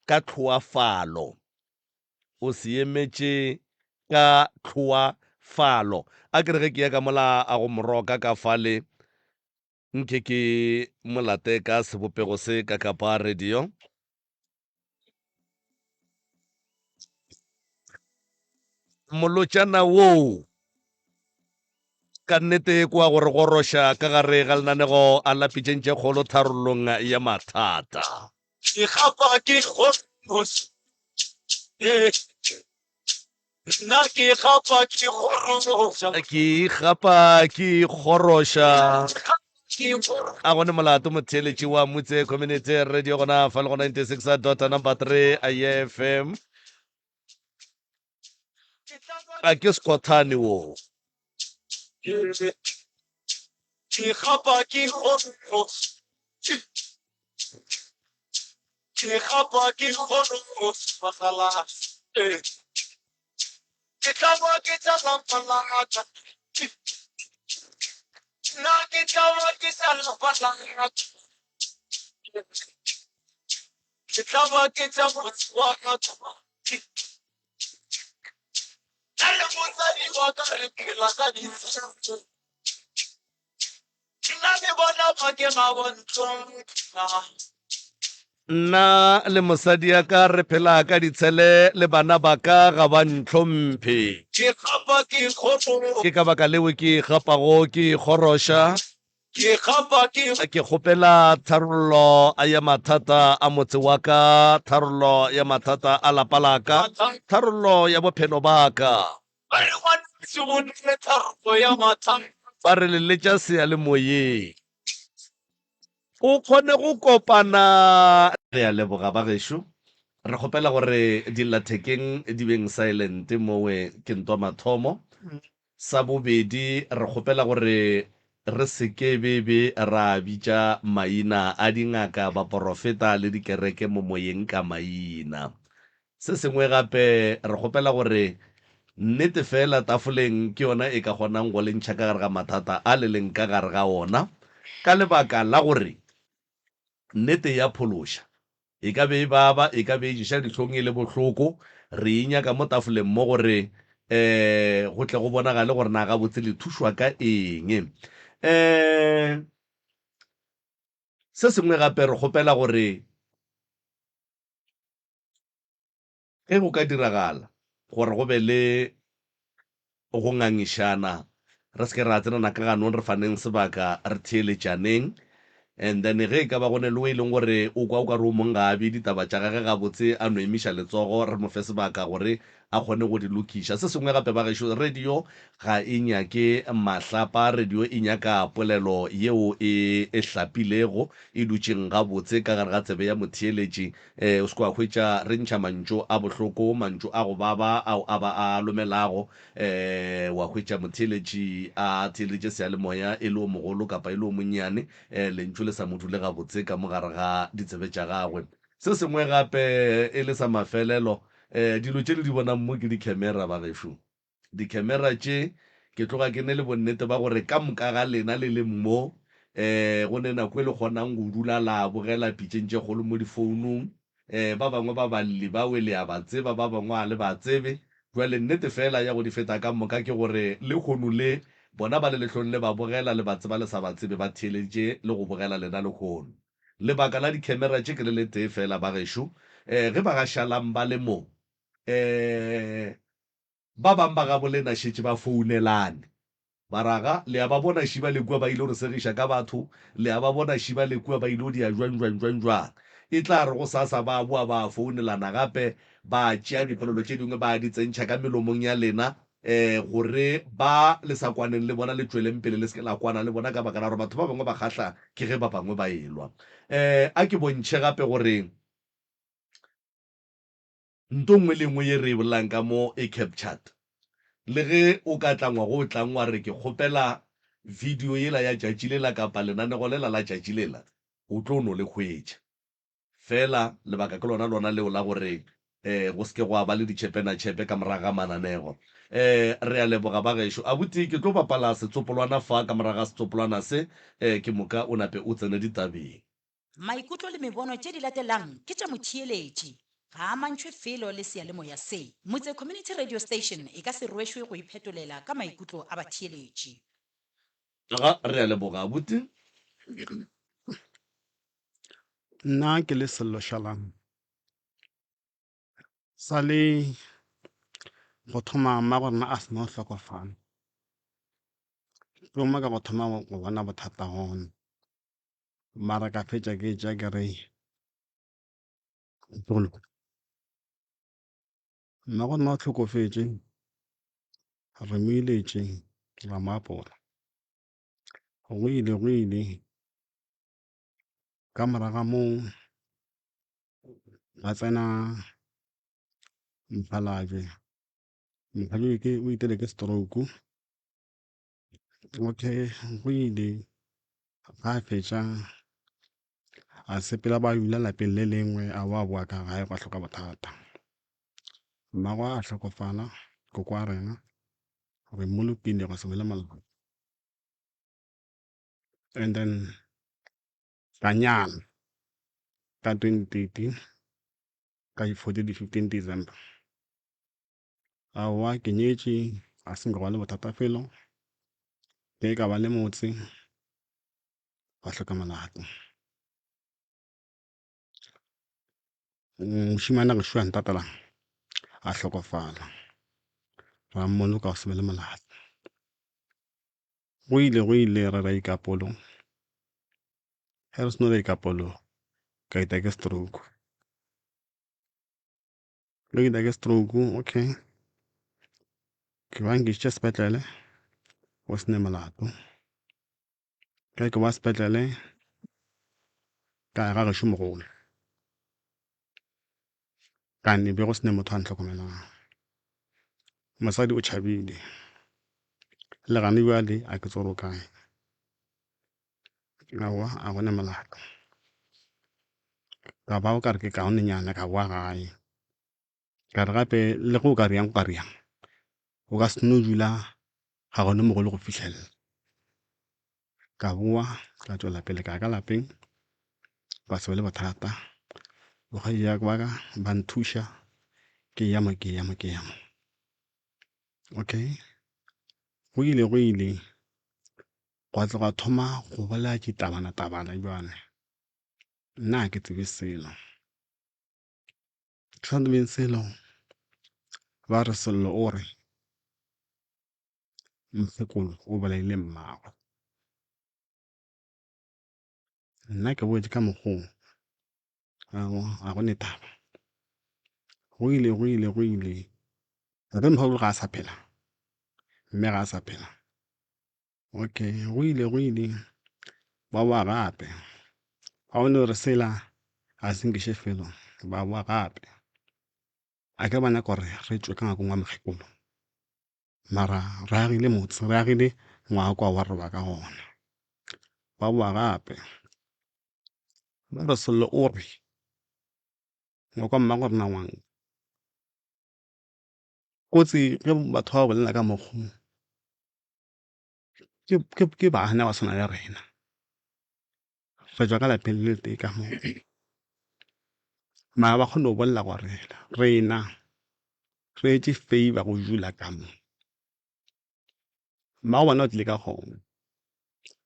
ka tlhoafalo. O se emetše ka tlhoafalo. A ke re ge ke ya ka mola a go moroka ka fale, nke ke mo late ka sebopego se ka kapa radio. Molotšana woo ka nnete kwa go re goroša ka gare ga lenanego a la Pitšeng tše Kgolo tharollong ya mathata. Ke gapa ke kgoroša, ee, nna ke gapa ke kgoroša. Ke gapa ke kgoroša. A gone molato motheeletši wa Mutse Community Radio gona fa le go 96 dot number 3 FM. A ke Skothane wo. Ke gapa ke kgoroša. Ke gapa ke kgoroša ee. Ke tlaba ke tša lapa la ka. Nna ke tlaba ke tša lapa la ka. Ke tlaba ke tša motse wa ka. Nna le mosadi wa ka re phela ka ditshepo. Nna le bona ba ke ga ba ntlhompha. Nna le mosadi ya ka re phela ka ditshele le bana ba ka ga ba ntlhomphe. Ke gapa ke kgoroša. Ke ka baka leo ke gapago ke ikgoroša. Ke gapa ke. Ke kgopela tharollo ya mathata a motse wa ka, tharollo ya mathata a lapa la ka, tharollo ya bophelo ba ka. Ba re ngwanešu go dire tharollo ya mathata. Ba re leletša seyalemoyeng. O kgone go kopana. Re a leboga ba gešo. Re kgopela gore dillathekeng di beng silent mowe ke ntwa mathomo. Sa bobedi, re kgopela gore re se ke be be ra bitša maina a dingaka, baporofeta le dikereke mo moyeng ka maina. Se sengwe gape, re kgopela gore nnete feela tafoleng ke yona e ka kgonang go le ntšha ka gare ga mathata a le leng ka gare ga ona, ka lebaka la gore nnete e a phološa. E ka be e baba, e ka be e ješa dihlong e le bohloko, re e nyaka mo tafoleng mo gore um go tle go bonagale gore na gabotse le thušwa ka eng. Um se sengwe gape re kgopela gore Ge go ka diragala gore go be le go ngangišana, re se ke ra tsenana ka ganong, re faneng sebaka, re theeletšaneng. And then ge e ka ba go ne le o e leng gore o kwa o ka re o mong ga a bee ditaba tša gage gabotse, a no emiša letsogo, re mo fe sebaka gore a kgone go di lokiša. Se sengwe gape bagešo, radio ga e nyake mahlapa, radio e nyaka polelo yeo e e hlapilego, e dutšeng gabotse ka gare ga tsebe ya motheeletši. Ee, o se ke wa hwetša re ntšha mantšu a bohloko, mantšu a go baba ao a ba a lomelago. Ee, wa hwetša motheeletši a theeleditše seyalemoya e le o mogolo kapa e le o monnyane, ee, lentšu le sa mo dule gabotse ka mo gare ga ditsebe tša gagwe. Se sengwe gape e le sa mafelelo, ee, dilo tše le di bonang mo ke dikhemera, bagešo. Dikhemera tše, ke tloga ke ne le bonnete ba gore ka moka ga lena le leng mo, um go ne nako e le kgonang go dula la bogela pitšeng tše kgolo mo difounung. Um ba bangwe ba balli bawe le a ba tseba, ba bangwe ga le ba tsebe. Bjale nnete feela ya go di feta ka moka ke gore lehono le, bona ba le lehlong le ba bogela, le ba tseba le sa ba tsebe, ba theeleditše le go bogela lena lehono. Lebaka la dikhemera tše ke le letee feela, bagešo, um ge ba ga Šalang ba le mo, um Ba bang ba gabo lena šetše ba founelane. Ba ra ga, le a ba bona šiba le kua ba ile go re segiša ka batho, le a ba bona šiba le kua ba ile go dia jwang jwang jwang jwang. E tla re gosasa ba boa ba founelana gape, ba tšea dipolelo tše dingwe ba di tsentšha ka melomong ya lena, eh, gore ba le sa kwaneng le bona le tšweleng pele le se ke la kwana le bona ka baka la gore batho ba bangwe ba kgahla ke ge ba bangwe ba elwa. Eh, a ke bontšhe gape gore. Nto nngwe le nngwe ye re e bolelang ka mo e captured. Le ge o ka tla ngwaga o tlang wa re ke kgopela video yela ya tšatši lela kapa lenanego lela la tšatši lela, o tlo no le hwetša. Feela lebaka ke lona lona leo la gore go se ke gwa ba le ditšhepenatšhepe ka morago ga mananego. Re a leboga ba gešo. Abuti, ke tlo bapala setsopolwana fa, ka morago ga setsopolwana se ke moka o nape o tsene ditabeng. Maikutlo le mebono tše di latelang ke tša motheeletši. Ga a amantšhwe felo le seyalemoya se. Motse Community Radio Station e ka se rwešwe go iphetolela ka maikutlo a batheeletši. Aga, re a leboga abuti. Nna ke le Sello Shalang. Sa le go thoma mmagorena a seno hlokofala, ke mo ka go thoma go bona bothata gona. Mara ka fetša ke tša ke re tlogolo mmagorena o hlokofetše, re mo iletše ra mo apola. Go ile go ile ka morago ga moo Gwa tsena mokgalabje, mokgalabje ke o itele ke stroke. Okay go ile ga fetša a sepela ba dula lapeng le lengwe a boa boa ka gae gwa hloka bothata. Mmagwe a hlokofala koko wa rena re mmolokile gwa se be le molato. And then ka nyala ka 2013 ka di 14 di 15 December. Aowa ke nyetše ga se nka ba le bothata felo, ke ka ba le motse wa hloka molato. Mošemane a gešo a ntatela a hlokofala, ra mmoloka go se be le molato. Go ile go ile ra ra ikapolo, ge re seno ra ikapolo ka ita ke stroke. Ge ke ita ke stroke okay, ke ba nkišitše sepetlele go se ne molato. Ge ke ba sepetlele ka ya ga gešo mogolo, kane be go se ne motho a ntlhokomelang. Mosadi o tšhabile, le gane bjale a ke tsebe gore o kae. Aowa a go ne molato, ka ba o ka re ke kaonenyana ka bowa gae. Ka re gape le ge o ka re yang o ka re yang, o ka se no dula ga gona mogolo go fihlelela. Ka bowa ka tšwela pele ka ya ka lapeng, gwa se be le bothata. Bokgaetšedi ba ka ba nthuša ke ya mo ke ya mo ke ya mo. Okay, go ile go ile gwa tla gwa thoma go bolela ditabana-tabana bjale, nna ga ke tsebe selo. Ke sa tsebeng selo ba re Sello o re mokgekolo o bolaile mmagwe. Nna ke boetše ka mokgo aowa ga go ne taba. Go ile go ile go ile tate mokgekolo ga a sa phela, mme ga a sa phela. Okay go ile go ile ba boa gape ba bone gore sela ga se nkiše felo ba boa gape. Akere ba nyaka gore re tšwe ka ngwakong wa mokgekolo mara re agile motse re agile ngwako wa roba ka gona. Ba boa gape ba re Sello o re ngwako wa mmago rena wa nkga. Kotsi ge batho ba bolela ka mokgo ke bana ba swana le rena, re tšwa ka lapeng le tee ka mo. Mara ba kgone go bolela gore rena re etše favor go dula ka mo. Mmago bona o tlile ka kgomo,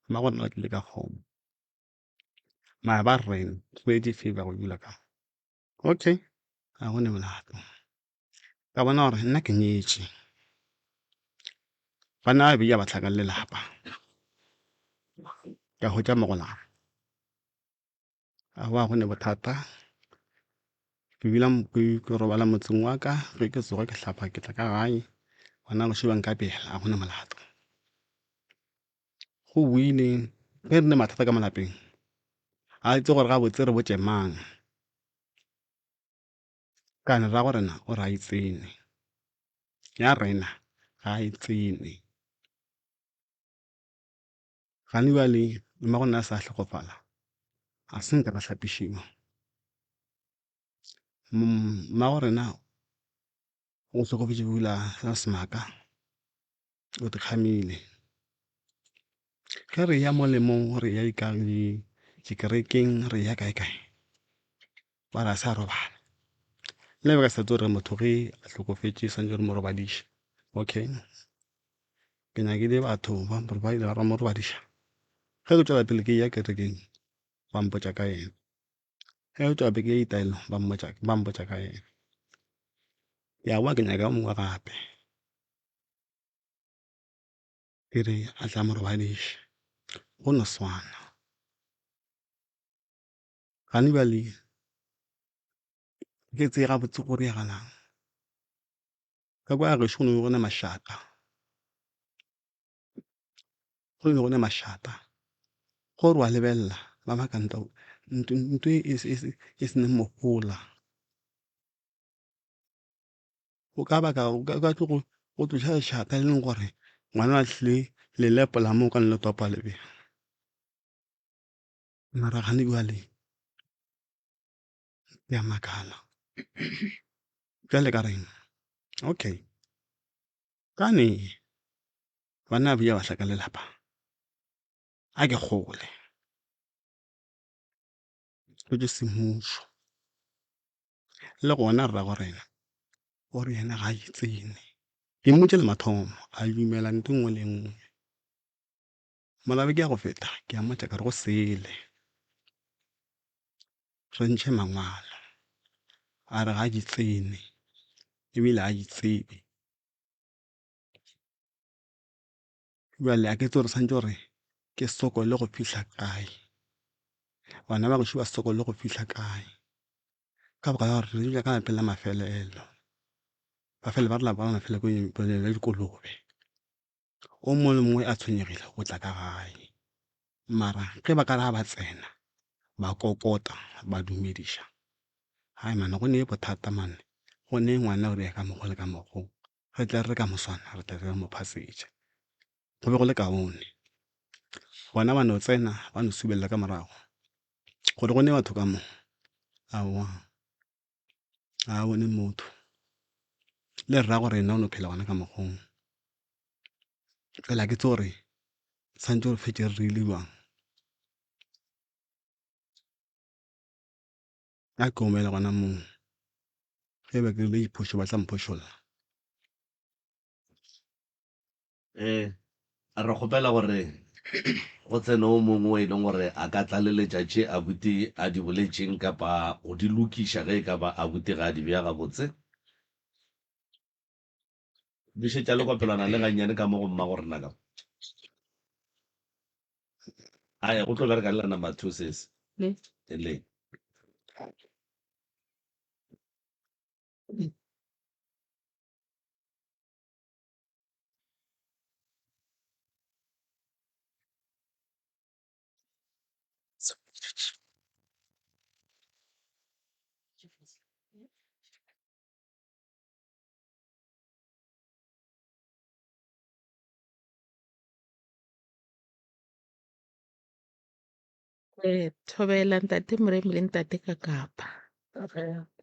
mmago rena o tlile ka kgomo, mara ba re rena re etše favor go dula ka mo. Okay, ga go ne molato. Ka bona gore nna ke nyetše, banna ba babedi ba hlakane lelapa, ka hwetša mogolana. Aowa ga go ne bothata, ke dula ke robala motseng wa ka, ge ke tsoga ke hlapa ke tla ka gae, bana gešo ba nkapela ga go na molato. Go boile ge re ne mathata ka mo lapeng, a itse gore gabotse re botše mang. Kana rrago rena o re a e tsene, ya rena ga a e tsene. Gane bjale mmago nna a sa hlokofala, ga se nka ka hlapišiwa. Mmago rena o hlokofetše bula sa semaka, o di kgamile. Ge re ya mo le mo re ya dikerekeng re ya kae kae, ba re ga se a robala. Nna be ka sa tsebe gore motho ge a hlokofetše swantše re mo robadiše. Okay, ke nyakile batho ba ba ile ba mo robadiša. Ge ke tšwela pele ke eya kerekeng ba mpotša ka yena. Ge ke tšwela pele ke eya ditaelong ba mmotša ba mpotša ka yena. Ke a boa ke nyaka yo mongwe gape. Ke re a tla mo robadiša, go no swana. Gane bjale ga ke tsebe gabotse go diragalang. Ka kwa gešo go ne go na mašata, go ne go na mašata. Ge o re wa lebelela ba maka ntho ntho e e se nang mohola. O ka baka o ka tlo go tloša lešata le leng gore ngwana a tlile lelepo la mo ka le topa lebe. Mara gane bjale ke a makala. Bjale ka reng okay kane banna ba ba hlaka lelapa a ke gole ke tšwe semmušo. Le gona rrago rena o re yena ga a e tsene. Ke mmotše le mathomo, a dumela ntho e nngwe le e nngwe. Mola beke ya go feta ke a mmotša ka re go sele re ntšhe mangwalo, a re ga a di tsene ebile ga a di tsebe. Bjale a ke tsebe gore swantše gore ke sokole go fihla kae, bana ba gešo ba sokole go fihla kae ka baka la gore re dula ka lapeng la mafelelo. Ba fele ba re lapa la mafelelo ke la dikolobe. O mongwe le mongwe a tshwenyegile o tla ka gae, mara ge ba ka ra ba tsena ba kokota ba dumediša, hai man go ne bothata man, go ne ngwana o re ka mokgo le ka mokgo, re tle re re ka moswana re tle re mo phasetše. Go be go le kaone bona ba no tsena ba no subelela ka morago gore go ne batho ka mo, aowa ga a bone motho. Le rrago rena o no phela gona ka mokgong. Fela ke tsebe gore swantše re fetše re rile bjang. A ke omele gona moo, ge e ba ke dirile diphošo ba tla mphošolla. Ee, re kgopela gore go tsene o mongwe o e leng gore a ka tlaleletša tše abuti a di boletšeng kapa go di lokiša ge e ka ba abuti ga a di bea gabotse. Bušetša le kopelwana le gannyane ka mo go mmago rena ka mo. Ae, go tlo bereka le la number 2 sesi. Le. Le. Thobela ntate Moremi le ntate Kakapa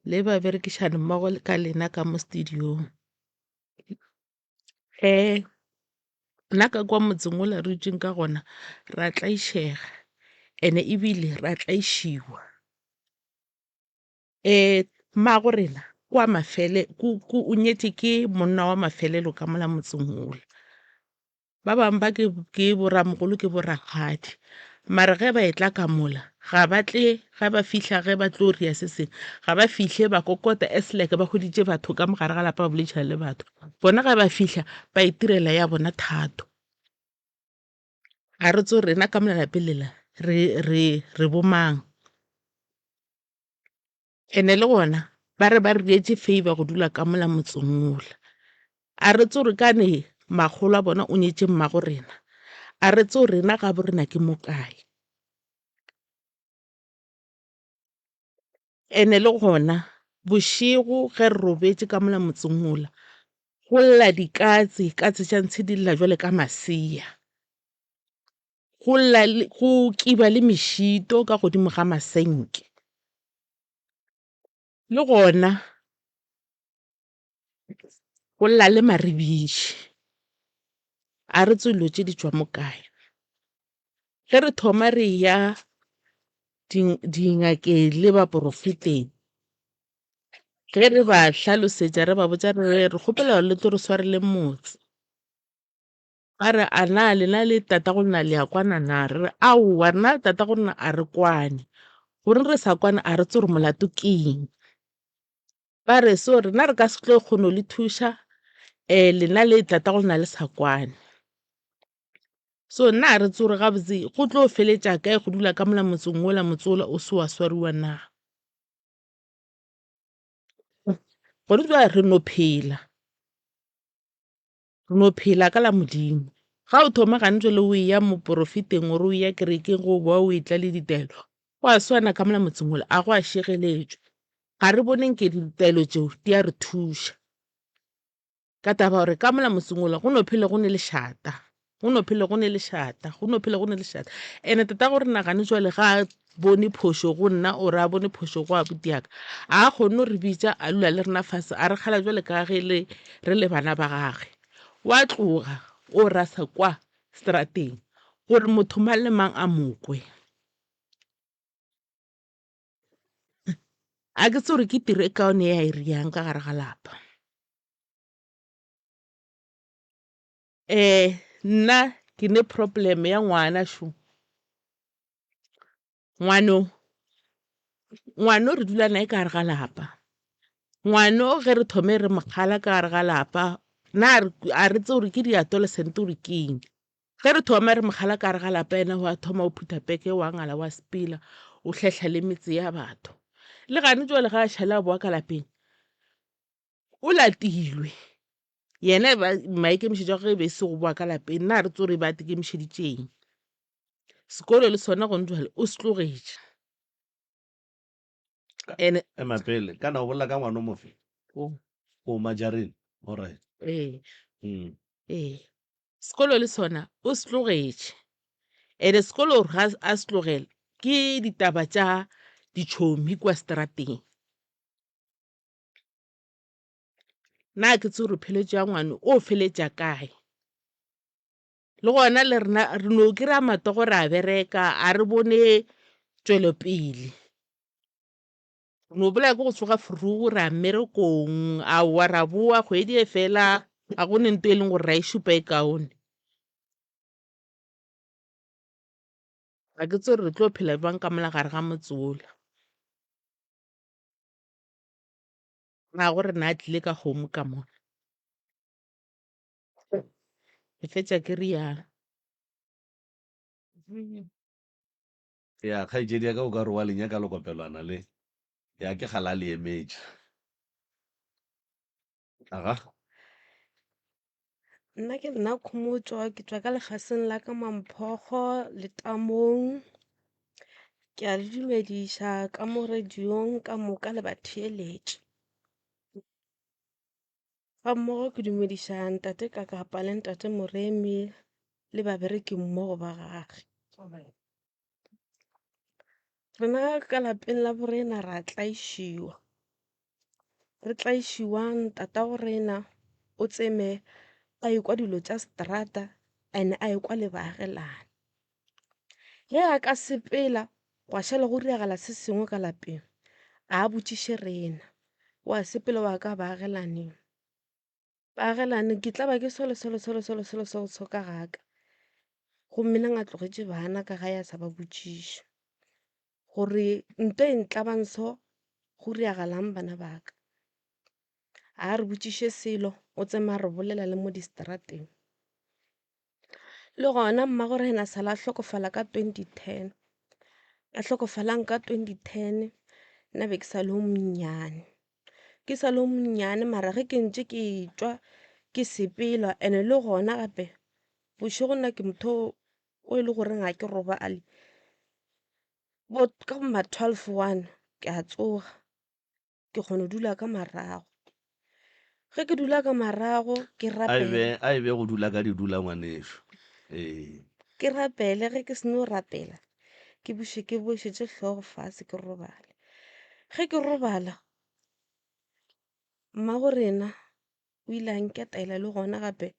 le baberekišani mmogo ka lena ka mo studio-ng. Nna ka kwa motseng wola re dutšeng ka gona ra tlaišega and-e ebile ra tlaišiwa. Mmago rena kwa mafele o nyetše ke monna wa mafelelo ka mola motseng wola. Ba bangwe ba ke ke bo ramogolo ke bo rakgadi mara ge ba etla ka mola ga ba tle ge ba fihla ge ba tlo ria se sengwe ga ba fihle ba kokota as like ba hweditše batho ka mo gare ga lapa ba boledišana le batho. Bona ge ba fihla ba itirela ya bona thato. Ga re tsebe rena ka mo lapeng lela re re re bo mang. And-e le gona ba re ba re dietše favor go dula ka mola motseng wola. A re tsebe gore kane makgolo a bona o nyetše mmago rena, a re tsebe rena gabo rena ke mo kae. And-e le gona bošego ge re robetše ka mola motseng wola, go lla dikatse, katse tša ntshe di lla bjale ka masea. Go lla go kiba le mešito ka godimo ga masenke. Le gona go lla le maribiši. A re tsebe dilo tše di tšwa mo kae. Ge re thoma re eya dingakeng le baporofeteng. Ge re ba hlalosetša re ba botša re re re kgopela gore le tlo re swarele motse. Ba re a na lena le tatago lena le a kwana na? Re re aowa rena le tatago rena a re kwane. Goreng re sa kwane a re tsebe gore molato ke eng. Ba re so rena re ka se tlo kgona go le thuša um lena le tatago lena le sa kwane. So nna a re tsebe gore gabotse go tlo feletša kae go dula ka mola motseng wola motse wola o se wa swariwa na. Gona bjale re no phela, re no phela ka la Modimo. Ga o thoma gane jwale o eya moporofeteng or o eya kerekeng go boa o etla le ditaelo, go a swana ka mola motseng wola a go a šireletšwa. Ga re bone nke ditaelo tšeo di a re thuša. Ka taba gore ka mola motseng ola go no phele go ne lešata, go no phele go ne lešata, go no phele go ne lešata. Ene tata gore nagane jwale ga a bone phošo go nna or a bone phošo go abuti ya ka, a kgone go re bitša a dula le rena fase a re kgala jwale ka ge le re le bana ba gage. Wa tloga o rasa kwa strateng gore motho mang le mang a mo kwe. A ke tsebe gore ke tiro e kaone ya e riyang ka gare ga lapa. Um nna ke ne problem ya ngwana šo. Ngwano, ngwano re dula naye ka gare ga lapa. Ngwano ge re thome re mo kgala ka gare ga lapa, na a re tsebe gore ke di-adolescent gore ke eng. Ge re thoma re mo kgala ka gare ga lapa yena wa thoma o phutha peke wa ngala wa sepela o hlehla le metse ya batho. Le gane jwale ga a šale a boa ka lapeng o latilwe. Yena e ba maikemišetšo a gagwe e be e se go boa ka lapeng nna ga re tsebe gore e be a ikemišeditše eng. Sekolo le sona gone jwale o se tlogetše. Ene Ema pele, kana o bolela ka ngwana o mofe? O. O Majarine, alright. Ee. Ee. Sekolo le sona o se tlogetše. Ene sekolo gore ga a se tlogela ke ditaba tša ditšhomi kua strateng. Na ke tsebe gore pheletšo ya ngwano o feletša kae. Le gona le rena re no kry-a matsogo ra bereka a re bone tšwelopele. Re no bolaya ke go tsoga vroeg ra ya mmerekong, aowa ra bowa kgwedi e fela ga go ne nto e leng gore ra e šupa e kaone. Ga ke tsebe gore re tlo phela bjang ka mola gare ga motse wola. Ga go re na tlile ka kgomo ka mo. Ke fetša ke rialo. Ya, kgaetšedi ya ka o ka re wa le nyaka lekopelwana le. Ya, ke kgale a le emetše. Aga. Nna ke nna Khomotšo, ke tšwa ka lefaseng la ka Mamphogo, Letamong. Ke a le dumediša ka mo radiong ka moka le batheeletši. Ga mmogo ke dumediša ntate Kakapa le ntate Moremi le babereki mmogo ba gage. Rena ka lapeng la borena ra tlaišiwa, re tlaišiwa ntatago rena o tseme a ekwa dilo tša seterata and a ekwa le baagelani. Ge a ka sepela gwa šala go diragala se sengwe ka lapeng a botšiše rena, wa sepela wa ka baagelaneng. Baagelani ke tla ba ke solo solo solo solo solo solo so ka ga ka. Gomme nna a tlogetše bana ka gae a sa ba botšiše gore nto e ntlabang so go diragalang bana ba ka. A re botšiše selo o tsema a re bolela le mo diseterateng. Le gona mmagorena a sala a hlokofala ka 2010, a hlokofalang ka 2010 nna be ke sa le o monnyane. Ke sa le o monnyane mara ge ke ntše ke tšwa ke sepela and-e le gona gape bošego nna ke motho o e le goreng ga ke robale. Bo ka bo ma 12 one ke a tsoga. ke kgona go dula ka marago. Ge ke dula ka marago ke A e be, rapele. a e be go dula ka didula ngwanešu. Ee. Ke rapele, ge ke seno rapela ke buše ke bošetše hlogo fase ke robale. Ge ke robala mmagorena o ile a nketela le gona gape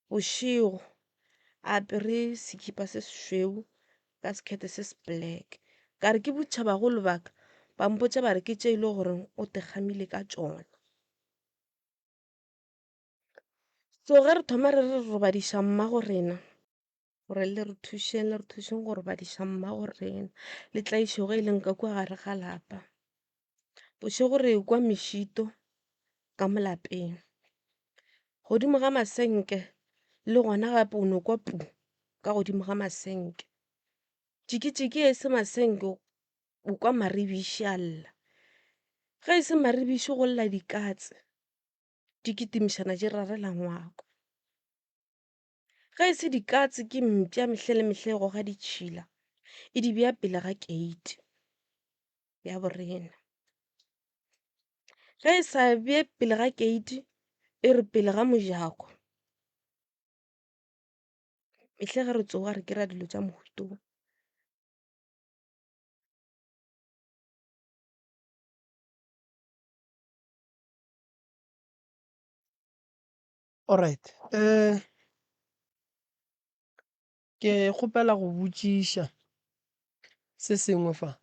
bošego a apere sekipa se sešweu ka sekhethe se se black. Ka re ke botša bagolo ba ka. Ba mpotša ba re ke tše e le gore o te kgamile ka tšona. So ge re thoma re re robadiša mmago rena, gore le re thušeng, le re thušeng go robadiša mmago rena le tlaišego e leng ka kua gare ga lapa. Bošego re kwa mešito ka mo lapeng, godimo ga masenke le gona gape o no kwa pu ka godimo ga masenke. Tšikitšiki e se masenke o kwa maribiši a lla, ge e se maribiši go lla dikatse di kitimišana di rarela ngwako. Ge e se dikatse ke mpša mehle le mehle e goga ditšhila e di bea pele ga keiti ya borena. Ge e sa bee pele ga keiti e re pele ga mojako. Mehle ge re tsoga re kry-a dilo tša mohuta wo. Alright, ke kgopela go botšiša se sengwe fa.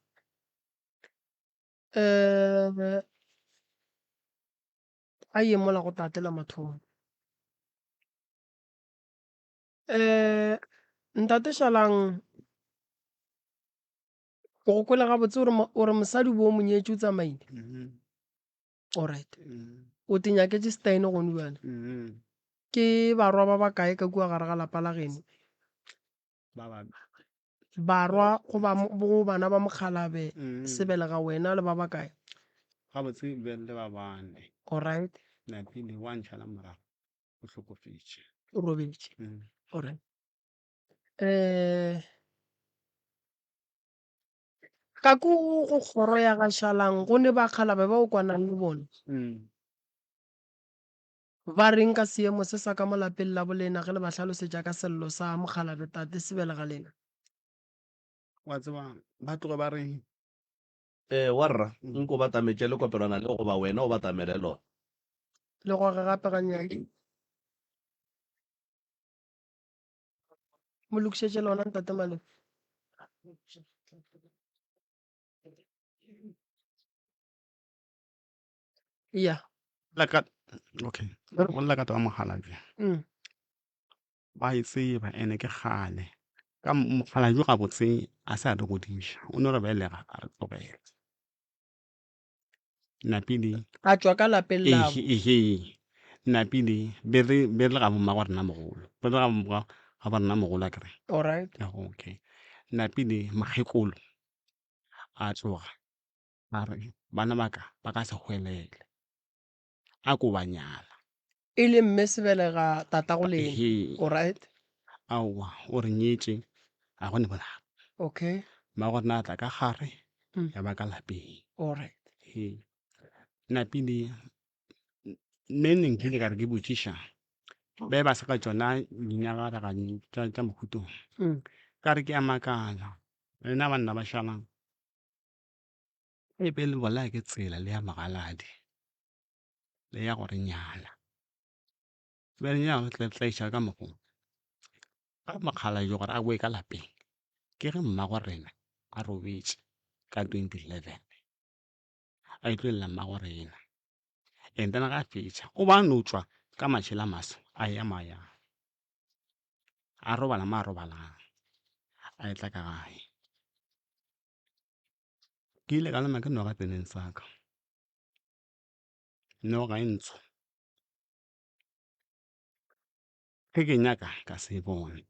A ye mola go tate la mathomo. Ntate Šalang, ke go kwele gabotse o re mosadi o bo o mo nyetše o tsamaile? Alright. O te nyaketše Stein gone bjale. Ke barwa ba bakae ka kua gare ga lapa la geno? Barwa goba bo bana ba mokgalabe sebelega wena le ba bakae? Gabotse be le ba bane. Alright. Napile wa ntšhala morago o hlokofetše. O robetše. Alright. Eh Ka ko go kgoro ya ga Šalang go ne bakgalabe ba o kwanang le bona. Ba reng ka seemo se sa ka mo lapeng la bolena ge le ba hlalosetša ka sello sa mokgalabe tate Sebelega lena? Wa tseba, ba tloge ba re. Ee, warra, nko o batametše lekopelwana leo goba wena o batamele lona. Le goge gape gannyane. Mo lokišetše lona ntate Malefe. Ya. La ka okay. Go lla ka taba mokgalabje. Ba e tseba ene ke kgale. Ka mokgalabje gabotse a se a re godiša. O no re belega a re tlogela. Napile. A tšwa ka lapeng labo. Ehe, napile be re be re le ga bommago rena mogolo. Be re le ga ga bo rena mogolo akere. Alright. Okay. Napile mokgekolo a tloga a re bana ba ka ba ka se hwelele. A ko ba nyala. E le mme sebelega tatago lena. Ehe. Alright. Aowa o re nyetše a go ne molato. Okay. Mmago rena a tla ka gare ya ba ka lapeng. Alright. He. Napile mme ne nkile ka re ke botšiša be ba se ka tšona dinagaraganyo tša tša mohuto. Ka re ke a makala lena banna ba šalang e be le bolaya ke tsela le ya magaladi. Le ya go re nyala. Be re nyala re tlaiša ka mokgo. Ka mokgalabje gore a boe ka lapeng ke ge mmago rena a robetše ka 2011 a itlolela mmago rena and then ga a fetša o ba no tšwa ka matšhela maso a ya mayang a robala mo a robalang a etla ka gae. Ke ile ka loma ke noga tseneng sa ka. Noga e ntsho. Ge ke nyaka ka se e bone.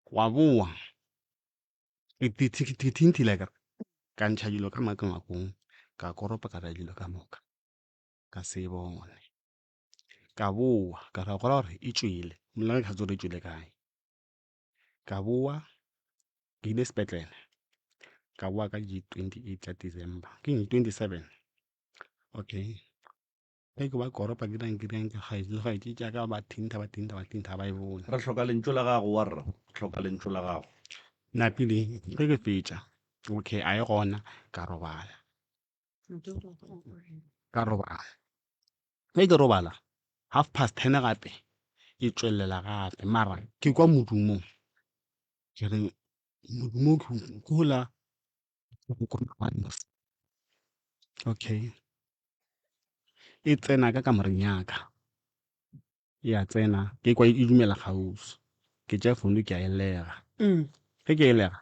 Gwa bowa ke thinthile akere, ka ntšha dilo ka moka ngwakong, ka koropa ka dira dilo ka moka, ka se e bone. Ka bowa ka ra go ra gore e tšwele, mola ke sa tsebe gore e tšwele kae. Ka bowa ke ile sepetlele, ka bowa ka di 28 tša December, ke eng 27, okay. Ge ke ba koropa ke dirang ke dirang ke kgaetši tša ka ba thintha ba thintha ba thintha ba e bone. Re hloka lentšu la gago warra, re hloka lentšu la gago. Napile ge ke fetša, okay a e gona ka robala. Ka robala. Ge ke robala half past ten gape e tšwelela gape mara ke kwa modumo ke re modumo ke ola. Okay. E tsena ka kamoreng ya ka. E a tsena, ke kwa e dumela kgauswi. Ke tšea founu ke a e lega. Ge ke e lega.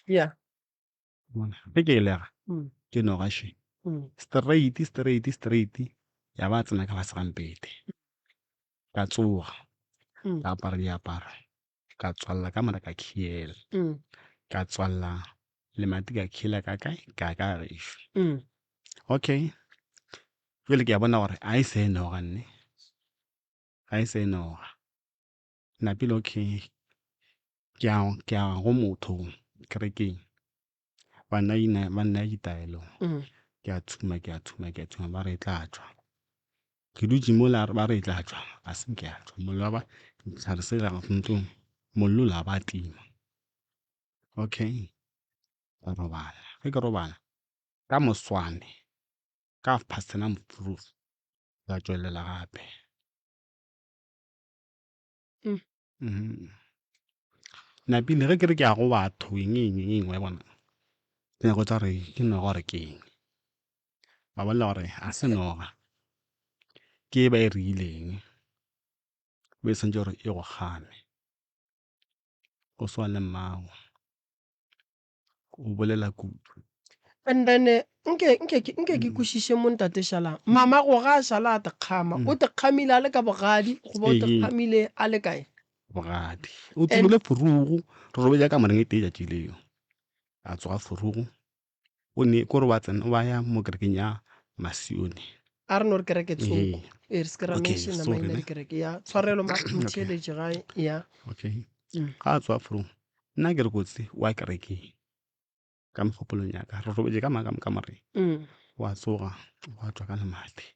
Yeah. Bona, ge ke e lega, ke noga še. Straight, straight, straight, ya ba tsena ka fase ga mpete. Ka tsoga, ka apara diaparo, ka tswalela kamora ka khiela. Ka tswalela lemati ka khiela ka kae? Ka ka gešo. Okay, bjale ke a bona gore a e se e noga nne, ga e se e noga. Napile okay, ke ya ke ya go motho kerekeng, ba nna ba nnaya ditaelo, ke a thuma ke a thuma ke a thuma ba re e tla tšwa. Ke dutše mola ba re e tla tšwa, ga se nke ya tšwa. Mollo wa ba sehlare sela ntlong mollo la ba tima. Okay, ka robala, ge ke robala ka moswane ka half past ten a mofuru ka tšwelela gape. Napile ge ke re ke ya go batho eng eng eng eng wa bona, ke nyaka go tša gore ke noga or ke eng. Ba bolela gore ga se noga, ke e ba e reileng, e be e swanetše gore e go kgame. Go swana le mmago. O bolela kudu. And then nke nke ke nke ke kwešiše mo ntate Šalang. Mama go ga a šala a te kgama. O te kgamile a le ka bogadi goba o te kgamile a le kae? Bogadi. O tsogile furugu, re robetše ka kamoreng e tee tšatši leo. A tsoga furugu, o ne kore wa tsena wa ya mo kerekeng ya Masione. A re no re kereke tsoko. Ee, re se ke ra mentiona maina a dikereke. Ya, tshwarelo motheeletši gae. Ya. Okay. Ga a tsoga furugu, nna ke re kotsi wa kerekeng ka megopolong ya ka, re robetše ka kamoreng. Wa tsoga wa tšwa ka lemati.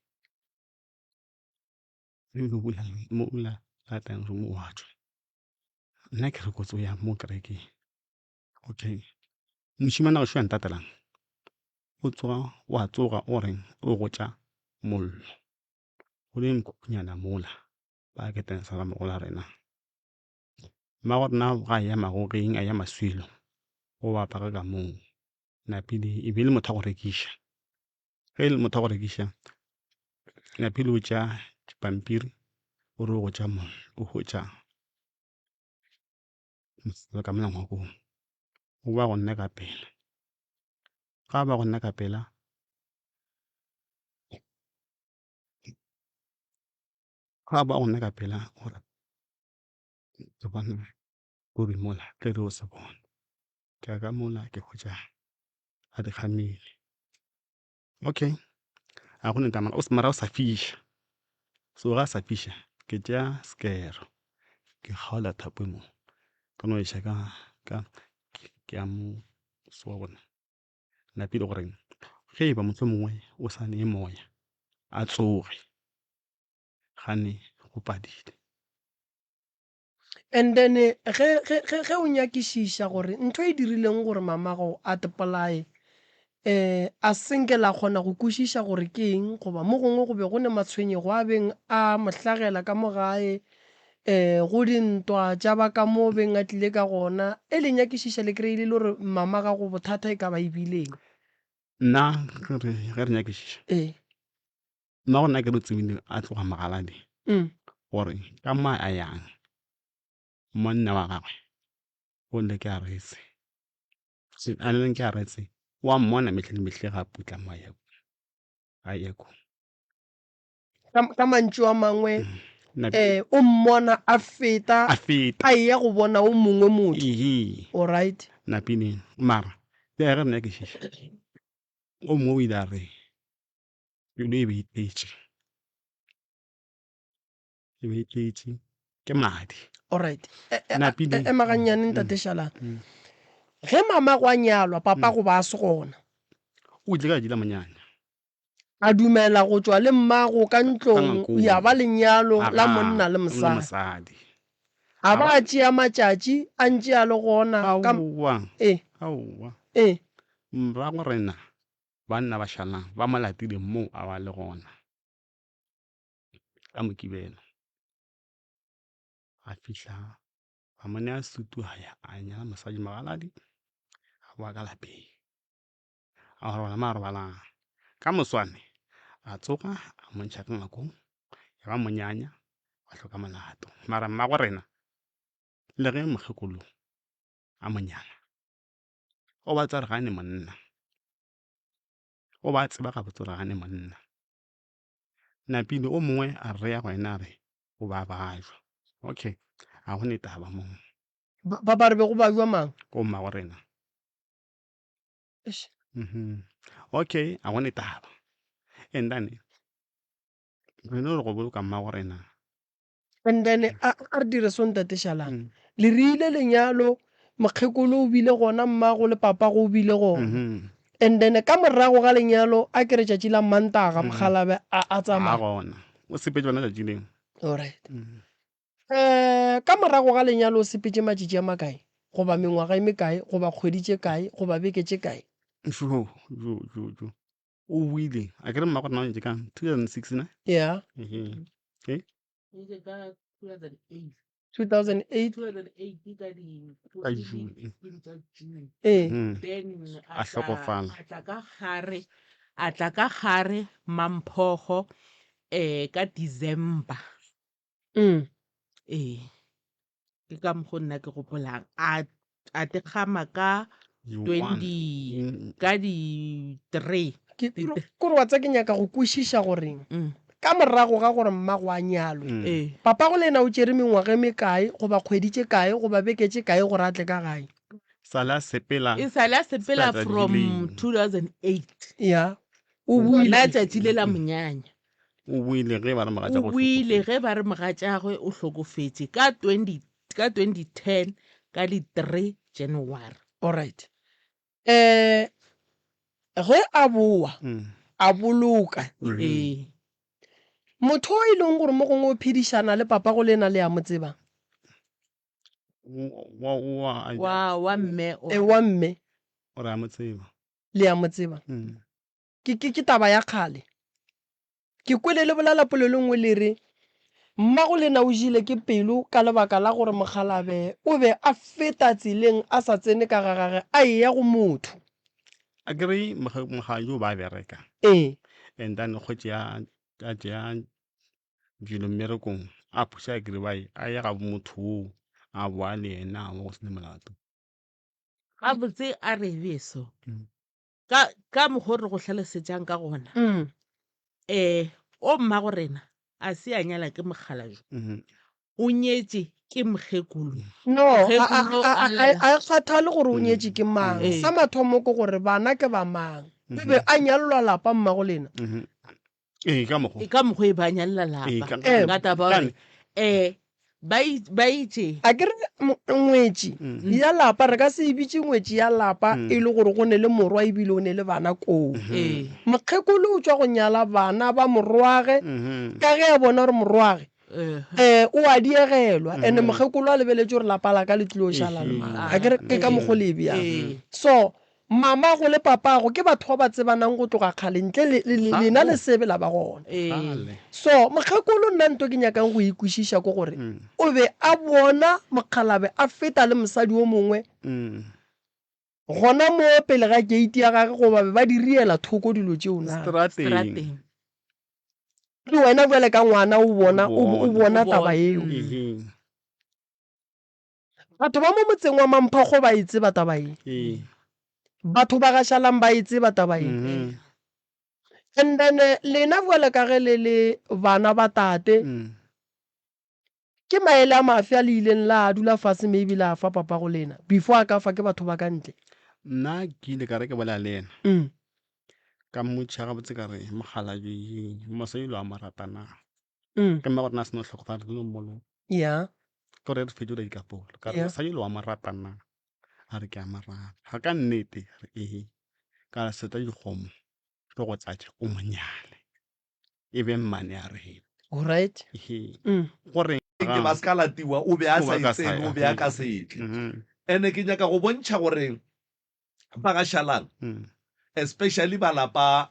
Mo bula la dining room wa tšwa. Nna ke re kotsi o ya mo kerekeng. Okay, mošemane gešo a ntatelang o tsoga wa tsoga o reng o gotša mollo. Go le mkhukhunyana mola ba keteng sa mogola rena. Mmago rena ga a ya magogeng a ya maswilo o bapa ka ka moo. Napile e be e le motho wa go rekiša. Ge e le motho wa go rekiša, napile o tšea dipampiri o re o gotša mollo o hwetša ka mola ngwakong. O ba go nna ka pela. Ga a ba go nna ka pela, ga a ba go nna ka pela o re ke bona ruri mola ke re o se bona. Ke ya ka mola ke hwetša a di kgamile. Okay, ga go ne taba mara o sa fiša. So ga a sa fiša ke tšea sekero ke kgaola thapo mo ke no iša ka ka ke a mo so wa bona. Napile gore ge e ba mohlomongwe o sa nee moya a tsoge gane go padile. And then ge, ge, ge, ge o nyakišiša gore ntho e dirileng gore mamago a te polaye, um a se nke la kgona go kwešiša gore ke eng, goba mo gongwe go be go ne matshwenyego a beng a mo hlagela ka mo gae, um go dintwa tša ba ka mo beng a tlile ka gona, e le nyakišiša le kry-ile e le gore mama gago bothata e ka ba e bile eng? Nna ge re, ge re nyakišiša. Ee. Mmago nna ke re o tsebile a tloga Magaladi gore ka mo a yang monna wa gagwe o le ke a retse, a leng ke a retse wa mmona mehle le mehle ga putla mo a ya ko, a ya ko. Ka mantšu a mangwe um o mmona a feta a feta a eya go bona o mongwe motho. Alright. Napile mara bjale ge re nyakišiša o mongwe o ile a re Pelo e be e tletše, e be e tletše ke madi. Alright. E, e, Napile. e, ema gannyane ntate Šalane. Ge mama go a nyalwa, papa go ba a se gona. O ile ka dila monyanya. A dumela go tšwa le mmago ka Ka ntlong ngwakong. ya ba lenyalo la Aga, monna le le mosadi. mosadi. A ba a tšea matšatši a ntše a le gona ka Aowa, e, aowa. e. Morago rena Banna ba Šalang ba mo latile moo a ba le gona ka Mokibelo. A fihla. Ba mo nea sutu a ya a nyala mosadi mogaladi, a boa ka lapeng. A robala mo a robalang. Ka moswane a tsoga a mo ntšha ka ngwakong, ya ba monyanya wa hloka molato. Mara mmago rena le ge mokgekolo a mo nyala, o ba tseba gore ga a ne monna. O ba tseba gabotse gore ga a ne monna. Napile o mongwe a re ya go yena a re o ba bajwa. Okay, ga go ne taba mo. Ba ba re be go bajwa mang? Ko mmago rena. Eish. Mhm. Okay, ga go ne taba. And then re no re go boloka mmago rena. And then a a re dire so ntate Šalang. Mm. Le rile lenyalo mokgekolo o bile gona mmago le papago o bile gona. Mhm. And then ka morago ga lenyalo a ke re tšatši la Mantaga mokgalabe a a A tsamaya. gona. O sepetše gona tšatši leo. Alright. Mm. Eh ka morago ga lenyalo o sepetše matšatši a makae goba mengwaga e mekae goba kgwedi tše kae goba beke tše kae? Jo, jo, jo, jo. O boile. A ke re mmago rena o nyetše ka 2006 ne? Yeah. Mhm. Nyetše ka 2008. 2008. 2008 ka di Ka June. 15 tša June. Ee. Mm. Then A a tla hlokofala. a tla ka gare a tla ka gare Mamphogo eh ka December. Mm. Ee. Ke ka mokgo nna ke gopolang. A a tekgama ka Di one. 20 Mm. ka di 3. Ke kore wa tseba ke nyaka go kwešiša gore Mm. ka morago ga gore mmago a nyalwe, Mm. Ee. papago le yena o tšere mengwaga e mekae goba kgwedi tše kae goba beke tše kae gore a tle ka gae? Sa le a sepela. E sa le a sepela Sepela from tšatši leo. 2008. Ya. O Lona boile. tšatši le la monyanya. O boile ge ba re O mogatšagwe o boile hlokofetše. ge ba re mogatšagwe o hlokofetše ka 20 ka 2010 ka di 3 January. Alright. Eh ge a boa Mm. a boloka Mhm. Ee. motho o e leng gore mo gongwe o phedišana le papago le yena le a mo tseba Wa wa Wa wa mme o e wa mme o re a mo tseba. le a mo tseba Mm. ke ke ke taba ya kgale Ke kwele le bolela polelo e nngwe le re, Mmago lena o jele ke pelo ka lebaka la gore mokgalabe o be a feta tseleng a sa tsene ka ga gage a eya go motho. Akere mokgadi o ba bereka Ee. and then kgwetše ya a tšea dilo mmerekong a phuša akere a ya ga motho oo a boa le yena a bo go sena molato. Gabotse a re beso ka ka mokgwa o re go hlalosetšang ka gona Mm. eh o mmago rena a se a nyala ke mokgalajwe Mhm. o nyetše ke mokgekolo No, a- a- Mokgekolo a- a a- lela. a e kgathale gore o nyetše ke mang. Ee. Sa mathomo ke gore bana ke ba mang. O be a nyalelwa lapa mmago lena. Mhm. Ee, ka mokgwa. E ka mokgwa e ba nyalela Ee, lapa ka- Eh. ka taba gore um ba i- ba itše A ke re mo- ngwetši Mm. ya lapa re ka se e bitše ngwetši ya lapa Mm. e le gore go ne le morwa ebile o ne le bana koo. ee Mokgekolo o tšwa go nyala bana ba morwage Mhm. ka ge a bona gore morwage eh, eh o a diegelwa and Mhm. mokgekolo a lebeletše gore lapa la ka le tlilo šala le mang. Mhm. A ke re ke ka mokgo le e bjang. ee So mamago le papago ke batho ba ba tsebanang go tloga kgale ntle le, le, le, lena le sebe la ba gona. ee Kgale. So mokgekolo nna nto ke nyakang go e kwešiša ke gore Mm. o be a bona mokgalabe a feta le mosadi o mongwe Mm. gona mo pele ga keiti ya gage goba be ba di riela thoko dilo tšeo na. Strateng. strateng Le wena bjale ka ngwana o bona o, o Bona. bona O taba bona. eo. Mm. Ehe. Batho ba mo motseng wa Mamphogo ba e tseba taba ye. Ee. Batho ba ga Šalang ba e tseba taba ye. Mhm. And then eh, lena bjale ka ge le le bana ba tate, Mm. ke maele a mafe a le ileng la dula fase maybe la fa papa go lena before a ka fa ke batho ba ka ntle. Nna ke ile ka re ke bolela le yena Mm. ka mmotšiša gabotse ka re mokgalabje mosadi lo a mo rata na Mm. ke mma gore na se no hlokofala re no mmoloka Yeah. ke gore re fetše dikapolo ka re Yeah. mosadi lo a mo rata na a re ke a mo rata ga ka nnete re ee ka re seta dikgomo tlo go tlatša o mo nyale e be mmane a rena Alright. Ehe. Mm. gore Ke ba se ka latiwa o be a O sa ba ka e sa tsene o be a ka se tle Mhm. ene ke nyaka go bontšha gore ba ga Šalang Mm. especially ba lapa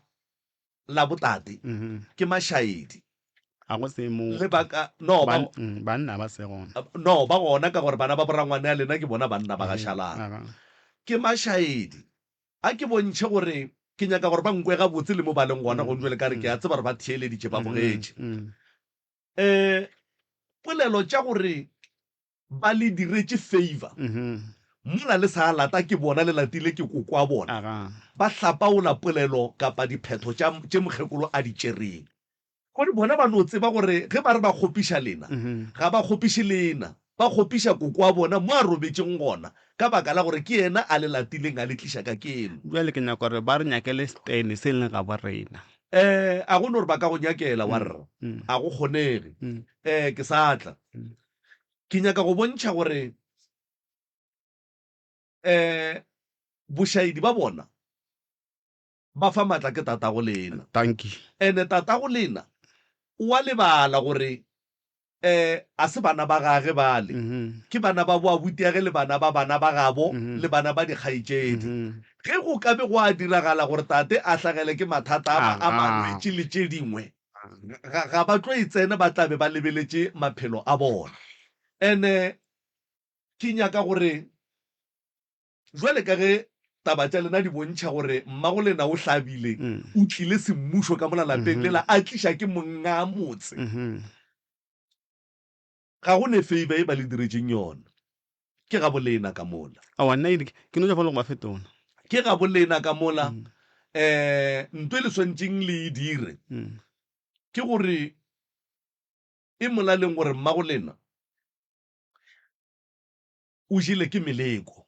la botate Mhm. ke mašaedi. A go se motho. Lebaka, no, ba, Banna ba se gona. No, ba gona ka gore bana ba borangwane a lena ke bona banna ba ga Šalang. Ke mašaedi. A ke bontšhe gore ke nyaka gore ba nkwe gabotse le mo ba leng gona gong jwale ka re ke a tseba gore ba theeleditše, ba bogetše. Um polelo tša gore ba le diretše favor mola le sa lata ke bona le latile ke koko wa bona, ba hlapaola polelo kapa diphetho tša tše mokgekolo a di tšereng. Gore bona ba no tseba gore ge ba re ba kgopiša lena, ga ba kgopiše lena, ba kgopiša koko wa bona mo a robetšeng gona, ka baka la gore ke yena a le latileng a le tliša ka keno. Bjale ke nyaka gore ba re nyakele setene se leng gabo rena. Eh, a go no re ba ka go nyakela, warra. A go kgonege. Eh, ke sa tla. Ke nyaka go bontšha gore eh bošaedi ba bona ba fa matla ke tatago lena. Dankie. Ene tatago lena o a lebala gore eh a se bana ba gage bale, ke bana ba boabutiage le bana ba bana ba gabo le bana ba dikgaetšedi. Ge go ka be gwa diragala gore tate a hlagele ke mathata a a malwetši le tše dingwe, ga, ga ba tlo e tsena, ba tla be ba lebeletše maphelo a bona. Ene ke nyaka gore Bjale ka ge taba tša lena di bontšha gore mmago lena o hlabile, o tlile semmušo ka mola lapeng lela a tliša ke monga motse, ga go ne favor ye ba le diretšeng yona. Ke gabo lena ka mola. Aowa, nna ke ke no tšwa fale go ba fetola. Ke gabo lena ka mola. Um nto e le swanetšeng le e dire ke gore e molaleng gore mmago lena o jele ke meleko.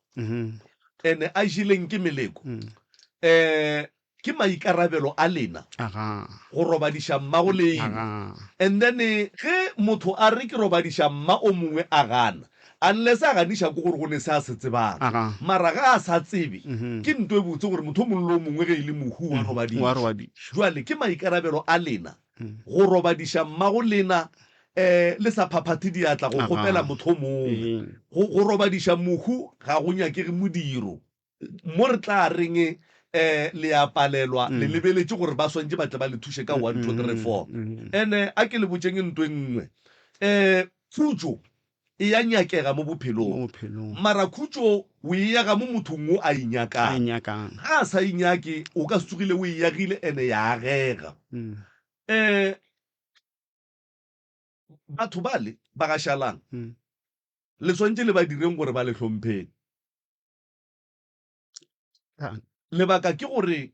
Ene a jeleng ke meleko um ke maikarabelo a lena go robadiša mmago lena. And then ge motho a re ke robadiša mma o mongwe a gana, unless a ganiša ke gore go ne se a se tsebang. Mara ga a sa tsebe, ke nto e botse gore motho o mongwe le o mongwe ge e le mohu wa robadišwa. Jwale ke maikarabelo a lena go robadiša mmago lena um le sa phaphathe diatla go kgopela motho o mongwe. Go, go robadiša mohu ga go nyakege modiro. Mo re tla reng um le a palelwa, le lebeletše gore ba swantše ba tle ba le thuše ka one, two, three, four. And-e a ke le botšeng nto e nngwe, um khutšo e ya nyakega mo bophelong, mara khutšo o e yaga mo mothong wo a e nyakang. Ga a sa e nyake, o ka se tsogile o e yagile ene ya agega. Um batho bale ba ga Šalang, le swantše le ba direng gore ba le hlompheng. Lebaka ke gore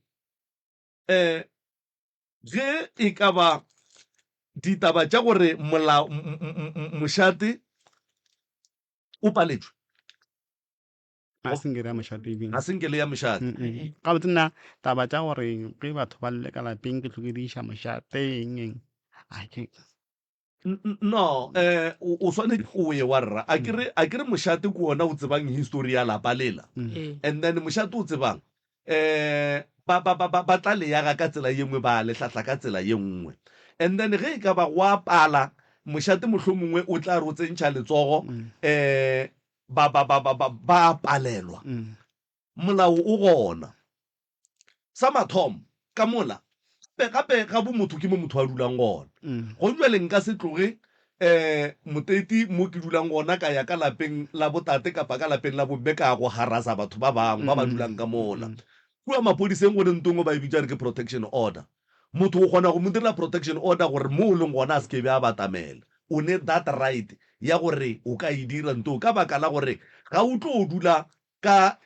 um Ge e ka ba ditaba tša gore molao, mošate o paletšwe. Ga se nke le ya mošate ebile. Ga se nke le ya mošate. Gabotse nna taba tša gore ge batho ba lle ka lapeng ke tlo ke di iša mošate eng eng, a ke. No, eh, o swanetše o ye wa rra. A ke re, a ke re mošate ke wona o tsebang history ya lapa lela. And then mošate o tsebang, eh, ba, ba, ba, ba, ba tla le yaga ka tsela ye nngwe, ba le hlahla ka tsela ye nngwe. And then ge e ka ba go a pala, mošate mohlomongwe o tla re o tsentšha letsogo, eh, ba, ba, ba, ba, ba, ba a palelwa. Molao o gona. Sa mathomo, ka mola, gape, gape ga bo motho ke mo motho a dulang gona. Gong bjale nka se tloge um Moteti mo ke dulang gona ka ya ka lapeng la botate kapa ka lapeng la bomme ka ya go harasa batho ba bangwe ba ba dulang ka mola. Kua maphodiseng go ne nto nngwe ba e bitša re ke protection order. Motho o kgona go mo direla protection order gore mo o leng gona a se ke be a batamela. O ne that right ya gore o ka e dira nto ka baka la gore ga o tlo dula ka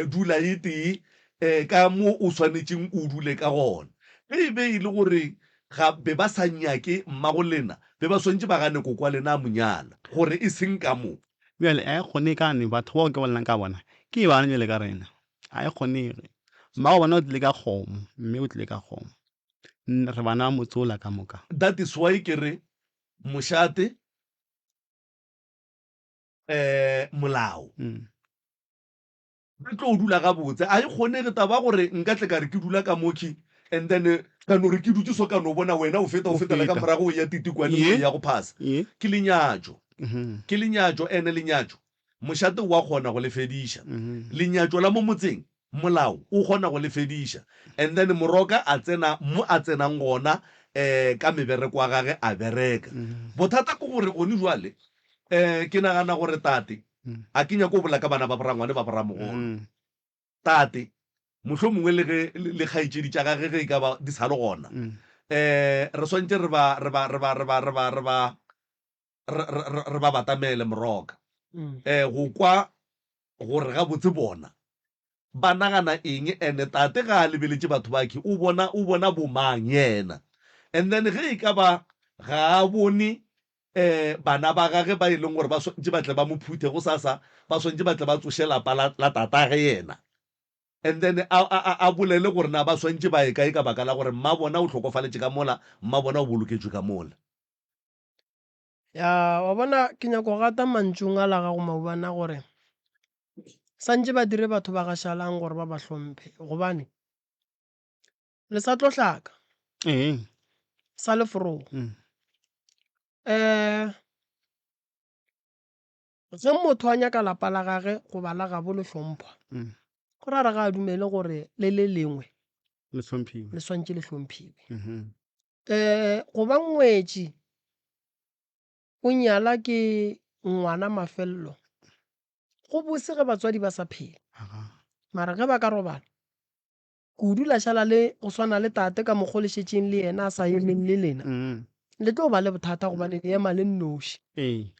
dula e tee ka mo o swanetšeng o dule ka gona. Ge e be e le gore ga be ba sa nyake mmago lena, be ba swanetše ba gane koko wa lena a mo nyala, gore e seng ka mo. Bjale, a e kgonege ka gane batho bao ke bolelang ka bona ke bana bjale ka rena. A e kgonege. Mmago bona o tlile ka kgomo, mme o tlile ka kgomo. Re bana ba motse wola ka moka. That is why ke re mošate um molao ba tlo dula gabotse. A e kgonege taba ya gore nka tle ka re ke dula ka mokhi and then ka no re ke dutše so ka no bona wena o feta o fetela ka morago o ya titikwane o ya go phasa. Ke lenyatšo. Ke lenyatšo ene lenyatšo mošate o a kgona go le fediša. Lenyatšo la mo motseng molao o kgona go le fediša and then moroka a tsena mo a tsenang gona. um ka mebereko wa gage a bereka. Bothata ke gore gone jwale um ke nagana gore tate, a ke nyake go bolela ka bana ba borangwane ba boramogolo, tate mohlomongwe le ge le kgaetšedi tša gage ge e ka ba di sa le gona, um re swantše re ba re ba re ba re ba re ba re ba re re re ba batamele moroka um go kwa gore gabotse bona ba nagana eng and tate ga a lebeletše batho bakhe o bona o bona bomang yena and then ge e ka ba ga a bone um bana ba gage ba e leng gore ba swantše ba tle ba mo phuthe gosasa ba swantše ba tle ba tsoše lapa la, la tatage yena and then a, a, a, a bolele gore na ba swantše ba ye kae ka baka la gore mma bona o hlokofaletše ka mola mma bona o boloketšwe ka mola. Ya, wa bona ke nyako go gata mantšung a la gago maubana gore santše ba dire batho ba gašalang gore ba ba hlomphe gobane le sa tlo hlaka Ee. sa leforogo. Mm. Eh ge motho a nyaka lapa la gage goba la gabo le hlomphwa Mm. go ra re ga a dumele gore le le lengwe Le hlomphiwe. le swantše le hlomphiwe. Mhm. Eh go ba ngwetši o nyala ke ngwana mafello go bose ge batswadi ba sa phela mara ge ba ka robala kudu la šala le go swana le tate ka mokgo le šetšeng le yena a sa emeng le lena Mm. le tlo ba le bothata gobane le ema le nnoši. Ee.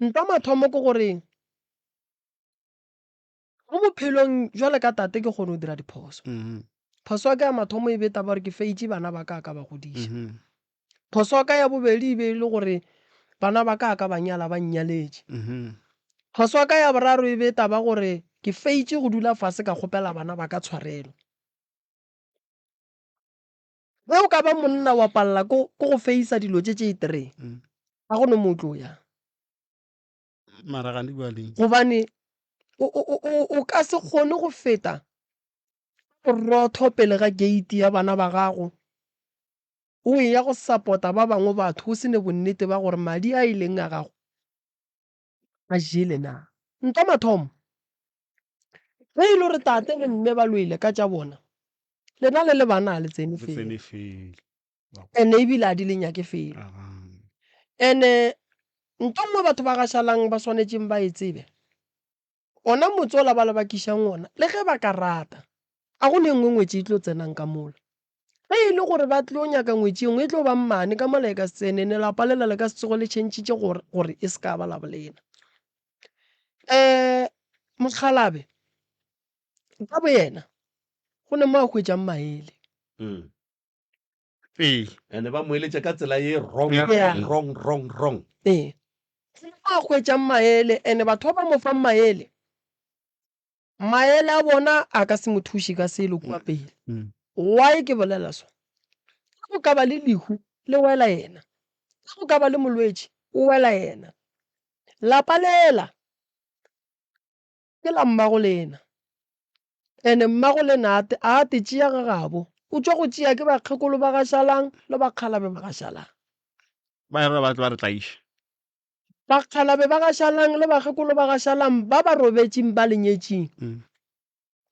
Ntwa mathomo ke gore Mo bophelong jwale ka tate ke kgone go dira diphoso. Phoso ya ka ya mathomo e be taba gore ke feitše bana ba ka ka ba godiša. Phoso ya ka ya bobedi e be e le gore bana ba ka ka ba nyala ba nnyaletše. Phoso ya ka ya boraro e be taba gore ke feitše go dula fase ka kgopela bana ba ka tshwarelo. Ge o ka ba monna wa palela ke go feisa dilo tše tše tree, ga go no mo o tlo yang. Mara gane bua leng? Gobane o, o, o, o, o ka se kgone go feta borotho pele ga gate ya bana ba gago o eya go sapota ba bangwe batho o se ne bonnete ba gore madi a e leng a gago a jele na. Ntwa mathomo, ge e le gore tate le mme ba lwele ka tša bona, lena le le bana ga le tsene Le tsene felo. felo. Ene ebile a di le nyake felo. Ene nto nngwe batho ba gašalang ba swanetšeng ba e tsebe, ona motse ola ba le bakišang ona, le ge ba ka rata, a go ne nngwe ngwetši e tlo tsenang ka mola. Ge e le gore ba tlo nyaka ngwetši e nngwe, e tlo ba mmane ka mola e ka se tsene, ene lapa lela le ka se tsoge le tšhentšhitše gore, gore e se ka ba la bolena. Um mokgalabe ka boyena go ne mo a hwetšang maele. Mm. Ee. And ba mo eletša ka tsela ye wrong, Yeah. wrong, wrong, wrong. Ee. A hwetšang maele and batho ba ba mo fang maele, maele a bona a ka se mo thuše ka selo kua pele. Mm. Why ke bolela so? Ge go ka ba le lehu le wela yena, ge go ka ba le molwetši o wela yena. Lapa lela ke la mmago lena. Ene mmago lena a te, a te tšea ga gabo. O tšwa go tšea ke bakgekolo ba ga Šalang le bakgalabe ba ga Šalang. Ba re ba tlo ba re tlaiša. Bakgalabe ba ga Šalang le bakgekolo ba ga Šalang ba ba robetšeng ba le nyetšeng. Mm.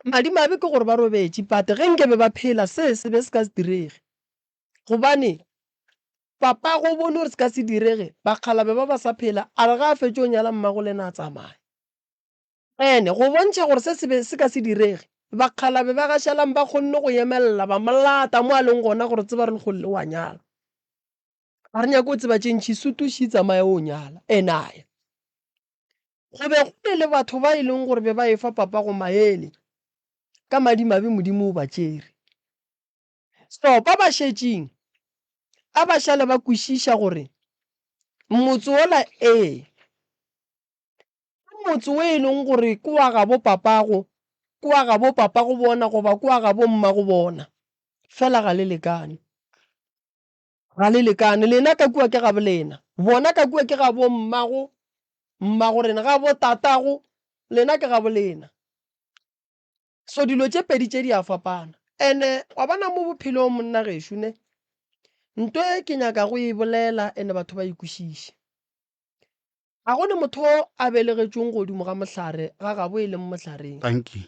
Madimabe ke gore ba robetše, but ge nke be ba phela se se be se ka se direge. Gobane papago o bone gore se ka se direge, bakgalabe ba ba sa phela, a re ge a fetše go nyala mmago lena a tsamaya. Ene go bontšha gore se se be se ka se direge, bakgalabe ba gašalang ba kgonne go emelela ba mo lata mo a leng gona gore tseba re lekgole le wa nyala. Ga re nyake go tseba tše ntši, sutuši tsamaya o nyala. Ene a ya. Go be go ne le batho ba e leng gore be ba efa papago maele, ka madimabe Modimo o ba tšere. So ba ba šetšeng a ba šale ba kwešiša gore motse wola ee Ke motse wo e leng gore ke wa gabo papago, ke wa gabo papago bona goba ke wa gabo mmago bona. Fela ga le lekane. Ga le lekane. Lena ka kua ke gabo lena. Bona ka kua ke gabo mmago, mmago rena, gabo tatago, lena ke gabo lena. So dilo tše pedi tše di a fapana. Ene wa bona mo bophelong monna gešo ne, nto e ke nyaka go e bolela ene batho ba e kwešiše. Ga go ne motho o a belegetšweng godimo ga mohlare ga gabo e leng mohlareng. Dankie.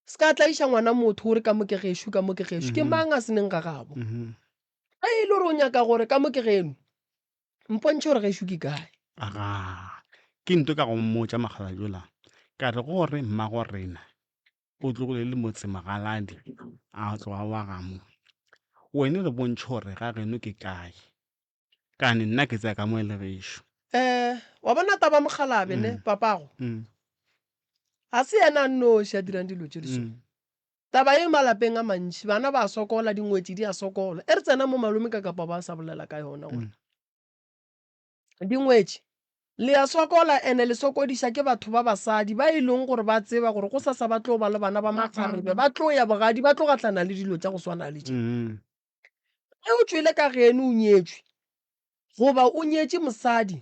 Se ka tlaiša ngwana motho o re ka mo ke gešo, ka mo ke gešo. Ke mang a se neng ga gabo? Ge e le gore o nyaka gore ka mo ke geno, mpontšhe gore gešo ke kae. Agaa, ke nto ka go mmotša mokgalabje yola, ka re gore mmagorena o tlogile le motse Mogaladi a tloga wa ga mo. Wene re bontšhe gore ga geno ke kae. Kane nna ke tsaya ka mo e le gešo. Eh, wa bona taba mokgalabje ne, papago? Ga se yena a nnoši a dirang dilo tše di so. Taba ye malapeng a mantši, bana ba a sokola, dingwetši di a sokola. E re tsena mo malome ka kapa ba sa bolela ka yona gore dingwetši le a sokola ene le sokodiša ke batho ba basadi ba e leng gore ba tseba gore go sasa ba tlo ba le bana ba makgarebe, ba tlo ya bogadi, ba tlo gahlana le dilo tša go swana le tše. Ge o tšwele ka geno o nyetšwe goba o nyetše mosadi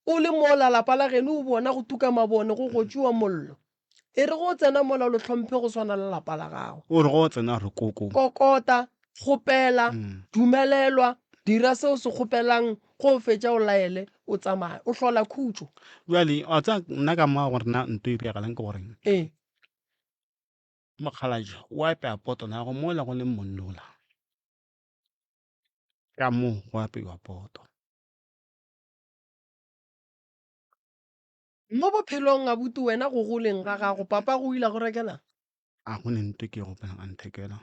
o le mola lapa la geno o bona go tuka mabone go gotšiwa mollo, e re ge o tsena mola o le hlomphe go swana le lapa la gago. O re ge o tsena re koko. Kokota, kgopela, dumelelwa, dira se o se kgopelang, ge o fetša o laele o tsamaye. O hlola khutšo. Bjale wa tseba nna ka mo go rena nto e diragalang ke gore. Ee. Mokgalajwe o apea poto nago mola go le monnola. Ka mo go apeiwa poto. Mo bophelong abuti wena go goleng ga gago papa go ile a go rekelang? A go ne nto ke e gopolang a nthekela.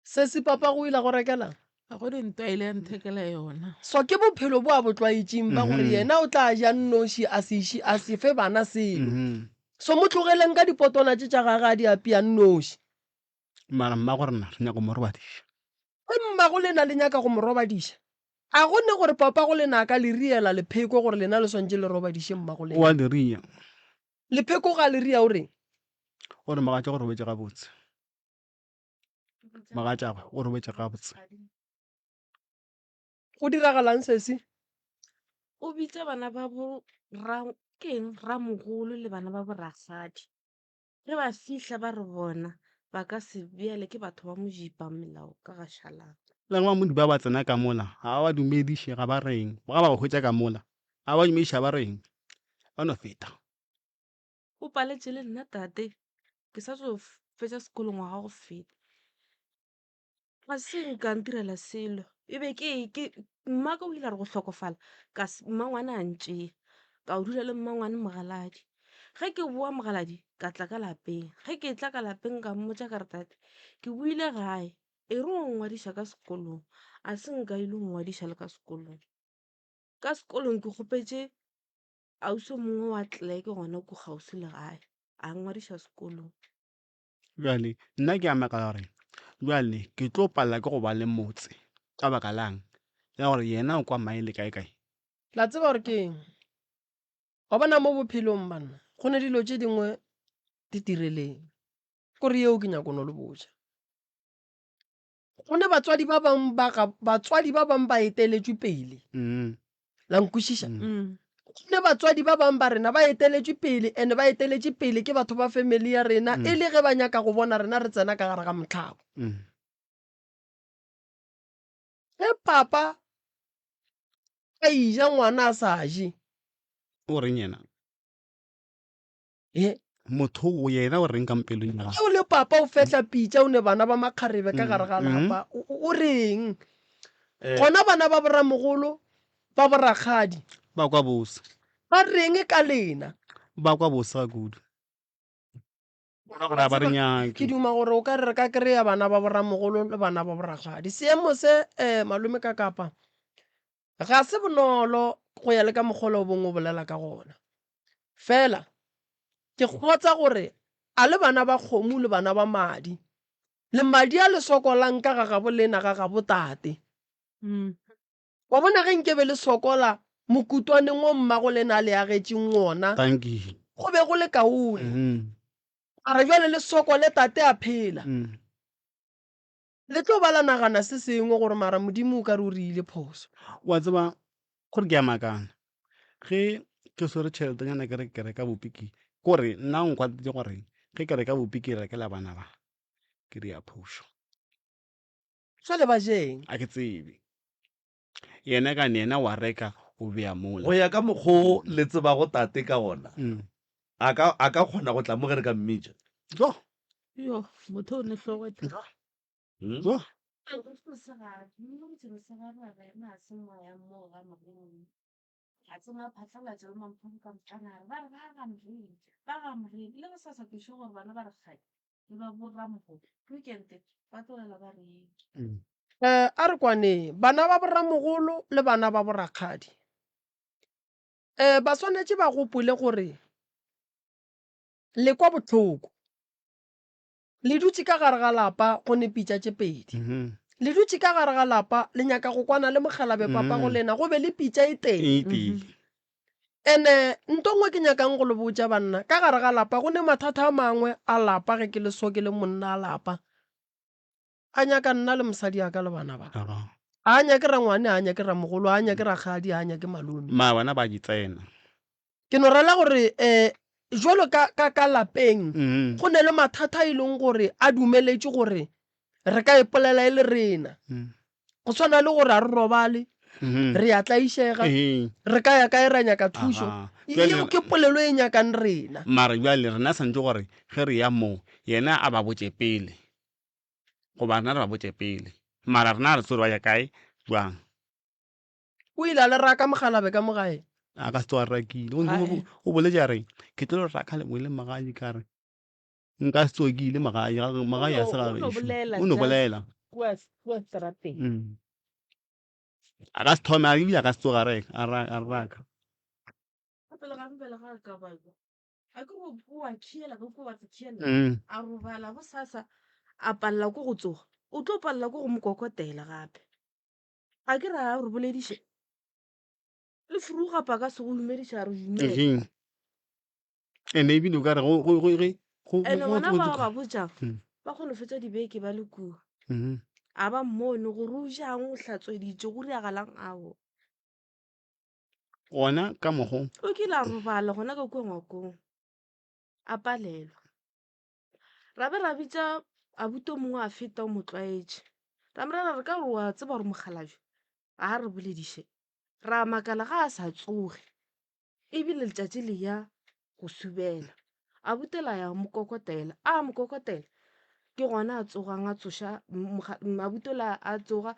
Sesi papa go ile a go rekelang? Ga go ne nto a ile a nthekela yona. So ke bophelo bo a bo tlwaetšeng ba gore yena o tla ja nnoši a se iše a se fe bana selo. So mo tlogeleng ka dipotwana tše tša gage a di apea nnoši. Mara mmago rena re nyaka go mo robadiša. Ge mmago lena le nyaka go mo robadiša, a go ne gore papago lena a ka le riela lepheko gore lena le swanetše le robadiše mmago lena? O a le ria. Lepheko ga le ria o reng? O re mogatšagwe o robetše gabotse. Mogatšagwe o robetše gabotse. Go diragalang sesi? O bitša bana ba bo ra ke eng ramogolo le bana ba bo rakgadi. Ge ba fihla ba re bona ba ka se bjale ke batho ba mojipa melao ka ga šalana. Le ge ba modiba ba tsena ka mola, ga ba dumediše, ga ba reng. Ga ba go hwetša ka mola, ga ba dumediše, ga ba reng. Ba no feta. O paletše le nna tate, ke sa tšo fetša sekolo ngwaga wa go feta. Ga se nka ntirela selo, e be ke ke mmaka o ile a re go hlokofala ka mmangwane a ntšea ka o dula le mmangwane Mogaladi. Ge ke boa Mogaladi ka tla ka lapeng, ge ke tla ka lapeng ka mmotša ka re tate ke boile gae e re o nngwadiša ka sekolong, a se nka ile go nngwadiša le ka sekolong. Ka sekolong ke kgopetše ausi o mongwe wa clerk gona ko kgauswi le gae a nngwadiša sekolong. Bjale nna ke a makala gore bjale ke tlo palela ke go ba le motse ka baka lang ya gore yena o kwa maele kae kae. La tseba gore ke eng? Wa bona mo bophelong banna, go ne dilo tše dingwe di tireleng. Kore yeo ke nyako no le botša. Go ne batswadi ba bang ba ga batswadi ba bang ba eteletšwe pele. Mm. La nkwešiša? Mm. Go ne batswadi ba bang ba rena ba eteletšwe pele and ba eteletše pele ke batho ba family ya rena e le ge ba nyaka go bona rena re tsena ka gare ga mohlabo. Mm. Ge papa a ija ngwana a sa je. O reng yena? He. Motho o yena o reng ka mpelong ya gagwe? O le papa o fehla pitša o ne bana ba makgarebe ka gare ga lapa o reng? Gona bana ba boramogolo ba borakgadi Ba kwa bose. Ba reng ka lena? Ba kwa bose ga kudu. Bona gore ga ba re nyake. Ke duma gore o ka re re ka kry-a bana ba boramogolo le bana ba borakgadi. Seemo se um malome ka kapa Ga se bonolo go ya le ka mokgwa o bongwe o bolela ka gona. Fela ke kgotsa gore a le bana ba kgomo le bana ba madi, le madi a le sokolang ka ga gabo lena ga gabo tate. Wa bona ge nke be le sokola mokutwaneng wo mmago lena a le agetšeng wona, go be go le kaone. Mara bjale le sokole tate a phela. Le tlo ba la nagana se sengwe gore mara Modimo o ka re o re ile phoso. Wa tseba gore ke a makana ge ke swere tšheletenyana ke re ke reka bupi ke kore nna o nkwatile gore ge ke reka bupi ke rekela bana ba ke ria phošo. Jwale ba jeng? A ke tsebe. Yena kane yena wa reka o bea mola. Go ya ka mokgo le tsebago tate ka gona, a ka, a ka kgona go tla mo ge re ka mmitša? Jo! Yo, motho o ne hlogo e thata. Hmm? Yo. Eh, a re kwaneng bana ba boramogolo le bana ba borakgadi um ba swanetše ba gopole gore le kwa bohloko Le dutše ka gare ga lapa go ne pitša tše pedi. Le dutše ka gare ga lapa le nyaka go kwana le mokgalabe papago lena go be le pitša e tee. Ene nto nngwe ke nyakang go le botša banna, ka gare ga lapa go ne mathata a mangwe a lapa ge ke le so ke le monna a lapa. A nyaka nna le mosadi ya ka le bana ba ka. A nyake rangwane, a nyake ramogolo, a nyake rakgadi, a nyake malome. Mara bona ba di tsena. Ke no rela gore um jwalo ka, ka, ka lapeng Mm. go ne le mathata a e leng gore a dumeletše gore re ka ipolela e le rena. Mm. Go tshwana le gore a re robale, Mhm. re a tlaišega, Ee. re ka ya kae ra nyaka thušo. Aha. Bjale- Yeo ke polelo e nyakang rena. Mara bjale rena santše gore ge re ya moo yena a ba botše pele goba rena re ba botše pele mara rena ga re tsebe gore ba ya kae jwang. O ile a le raka mokgalabje ka mo gae. A ka se tsoge a rakile. O, o, o boletše a re, ke tlo le raka le boele magae ka re nka se tsoge ke ile magae, ga- magae a se ga O no gešo. bolela O no just bolela. kua kua strateng. Mm. A ka se thome, a ebile a ka se tsoge a reka, a ra- a raka. Gape le gape pele ga a ka ba a ke go o a khiela ka kua wa se khiela Mm. a robala bosasa a palela ko go tsoga o tlo palela ko go mo kokotela gape. A ke ra re bolediše le furu gape a ka se go dumediše a re dumela. Mhm. And ebile o ka re go go go go go Ene go gona go ba ba botšang Mm. ba kgone go fetša dibeke ba le kua. Mhm. A ba mmone gore o jang o hlatsweditše go diragalang ao. Gona ka mokgo. O kile a robala gona ka kua ngwakong a palelwa. Ra be ra bitša abuti o mongwe a feta o mo tlwaetše. Ra mo rera re ka gore wa tseba gore mokgalabje ga a re bolediše. Ra makala ga a sa tsoge ebile letšatši le ya go subela. Abuti la ya mo kokotela, a mo kokotela ke gona a tsogang a tsoša abuti ola a tsoga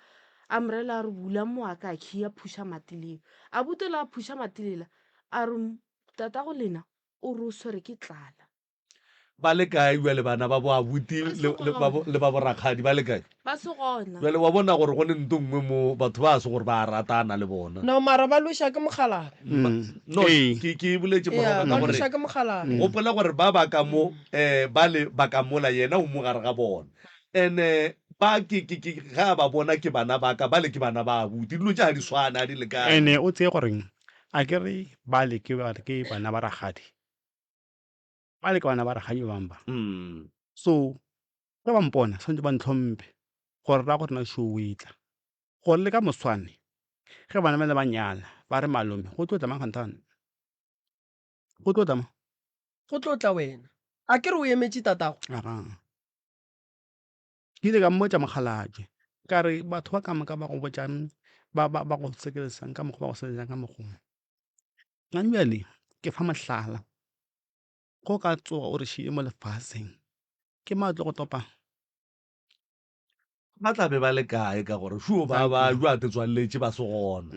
a mo rela a re bula mo a ka khia phuša mati leo. Abuti ola a phuša mati lela a re tatago lena o re o swere ke tlala. Ba le kae bjale bana ba bo abuti Ba se le, le, ba bo, gona. le ba borakgadi ba le kae? Ba se gona. Bjale wa bona gore go ne nto nngwe mo batho ba se gore ba a ratana le bona. No mara ba lweša ke mokgalabje. Ba, no, Ee. ke, ke e boletše Yeah, morago ka ba gore lweša ke mokgalabje. gopola gore ba ba ka mo um ba le ba ka mola yena o mo gare ga bona. And-e ba ke, ke, ke, ge a ba bona ke bana ba ka, bale ke bana ba abuti. Dilo tše ga di swane, ga di lekane. Ene o tseye gore a ke re bale ke ba ke bana ba rakgadi. Ba le ke bana ba rakgadi ba bang ba. So ge ba mpona swanetše ba ntlhomphe gore ra go rena šo o etla. Gore le ka moswane ge bana bale ba nyala ba re malome go tlo tla mang kganthane? Go tlo tla mang? Go tlo tla wena. A ke re o emetše tatago? Aga. Ke ile ka mmotša mokgalabje ka re batho ba ka moka ba go botšang ba ba ba go sekelesang ka mokgwa ba go sekelesang ka mokgwa. Nna bjale ke fa mohlala. Go ka tsoga o re šie mo lefaseng, ke mang a tlo go topang? Ba tla be ba le kae ka gore šo ba ba jo a te tswalletše ba se gona.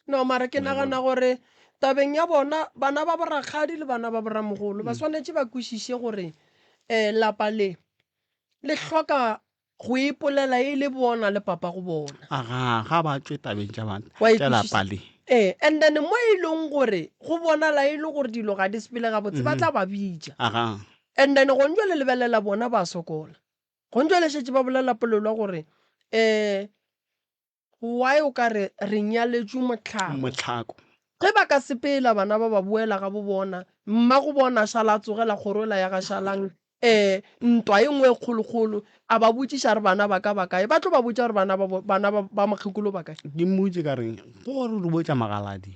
No mara ke nagana gore tabeng ya bona bana ba borakgadi le bana ba boramogolo ba swanetše ba kwešiše gore um lapa le le hloka go ipolela e le bona le papa go bona. Aga, ga ba tšwe tabeng tša ba, Wa e tša lapa kwešiša? le. Ee, and then mo e leng gore go bonala e le gore dilo ga di sepele gabotse, ba tla ba bitša. Aga. And then gone jwale lebelela bona ba sokola. Gone jwale šetše ba bolela polelo ya gore um Why o ka re re nyaletšwe mohlako? Mohlako. Ge ba ka sepela bana ba ba boela ga bo bona, mmago bona a šala a tsogela kgoro yela ya ga Šalang um ntwa e nngwe e kgolokgolo, a ba botšiša a re bana ba ka ba kae? Ba tlo ba botša gore bana ba bo, bana ba, ba mokgekolo ba kae? Ke mmotše ka re, Gore re botša magaladi,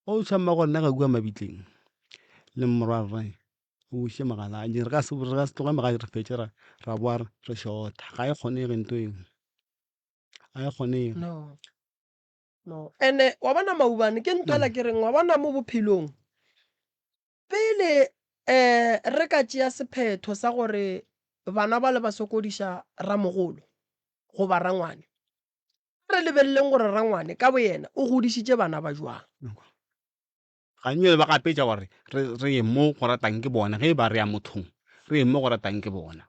o tšha mmago rena ka kua mabitleng le morwarre o buše magaladi, re ka se, re ka se tloge magae re fetše ra, ra boa re šota, ga e kgonege nto eo. Ga e kgonege. No. No. Ene wa bona maubane ke ntwela ke reng wa bona mo bophelong pele eh re ka tšea sephetho sa gore bana bale ba sokodiša ramogolo goba rangwane, a re lebeleleng gore rangwane ka boyena o godišitše bana ba jwang. Gantši ba gapetša gore re, re ye mo go ratang ke bona, ge e ba re ya mothong, re ye mo go ratang ke bona.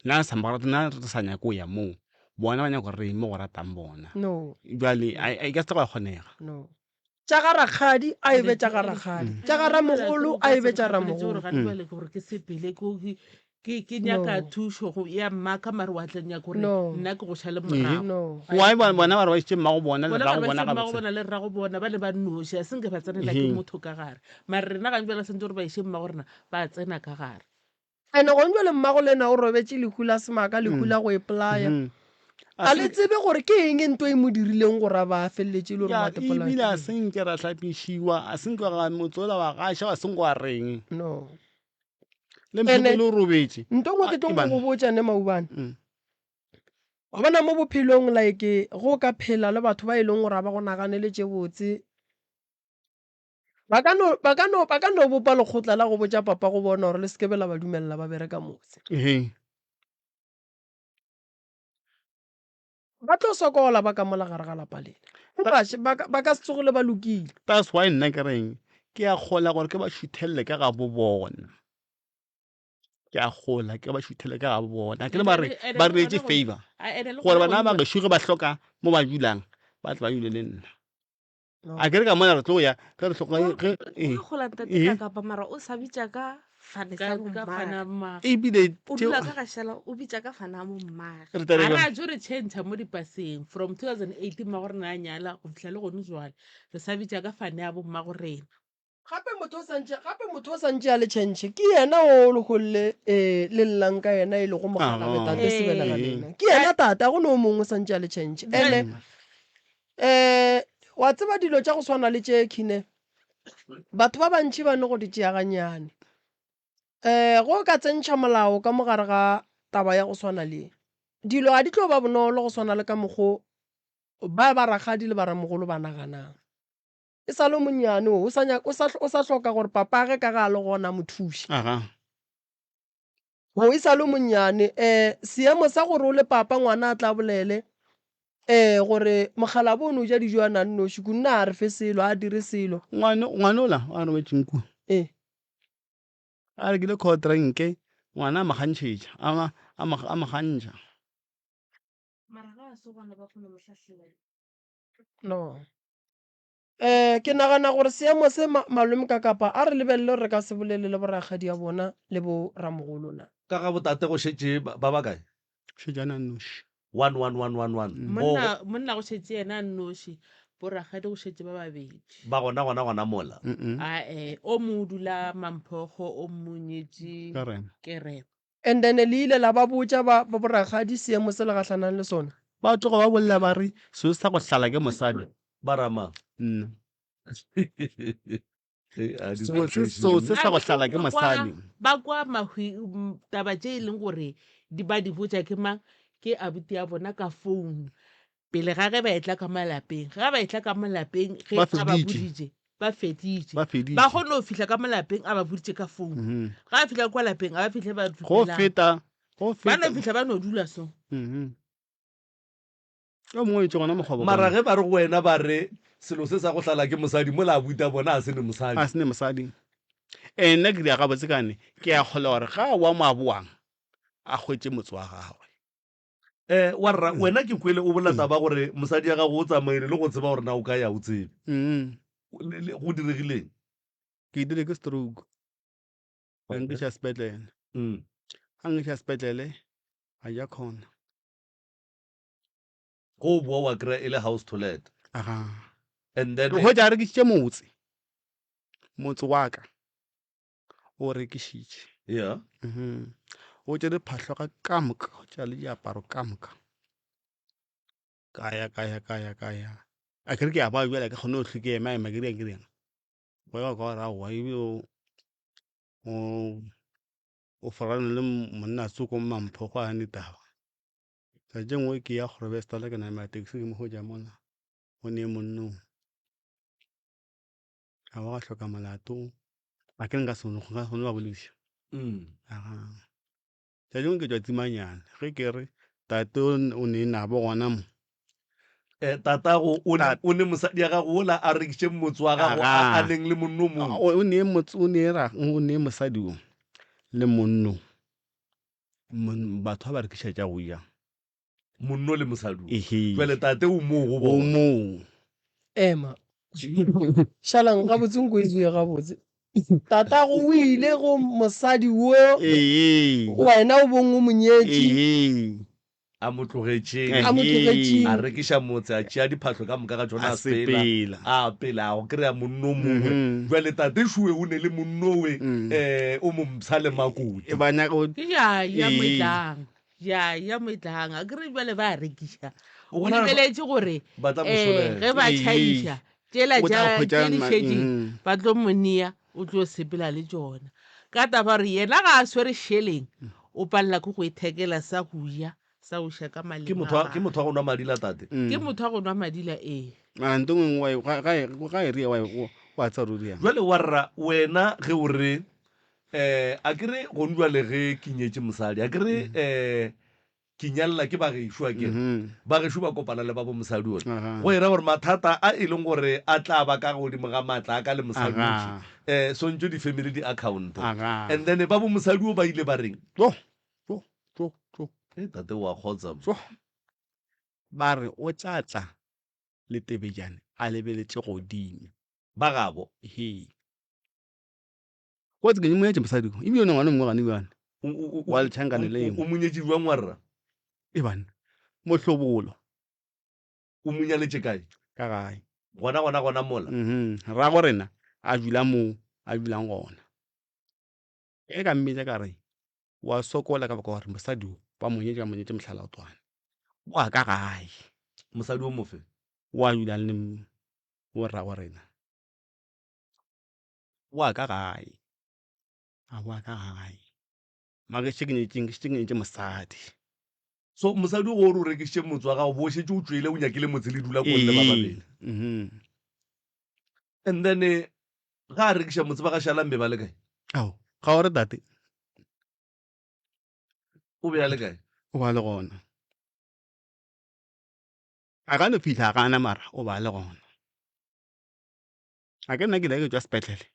Nna re sa, nna re sa nyake go ya moo, bona ba nyaka gore re ye mo go ratang bona. No. Bjale a e ka se tsoge ya kgonega. No. Tša ga rakgadi a e be tša ga rakgadi, tša ga ramogolo a e be tša ramogolo. Gane gore ke sepele ke ke nyaka thušo go ya mmaka mare wa tla nyaka gore nna ke go šale morago. No. Why bona ba re ba išitše mmago bona le rrago bona gabotse? Bona le rrago bona ba ne ba nnoši a se nke ba tsenela ke motho ka gare. Mare rena gane bjale santse gore ba iše mmago rena ba tsena ka gare. Ene gone jwale mmago lena o robetše lehu la semaka, lehu la go ipolaya. A le tsebe gore ke eng nto e mo dirileng gore a ba a feleletše e le gore Ya, wa tepolaya ebile ke a eng. se nke ra hlapišiwa, a se nke ga motse ola wa gaša, wa se nke wa reng. No. Le Ene mphokolo o robetše. nto nngwe A, ke tlo go ebana. go botša ne maubane. Mm. Wa bona mo bophelong like ge o ka phela le batho ba e leng gore ga ba go naganele tše botse, Ba ka no, ba ka no, ba ka no bopa lekgotla la go botša papa go bona gore le se ke be la ba dumelela ba bereka motse. Ehe. Ba tlo sokola ba ka mola gare ga lapa lela. Goba ba ka, ba ka se tsogile ba lokile. That's why nna ke reng ke a kgola gore ke ba šuthelele ka gabo bona. Ke a kgola ke ba šuthelele ka gabo bona. Ke le ba re ba re etse favor gore bana ba gešo ge ba hloka mo ba dulang ba tle ba dule le nna. A ke re ka mona re tlo ya ge re hloka ge ee gola ntate ee. ka kapa mara o sa bitša ka fane sa Ka ka fana bommage mmage. Ebile o tšeo dula ka gašela o bitša ka fana ya bommage re tla Ga re ra tšo re change mo dipaseng from 2018 mmago rena a nyala go fihla le gone jwale re sa bitša ka fane ya bommago rena. Gape motho o santše, gape motho o santše a le tšhentšhe ke yena o leholle eh, le llang ka yena e lego mokgalabje tate Sebelega Ee. lena. Ke yena tate, ga go ne o mongwe o santše a le tšhentšhe. Ene eh, wa tseba dilo tša go swana le tše Khine, batho ba bantši ba no go di tšea gannyane. Eh, ge o ka tsentšha molao ka mo gare ga taba ya go swana le ye, dilo ga di tlo ba bonolo go swana le ka mokgo ba ba rakgadi le ba ramogolo ba naganang. E sa le o monnyane o, o sa nyaka, o sa, o sa hloka gore papage ka ga a le gona a mo thuše. Aga. Go e sa le o monnyane, eh, seemo sa gore o le papa ngwana a tla bolele, eh, gore mokgalabo o no ja dijo a na nnoši, kunna a re fe selo, a dire selo. Ngwane, ngwane ola a robetšeng kua. Eh. A rekile cold drink, ngwana a mo kgantšhetša, a ma, a mo, a mo kgantšha. Mara ga a se gona ba kgona mo hlahlela. No. Um ke nagana gore seemo se ma, malome ka kapa a re lebelele gore re ka se bolele le borakgadi ya bona le bo ramogolo na. Ka ga botate go šetše ba ba bakae? Šetše a na nnoši. One, one, one, one, one. Bo, Monna, monna go šetše yena a nnoši, borakgadi go šetše ba babedi. ba gona gona gona mola. Ae, o mongwe o dula Mamphogo, o mongwe o nyetše Kerema. Kerema. And then le ile la ba botša ba, ba borakgadi seemo se le gahlanang le sona? Ba tloga ba bolela ba re, Selo sa go hlala ke mosadi. Ba ra mang? Nna. Ge a di Selo se, seo se sa go hlala ke Ba kwa, mosadi. ba kwa mahwi, m, taba tše e leng gore di, ba di botša ke mang? Ke abuti ya bona ka phone. Pele ga ge ba etla ka malapeng. Ge ba etla ka malapeng, ge Ba a ba feditše. boditše, ba feditše. Ba feditše. Ba kgone go fihla ka malapeng a ba boditše ka phone. Mhm. Ga a fihla kwa lapeng, a ba fihle ba Go dumelang. feta, go Ba no feta. fihla ba no dula so. Mhm. Yo mongwe o itše gona mokgwa Mara ge ba re go wena ba re selo se sa go hlala ke mosadi mola a buta bona a se ne mosadi. A se ne mosadi. Ee, nna ke dira gabotse kane ke a kgolwa gore ga a boa mo a boang a hwetše motse wa gagwe. Eh, warra, wena ke kwele o bolela taba gore mosadi ya gago o tsamaile le go tseba gore na o ka ya o tsebe. Mm. Le- le- Go diregileng? Ke dirile ke stroke. Ba nkiša sepetlele. Mm. Ga nkiša sepetlele, ga ja khona. Go o boa wa kry-a e le house to let. Aga. And then Ke hwetša a rekišitše motse. Motse wa ka. O rekišitše. Yeah. Mhm. O tšere phahlo ka ka moka, o tšea le diaparo ka moka. Ka ya ka ya ka ya ka ya. A ke re ke a ba bjale ke kgone go hlwe ke ema ema ke dirang ke dirang. Wa ya ka gore aowa ebile o o o forane le monna tsoko Mampho go a ne taba. Tšatši e nngwe ke ya Grobestala ke namela taxi ke mo hwetša mola o ne monnong. A ba ka hloka molato. A ke re nka se nka se kgone go ba bolediša. Mm. Aga. Tšatši lengwe ke tšwa Tsimanyana, ge ke re tate o ne nabo gona mo. Eh, tatago o ne, o ne mosadi ya gago ola a rekiše motse wa gago a, a neng le monno mongwe. O ne motse, o ne ra, o ne mosadi o le monno. Batho ba ba rekiša tša go ja. Monno le mosadi o. Ehe. Jwale tate o moo go bona. O moo. Ema. Šalang gabotse nko e bue gabotse. Tatago o ile go mosadi wo Ee. wena o bong o mo nyetše. Ee. A mo tlogetšeng. A mo tlogetšeng. A rekiša motse, a tšea diphahlo ka moka ga tšona, A a sepela. sepela. A pela, a go kry-a monno mongwe. Bjale tate šowe o ne le monnowe um o mompsha le makoti. E ba nyaka go. Ke ya ya Ee. moetlang. Ya ya moetlang. A kere bjale ba a rekiša. O O bona lebeletše gore ba tla mo um solela. ge ba Ee. tšhaiša tšela O tla tša hwetša tše di ma- šetšeng mhm. ba tlo mo nea o tlo sepela le tšona ka taba gore yena ga a swere šeleng o palela ke go ithekela sa go ja sa go ša ka Ke maleng motho a wa, ke gagwe motho wa go nwa madila tate. ke motho wa go nwa madila ee Mara nto ngwe wa ga ga ga e ria wa wa tsa ruri ya. Jwale wa rra wena ge o re eh a ke re gone jwale ge ke nyetše mosadi a ke re eh ke nyalela ke bagešo a kere bagešo ba kopana le ba bo mosadi ole go era gore mathata a e leng gore a tla ba ka godimo ga maatla a ka le mosadi oše um swantšwe di-family di account and then ba bo mosadi o ba ile ba reng Jo, jo, jo, jo. e tate wa kgotsa mo. Jo. Ba re o tla tla le Tebejane a lebeletše godimo. Ba gabo. He. Kotsi ke monyetše mosadi o. Ebile o ne ngwana o mongwe gane bjane. Wa letšhankane leo. O monyetše bjang wa rra? E banna. Mohlobolo. O mo nyaletše kae? Ka gae. Gona gona gona mola. Mhm. Rrago rena a dula mo a dulang gona. Ge ka mmitša ka re wa sokola ka baka gore mosadi o ba mo nyetše ba mo nyetše mohlalaotwana. Wa ka gae. Mosadi o mofe? Wa dulang le borrago rena. Wa ka gae, a wa ka gae. Mara ke šetše ke nyetše, ke šetše ke nyetše mosadi. So mosadi o gore o rekišitše motse wa gago, bo o šetše o tšwele o nyakile motse le dula kong le ba babedi. Mhm. And then ga a rekiša motse ba ga Šalang be ba le kae? Ao, ga o re tate. O be a le kae? O ba le gona. A ka no fihla a gana mara o ba le gona. A ke nna ke ile ke tšwa sepetlele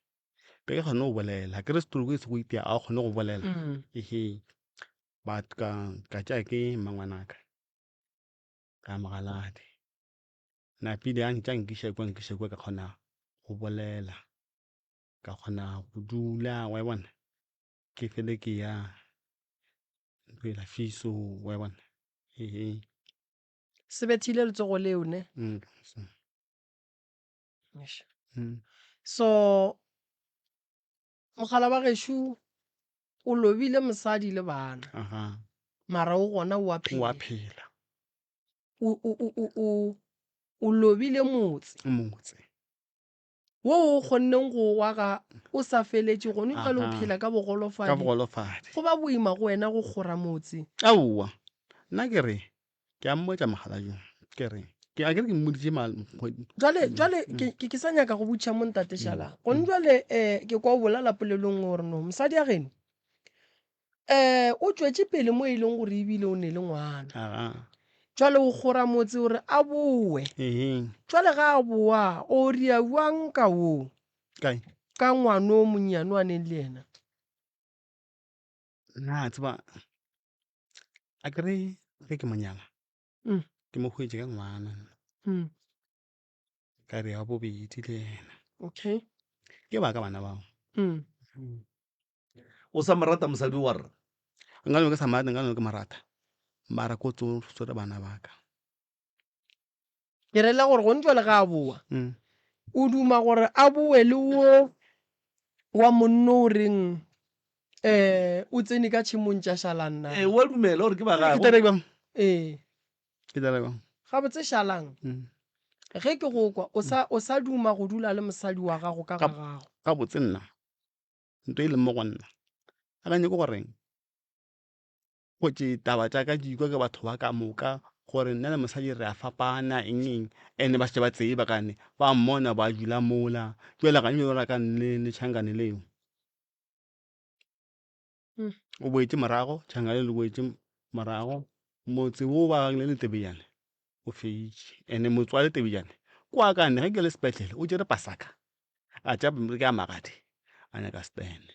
be ke kgone go bolela ke re stroke se go itia a o kgone go bolela mm. ehe ba ka ka tša ke mmangwanaka ka mogaladi napile a ntša nkiša kwa nkiša kwa ka kgona go bolela ka kgona go dula wa e bona ke fele ke ya ntlo ela fiso wa e bona ehe se bethile letsogo leo ne mm. Mm. So mogala wa gešo o lobile mosadi le bana. Aha. Mara o gona o a phela. O a phela. O o o o o lobile motse. Motse. Wo o kgonneng go wa ga o sa feletše gone jwale o phela ka bogolofadi. Ka bogolofadi. Go ba boima go wena go kgora motse. Aowa. Nna ke re Ke a mmotša mogala yo, ke re, ke a ke re ke mmoditše kgwedi. Jwale, jwale ke, ke, ke sa nyaka go botšiša mo ntate Šala. Gone jwale eh, ke kwa o bolela polelong gore no mosadi ya geno eh o tšwetše pele mo e leng gore ebile o ne le ngwana. Aga. Jwale o kgora motse gore a bowe. Ehe. Jwale ga a boa o ria bjang ka wo? Kae? Ka ngwano o monnyane o a neng le yena. Na tseba a ke re ge ke mo nyala Mm. ke mo hwetše ka ngwana Mm. ka re ya bobedi le yena Okay. ke ba ka bana bao Mm. O sa mo rata mosadi wa rra? Nka no ke sa mo rata nka no ke mo rata mara ko tso swere bana ba ka. Ke rela gore gone jwale ga a boa Mm. o duma gore a boe le wo wa monno o reng um o tsene ka tšhemong tša šalang na Ee, wa dumela gore ke ba Ke gagwe. tla bjang? ee Ke tla bjang? gabotse šalang Mm. ge ke go kwa o sa o sa duma go dula le mosadi wa gago ka ga gago Gabotse nna nto e leng mo go nna a ka nyake goreng go tše taba tša ka di kwa ke batho ba ka moka gore nna le mosadi re a fapana eng eng ene ba šetše ba tseba kane ba mmona ba dula mola jwale ga nke ba rakane le tšhankane leo. O boetše morago, Tšhangale le boetše morago. Motse wo ba le Letebejane o feitše. Ene motse wa Letebejane kwa kane ge ke le sepetlele o tšere pasaka a tšea pampiri ya magadi a nyaka stene.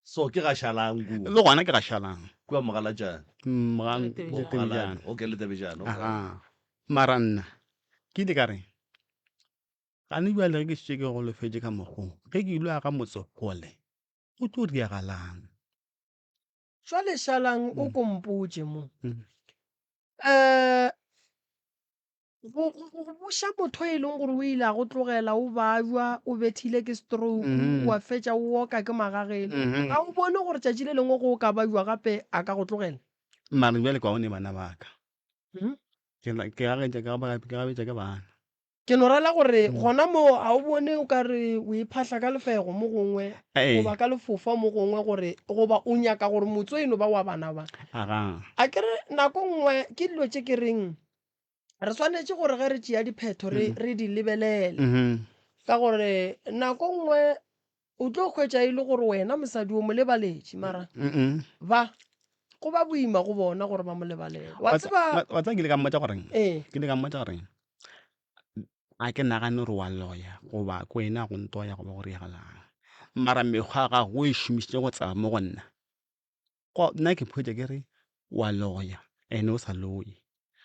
So ke ga Šalang kua. Le gona ke ga Šalang. Kua Mogalatšane. Letebejane. Okay, Letebejane. Okay. Aha. Mara nna ke ile ka re gane bjale ge ke šetše ke golofetše ka mokgo ge ke ilo aga motse kgole go tlo diagalang. Jwale Šalang o ko mpotše mo. Um go, go, go buša motho e leng gore o ile a go tlogela o bajwa o bethile ke stroke mm -hmm. wa fetša o oka ke magagelo mm -hmm. ga o bone gore tšatši le lengwe go o ka bajwa gape a ka go tlogela mare bjale kwa o ne bana baka mm -hmm. ke gabetša ke bana Ke no rela gore gona moo ga o bone o ka re o iphahla ka lefego mo gongwe goba ka lefofa mo gongwe gore goba o nyaka gore motse o e no ba wa bana ba. A ke re nako nngwe ke dilo tše ke reng re swanetše gore ge re tšea diphetho re re di lebelele ka gore nako nngwe o tlo hwetša e le gore wena mosadi o mo lebaletše mara ba go ba boima go bona gore ba mo lebalele. Wa tseba Wa tseba ke ile ka mmotša goreng? Ee. Ke ile ka mmotša goreng ga ke nagane gore wa loya goba ke wena go ntoya goba go riagalang mara mekgwa ya gago o e šomišitše go tseba mo go nna nna ke ikhwetša ke re wa loya and o sa loye.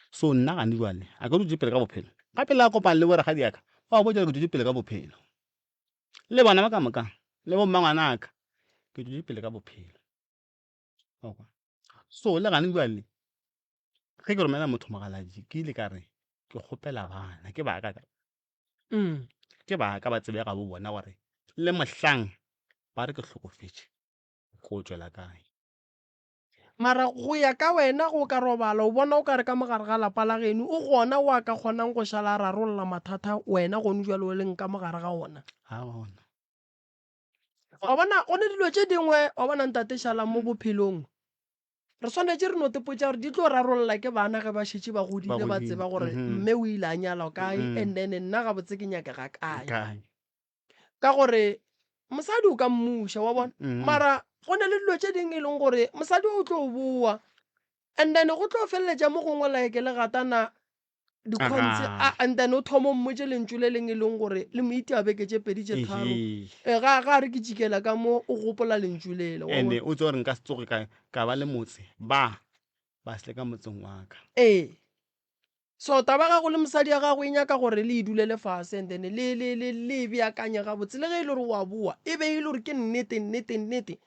So nna gane jwale a ke tšwetše pele ka bophelo gape le a kopana le borakgadiaka ba botša gore ke tšwetše pele ka bophelo. Le bana ba ka moka le bo mmangwanaka ke tšwetše pele ka bophelo. Wa kwa? So le gane jwale ge ke romela motho mogalatši ke ile ka re ke kgopela bana ke ba ka ke ba ka ba tsebe ga bo bona gore le mohlang ba re ke hlokofetše ko tšwela kae. Mara go ya ka wena ge o ka robala o bona o ka re ka mo gare ga lapa la geno o gona o a ka kgonang go šala a rarolla mathata wena gone bjalo o leng ka mo gare ga ona? Ga gona. Wa bona go ne dilo tše dingwe wa bona ntate šalang mo bophelong re swanetše re no tepotša gore di tlo rarolla ke bana ge ba šetše ba godile ba tseba gore mme o ile a nyalwa kae and then nna gabotse ke nyakega kae. Ka gore mosadi o ka mmuša wa bona mm. mara go na le dilo tše dingwe e leng gore mosadi o tlo boa and then go tlo feleletša mo gongwe like le gatana di-cons and then o thoma o mmotse lentšu le leng e leng gore le mo itia beke tše pedi tše tharo e ga ga re ke tšikela ka mo o gopola lentšu lele ene o tse gore nka se tsoge ka ba le motse ba ba se le ka motseng wa ka ee So taba ya gago le mosadi ya gago e nyaka gore le e dulele fase and then le, le, le, le e beakanye gabotse. Le ge e le gore wa boa, e be e le gore ke nnete, nnete, nnete.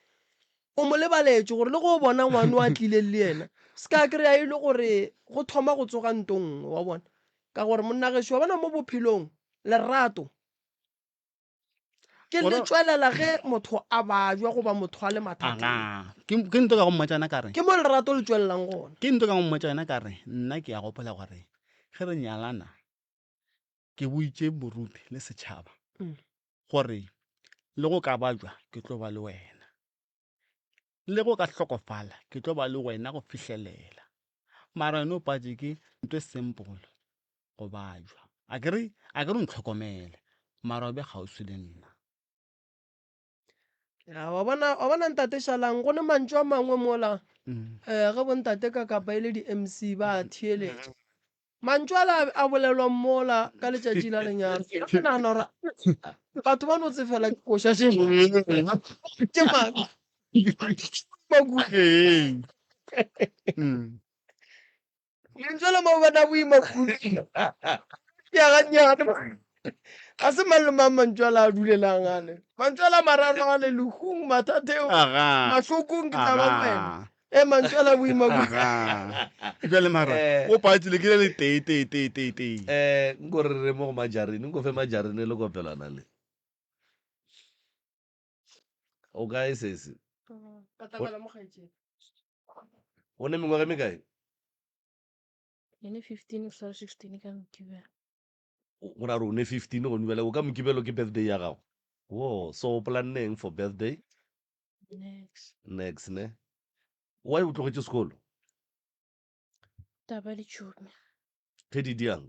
O mo lebaletše gore le ge o bona ngwano a tlileng le yena, se ka kry-a e le gore go thoma go tsoga nto nngwe, wa bona. Ka gore monna gešo, wa bona mo bophelong, lerato Ke le tšwelela ge motho a bajwa goba motho a le mathateng. Aga, ke, ke nto ka go mmotša yena ka re. Ke mo lerato le tšwelelang gona. Ke nto ka go mmotša yena ka re, nna ke a gopola gore ge re nyalana ke boitše moruti le setšhaba gore le go ka bajwa ke tlo ba le wena. Le go ka hlokofala ke tlo ba le wena go fihlelela. Mara wena o patše ke nto e simple go bajwa. A ke re, a ke re o ntlhokomele mara o be kgauswi le nna. Ya, wa bona, wa bona ntate Šalang, go ne mantšu a mangwe mola um ge bontate ka kapa e le di-MC ba a theeletša. Mantšu ale a bolelwang mola ka letšatši la lenyalo, ke nagana gore batho ba no tsefela ke koša tše tše maaka. Lentšu la mo bona boima kudu. Ke ya gannyane. Ga se mang le mang mantšu a la a dulelang ale. Mantšu a la mararo ale lehung, mathateng, mahlokong ke tla ba le wena. E mantšu a la boima kudu. Bjale mara Eh. o patile ke le le tee tee tee tee tee. Eh, nko re re mo go majarine, nko fe majarine le kopelwana le. O kae sesi? Katamela mo kgaetšedi. O ne mengwaga e mekae? Ke ne 15 go swara 16 ka Mokibelo. O ra re o ne 15 gone bjale o ka Mokibelo ke birthday ya gago. Wo, so o planne eng for birthday? Nex. Nex ne. Why o tlogetše sekolo? Taba le tšhomi. Ge di diang?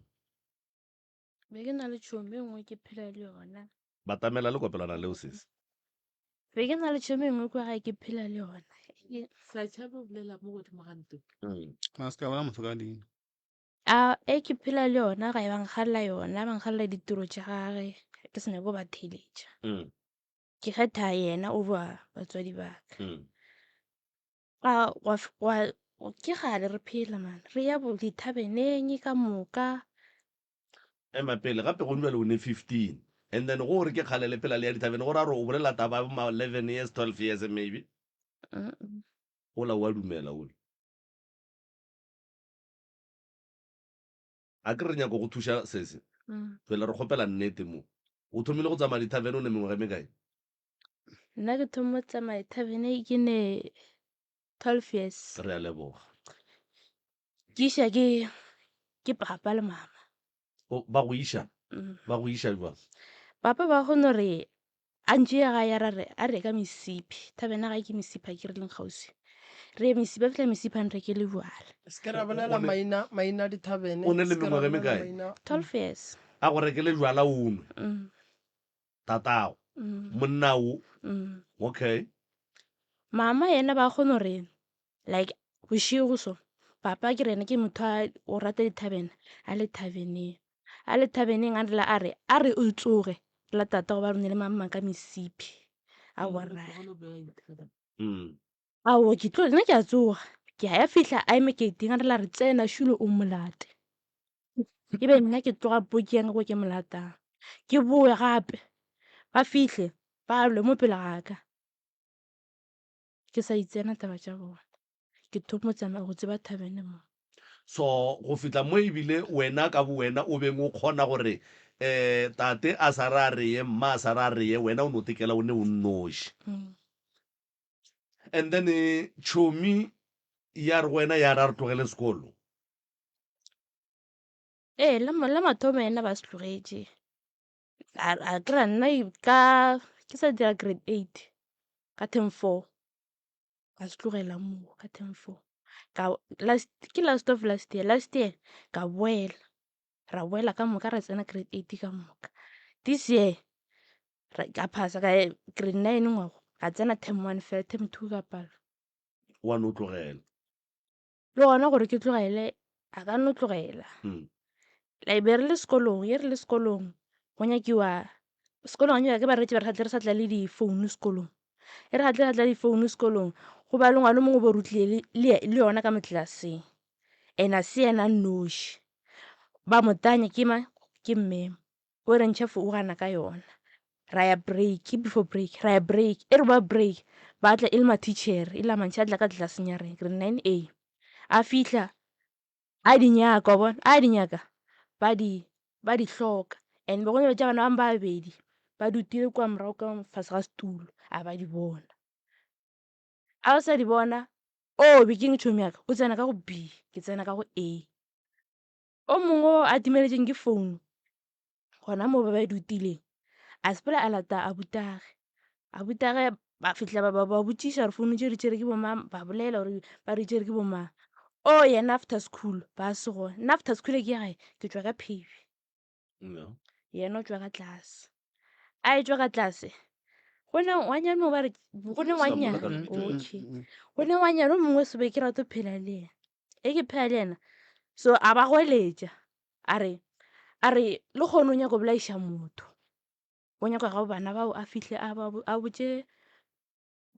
Be ke na le tšhomi e nngwe ke phela le yona. Batamela le kopelwana leo sesi. Be ke na le tšhomi e nngwe kwa gae ke phela le yona. Ke- Sa tšhabe go bolela mo godimo ga ntlo. A se ka bolela motho ka leina. A e ke phela le yona gae ba nkgalela yona, ba nkgalela ditiro tša gage, ke se nyake go ba theeletša. Ke kgetha yena over batswadi ba ka. A gwa f- gwa ke kgale re phela man, re ya bo dithabeneng ka moka. Ema pele, gape go bjale o ne 15 and then go re ke kgale le phela le ya dithabeng go ra gore o bolela taba ya bo ma 11 years, 12 years maybe. Ola o a dumela ola. A ke re nyako go thuša sesi. Jwale re kgopela nnete mo. O thomile go tsamaya dithabeng o ne mengwaga e mekae? Nna ke thoma go tsamaya dithabeng ke ne 12 years. Re a leboga. Ke iša ke ke papa le mama. O, ba go iša? Ba go iša jwang? Papa ba kgone gore a ntšee gae a re a re ka Mississippi. Thabeng ya gae ke Mississippi ke re leng kgauswi. Re ye Mississippi, a fihla Mississippi a nrekele bjala. Se ke ra bolela maina maina a dithabene. O ne le Se ke ra mengwaga e bolela mekae? maina. 12 years. A go rekele jwala o nwe? Tatago? Monna wo? Okay. Mama yena ba kgone gore like bošego so papa ke re yena ke motho a o rata dithabene a le thabeneng a le thabeneng a lla a re a re o tsoge la tata go ba re ne le mang mang ka Mississippi a wa Aowa ke tlo nna ke a tsoga ke a ya fihla a eme gate-ing a re la re tsena šulo o molate e be nna ke tloga pokeng ko ke mo latang ke boe gape ba fihle ba lwe mo pele ga ka. Ke sa itsena taba tša bona. Ke thomo tsamaya go tseba thabene mo. So go fihla mo ebile wena ka bowena o beng o kgona gore um tate a sa re a re ye, mma a sa re a re ye, wena o no tekela o ne o nnoši. And then tšhomi ya re go wena ya re a re tlogele sekolo. Ee, la la mathomo yena ba se tlogetše. A kry-a nna ka ke sa dira grade eight ka term four ka se tlogela moo ka term four. Ka last ke last of last year, last year ka boela ra boela ka moka ra tsena grade eight ka moka. This year ka phasa ka grade nine ngwago ka tsena term one fela term two ka palelwa. Wa no tlogela. Le gona gore ke tlogele a ka no tlogela. Like be re le sekolong, ge re le sekolong go nyakiwa sekolong ga ke ba re re sa tla le di-phone sekolong. E re ga tle re tla di-phone sekolong go ba le ngwana o mongwe o bo re o tlile le yona ka mo class-eng and a se yena a nnoši. Ba mo tanya ke mang? Ke mme. O re ntšha o gana ka yona. Ra ya break, ke before break, ra ya break. E re ba break, ba tla e le mathitšhere, e le a mantši a tla ka class-eng ya rena, ke re nine A. A fihla a di nyaka, wa bona, a di nyaka, ba di, ba di hloka. And be go na le tša bana ba bangwe ba babedi, ba dutile kua morago ka fase ga setulo, a ba di bona. A sa di bona, oh be keng tšhomi ya ka, o tsena ka go B, ke tsena ka go A. O mongwe o a timeletšeng ke founu gona moo ba ba dutileng a sepela a lata abutage. Abutage ba fihla ba ba botšiša gore founu tše di tšere ke bo mang, ba bolela gore ba di tšere ke bo mang. O yena after school ba se gona, nna after school ke ya gae ke tšwa ka phebe. Yena o tšwa ka tlase, a etšwa ka tlase go ne ngwanyana o ba re go ne ngwanyana okay go ne ngwanyana o mongwe se be ke rata go phela le yena. E ke phela le yena so a ba goeletša a re a re le kgono o nyaka go bolaiša motho o nyaka go bana bao a fihle a ba a botše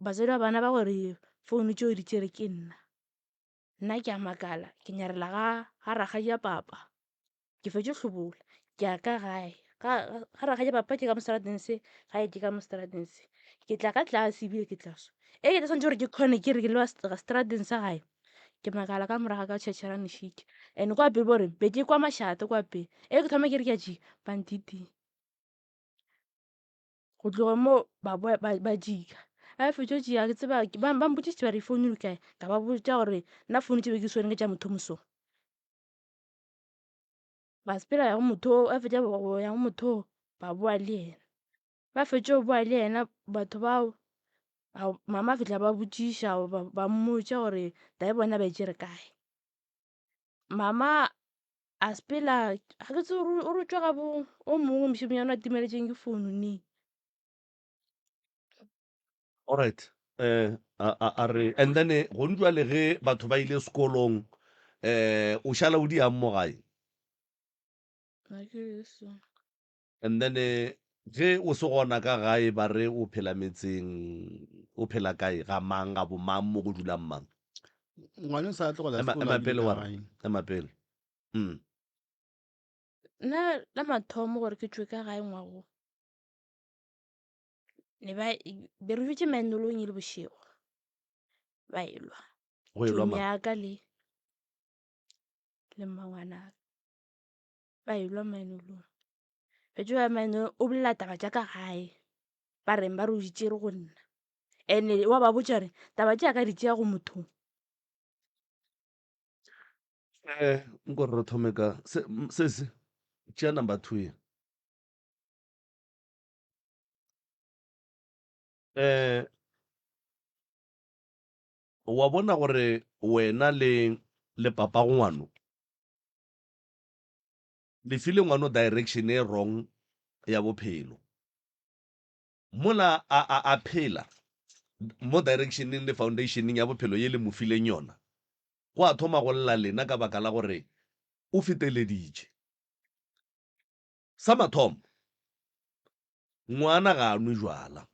batswadi ba bana ba gore phone tšeo di tšere ke nna. Nna ke a makala ke nyarela ga ga rakgadi ya papa. Ke fetše hlobola ke ya ka gae ga ga rakgadi papa ke ka mo seterateng se gae ke ka mo seterateng se. Ke tla ka tlase ebile ke tla so e ke tla swanetše gore ke kgone ke re ke leba seterateng sa gae ke makala ka morago ga ka tšhetšhera mešika and kwa pele bore be ke kwa mašata kwa pele e ke thoma ke re ke a jika ba ntitia. Go tloga moo ba boa ba jika ga ba fetša go jika ke tseba ba mpotšišitše ba re phone e kae ka ba botša gore nna phone tše be ke di swereng ke tša motho o moso. Ba sepela ya go motho o, ba fetša go ya go motho o, ba boa le yena. Ba fetša go boa le yena batho bao, mama a fihla ba botšiša ba mmotša gore taba ya bona ba e tšere kae. Mama a sepela ga ke tsebe o re o tšwa gabo o mongwe mošemanyana a timeletšeng ke founu neng. Alright, eh, a, a, a re, and then eh, gone jwale ge batho ba ile sekolong, eh, o šala o diang mo gae? Ga ke so. And then eh, ge o se gona ka gae ba re o phela metseng, o phela kae, ga mang, ga bo mang, mo go dulang mang? Ngwana o sa tlogela Ema, sekolo ema a dule pele ka wa re, gae. ema pele. Mm. Nna la mathomo gore ke tšwe ka gae ngwago ne ba be re dutše maenolong e le bošego ba elwa Go elwa tšhomi mang? ya ka le le mmangwanaka ba elwa maenolong fetše ba maenolong o bolela taba tša ka gae ba reng ba re o di tšere go nna and-e wa ba botša gore taba tše a ka di tšea go motho. Eh, nko re thome ka se se se tšea number 2 ye. Eh wa bona gore wena le le papa go ngwano le file ngwano direction e wrong ya bophelo. Mola a a a phela mo directioneng le foundationeng ya bophelo ye le mo fileng yona, gwa thoma go lla lena ka baka la gore o feteleditše. Sa mathomo, ngwana ga a nwe jwala.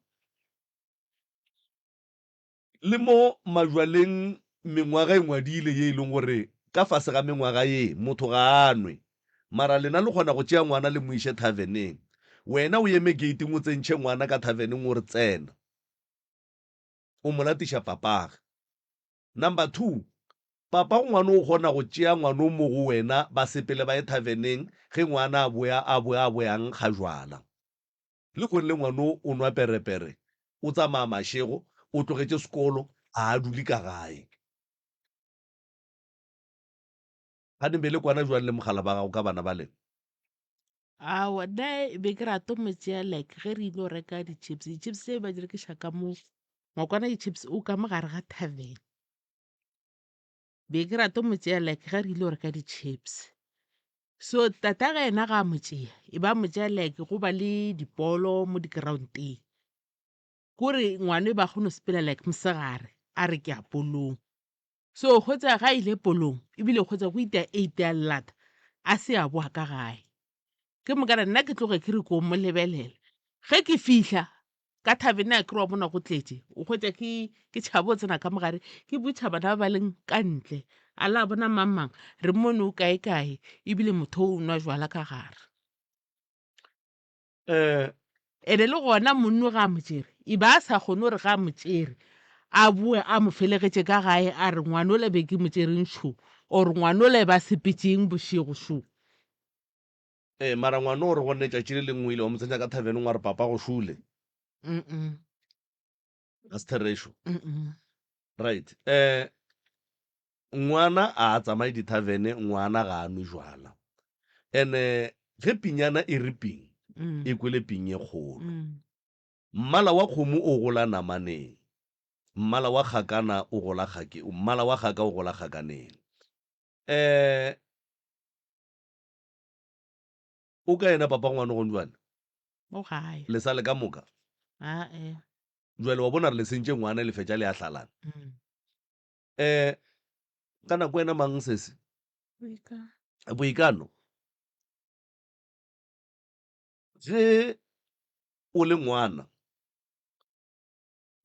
Le mo majwaleng mengwaga e ngwadile ye e leng gore ka fase ga mengwaga ye motho ga a nwe. Mara lena le kgona go tšea ngwana le mo iše thaveneng. Wena o eme gate-ing o tsentšhe ngwana ka thaveneng o re tsena. O mo latiša papage. Number 2, papa go ngwana o kgona go tšea ngwana o mo go wena ba sepele ba ye thaveneng ge ngwana a boya a boya a boya a nkga jwala. Lehono le ngwana o o nwa perepere, o tsamaya mašego, o tlogetše sekolo, ga a dule ka gae. Gane be le kwana jwang le mogala ba gago ka bana ba lena? Aowa, nna be ke rata mo tšea like ge re ile go reka di-chips, di-chips tse ba di rekiša ka mo ngwakwana di-chips o ka mo gare ga tavern. Be ke rata mo tšea like ge re ile go reka di-chips. So tatagwe yena ga a mo tšea, e ba mo tšea like go ba le dipolo mo di-ground-eng. Kore ngwana e ba kgone go sepela like mosegare a re ke ya polong. So o hwetša ga a ile polong ebile o hwetša go ita eight ya lelata a se a boa ka gae. Ke mokana nna ke tloge ke re ko mo lebelela. Ge ke fihla ka thabeng a kere wa bona go tletše, o hwetša ke ke tšhaba o tsena ka mogare ke botša bana ba ba leng ka ntle. A la bona mang mang re mmone o kae kae ebile motho o nwa jwala ka gare. Eh. Ene le gona monno ga a mo tšere, e ba a sa kgone gore ga a mo tšere a boe a mo felegetše ka gae a re ngwanola be ke mo tšereng šo or ngwanola e ba sepetšeng bošego šo. Ee, mara ngwano o re gonne tšatši le lengwe o ile wa mo tsenya ka thaveneng wa re papa go šule. Mm-mm. Ga se therešo. Mm-mm. Right. Eh, Ngwana a a tsamaye dithavene, ngwana ga a nwe jwala. Ene ge pinyana e re ping, e kwele ping e kgolo. Mmala wa kgomo o gola namaneng, mmala wa kgakana o gola kgake, mmala wa kgaka o gola kgakaneng. Eh, o ka yena papa ngwana gone jwale? O gae. Le sa le ka moka? Ae. Jwale wa bona re le sentše ngwana le fetša le a hlalana. Eh, ka nako wena mang sesi? Boikano. Boikano. Ge o le ngwana,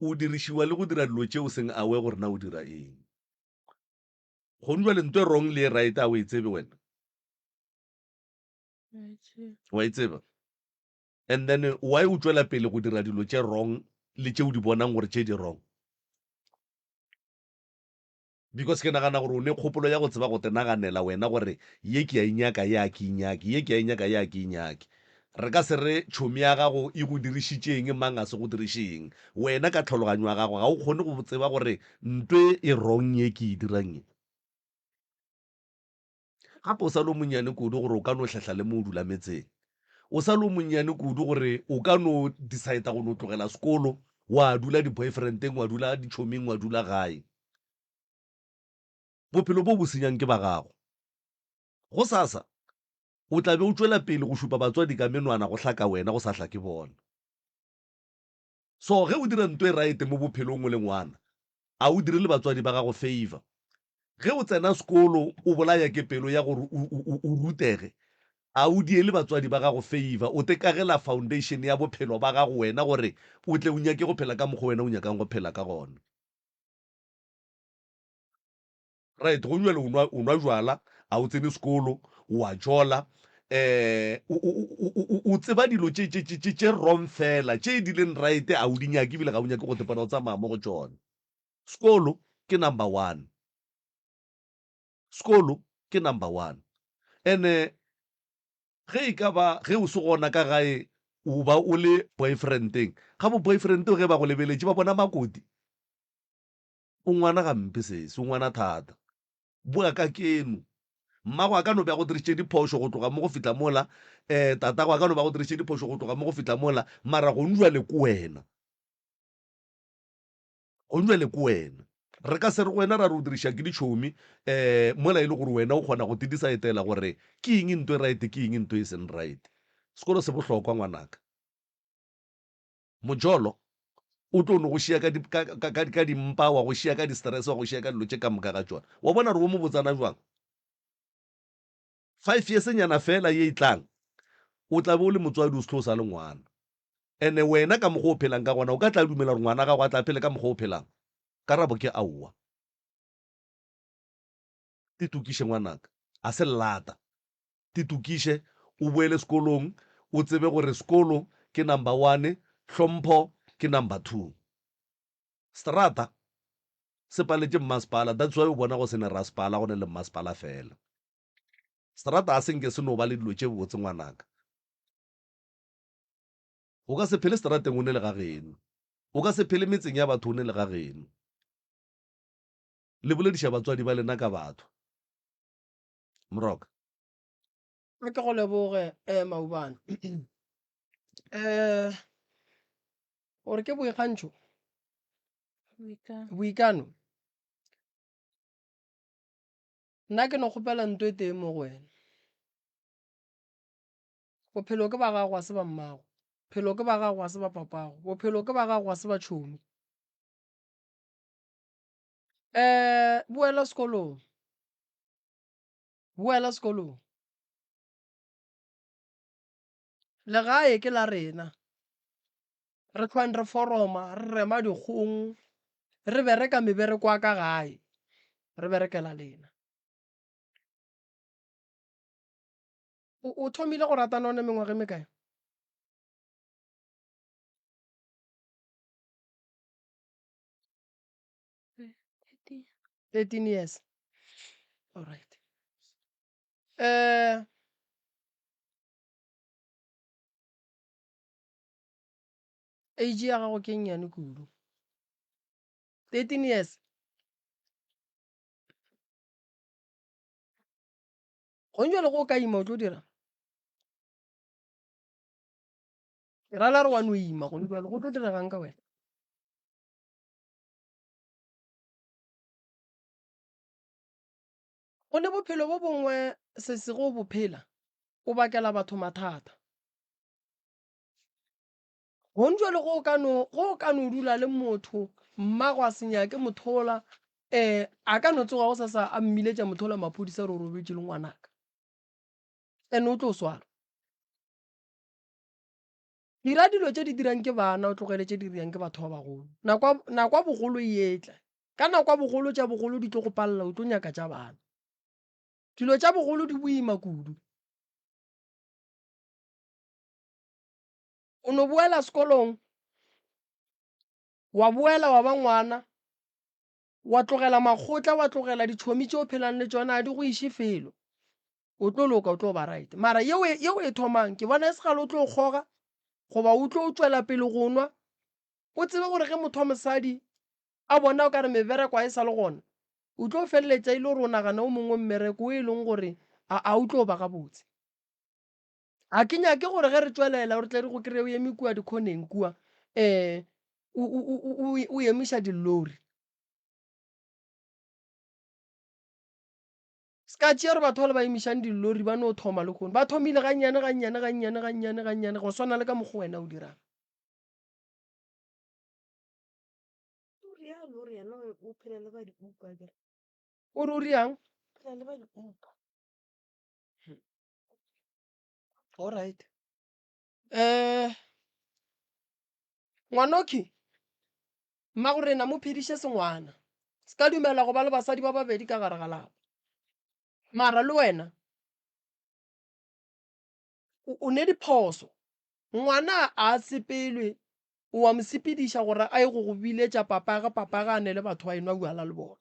o dirišiwa le go dira dilo tše o seng aware gore na o dira eng. Gone jwale nto e wrong le e right a o e tsebe wena? Wa e tseba. And then why o tšwela pele go dira dilo tše wrong le tše o di bonang gore tše di wrong? Because ke nagana gore o ne kgopolo ya go tseba go te naganela wena gore ye ke a e nyaka ye a ke e nyake, ye ke a e nyaka ye a ke e nyake. Re ka se re tšhomi ya gago e go dirišitše eng, mang a se go diriše eng. Wena ka tlhologanyo ya gago ga o kgone go tseba gore nto e e wrong ye ke e dirang ye. Gape o sa le o monnyane kudu gore o ka no hlehla le mo o dula metseng. O sa le o monnyane kudu gore o ka no decida go no tlogela sekolo wa dula di-boyfriend-eng, wa dula ditšhoming, wa dula gae. Bophelo bo bo senyang ke ba gago. Gosasa o tla be o tšwela pele go šupa batswadi ka menwana go hlaka wena go sa hlake bona. So ge o dira nto e right mo bophelong o le ngwana, a o direle batswadi ba gago favor. Ge o tsena sekolo o bolaya ke pelo ya gore o, o, o rutege, a o diele batswadi ba gago favor, o te kagela foundation ya bophelo ba gago wena gore o tle o nyake go phela ka mokgwa wena o nyakang go phela ka gona. Right, go bjale o nwa, o nwa jwala, a o tsene sekolo, o a jola, eh, o, o, o, o, o tseba dilo tše, tše, tše, tše, tše wrong fela, tše di leng right a o di nyake ebile ga o nyake go tepana o tsamaya mo go tšona. Sekolo ke number one. Sekolo ke number one. Ene ge e ka ba ge o se gona ka gae o ba o le boyfriendeng, ga bo boyfriend ge ba go lebeletše ba bona makoti. O ngwana gampe sesi, o ngwana thata. Boa ka keno. Mmago a ka no be a go dirišitše diphošo go tloga mo go fihla mola, um tatago a ka no ba go dirišitše diphošo go tloga mo go fihla mola, mara gong jwale ke wena. Gong jwale ke wena. Re ka se re go wena ra re o diriša ke ditšhomi, um mola e le gore wena o kgona go tidisaetela gore ke eng nto e right, ke eng nto e seng right. Sekolo se bohlokwa ngwanaka. Mojolo o tlo no go šia ka, ka, ka, ka, ka dimpa, wa go šia ka di-stress, wa go šia ka dilo tše ka moka ga tšona. Wa bona gore o mo botsana jwang? Five years nyana fela ye e tlang, o tla be o le motswadi o se o sa le ngwana. Ene wena ka mokgwa o phelang ka gona, o ka tla dumela gore ngwana gago a tla phele ka mokgwa o phelang? Karabo ke aowa. Itokiše ngwanaka, a se llata. Titokiše o boele sekolong o tsebe gore sekolo ke number one, hlompho ke number two. Strata se paletše mmasepala that's why o bona go se ne rasepala go ne le mmasepala fela. Strata a se nke se no ba le dilo tše botse ngwanaka. O ka se phele strateng o ne le ga geno. O ka se phele metseng ya batho o ne le ga geno. Le bolediša batswadi ba lena ka batho. Moroka. A ke go leboge um Maubane. Um gore ke boikgantšho? Boikano. Nna ke no kgopela nto e tee mo go wena. Bophelo ke ba gago ga se ba mmago. Bophelo ke ba gago ga se ba papago. Bophelo ke ba gago ga se ba tšhomi. Um boela sekolong. Boela sekolong. Legae ke la rena. Re hlwang re foroma, re rema dikgong, re bereka mebereko ya ka gae, re berekela lena. O, o thomile go ratana o ne mengwaga e mekae? 13 years. All right. Eh age ya gago ke nnyane kudu. 13 years. Gong jwale go o ka ima o tlo dira? Ke ra la re wa no ima gong jwale go tlo diregang ka wena? Go ne bophelo bo bongwe sesi ge o bo phela o bakela batho mathata. Gong jwale ge o ka no ge o ka no dula le motho mmago a se nyake motho ola um a ka no tsoga gosasa a mmiletša motho ola maphodisa gore o robetše le ngwanaka and o tlo swarwa. Dira dilo tše di dirang ke bana, o tlogele tše di dirang ke batho ba bagolo. Nako ya, nako ya bogolo e etla. Ka nako ya bogolo tša bogolo di tlo go palela, o tlo nyaka tša bana. Dilo tša bogolo di boima kudu. O no boela sekolong, wa boela wa ba ngwana, wa tlogela makgotla, wa tlogela ditšhomi tše o phelang le tšona, ga di go iše felo. O tlo loka, o tlo ba right. Mara ye o e, ye o e thomang, ke bona e se kgale o tlo kgoga goba o tlo tšwela pele go nwa. O tsebe gore ge motho wa mosadi a bona o ka re mebereko ga e sa le gona, o tlo feleletša e le gore o nagana o mongwe mmereko o e leng gore a, a o tlo ba gabotse. Ga ke nyake gore ge re tšwelela re tle re go kry-e o eme kua dikhoneng kua um o, o, o, o, o emiša dillori. Se ka tšea gore batho bale ba emišang dillori ba no thoma lehono. Ba thomile gannyane, gannyane, gannyane, gannyane, gannyane, go swana le ka mokgo wena o dirang. O phela le ba di-Uber akere. O re o riang? Phela le ba di-Uber. All right. Eh ngwanoki mmagorena mo phediše sengwana. Se ka dumela go ba le basadi ba babedi ka gare ga lapa. Mara le wena o ne diphoso. Ngwana a sepelwe o a mo sepediša gore a ye go go biletša papage, papage a ne le batho ba enwa bjala le bona.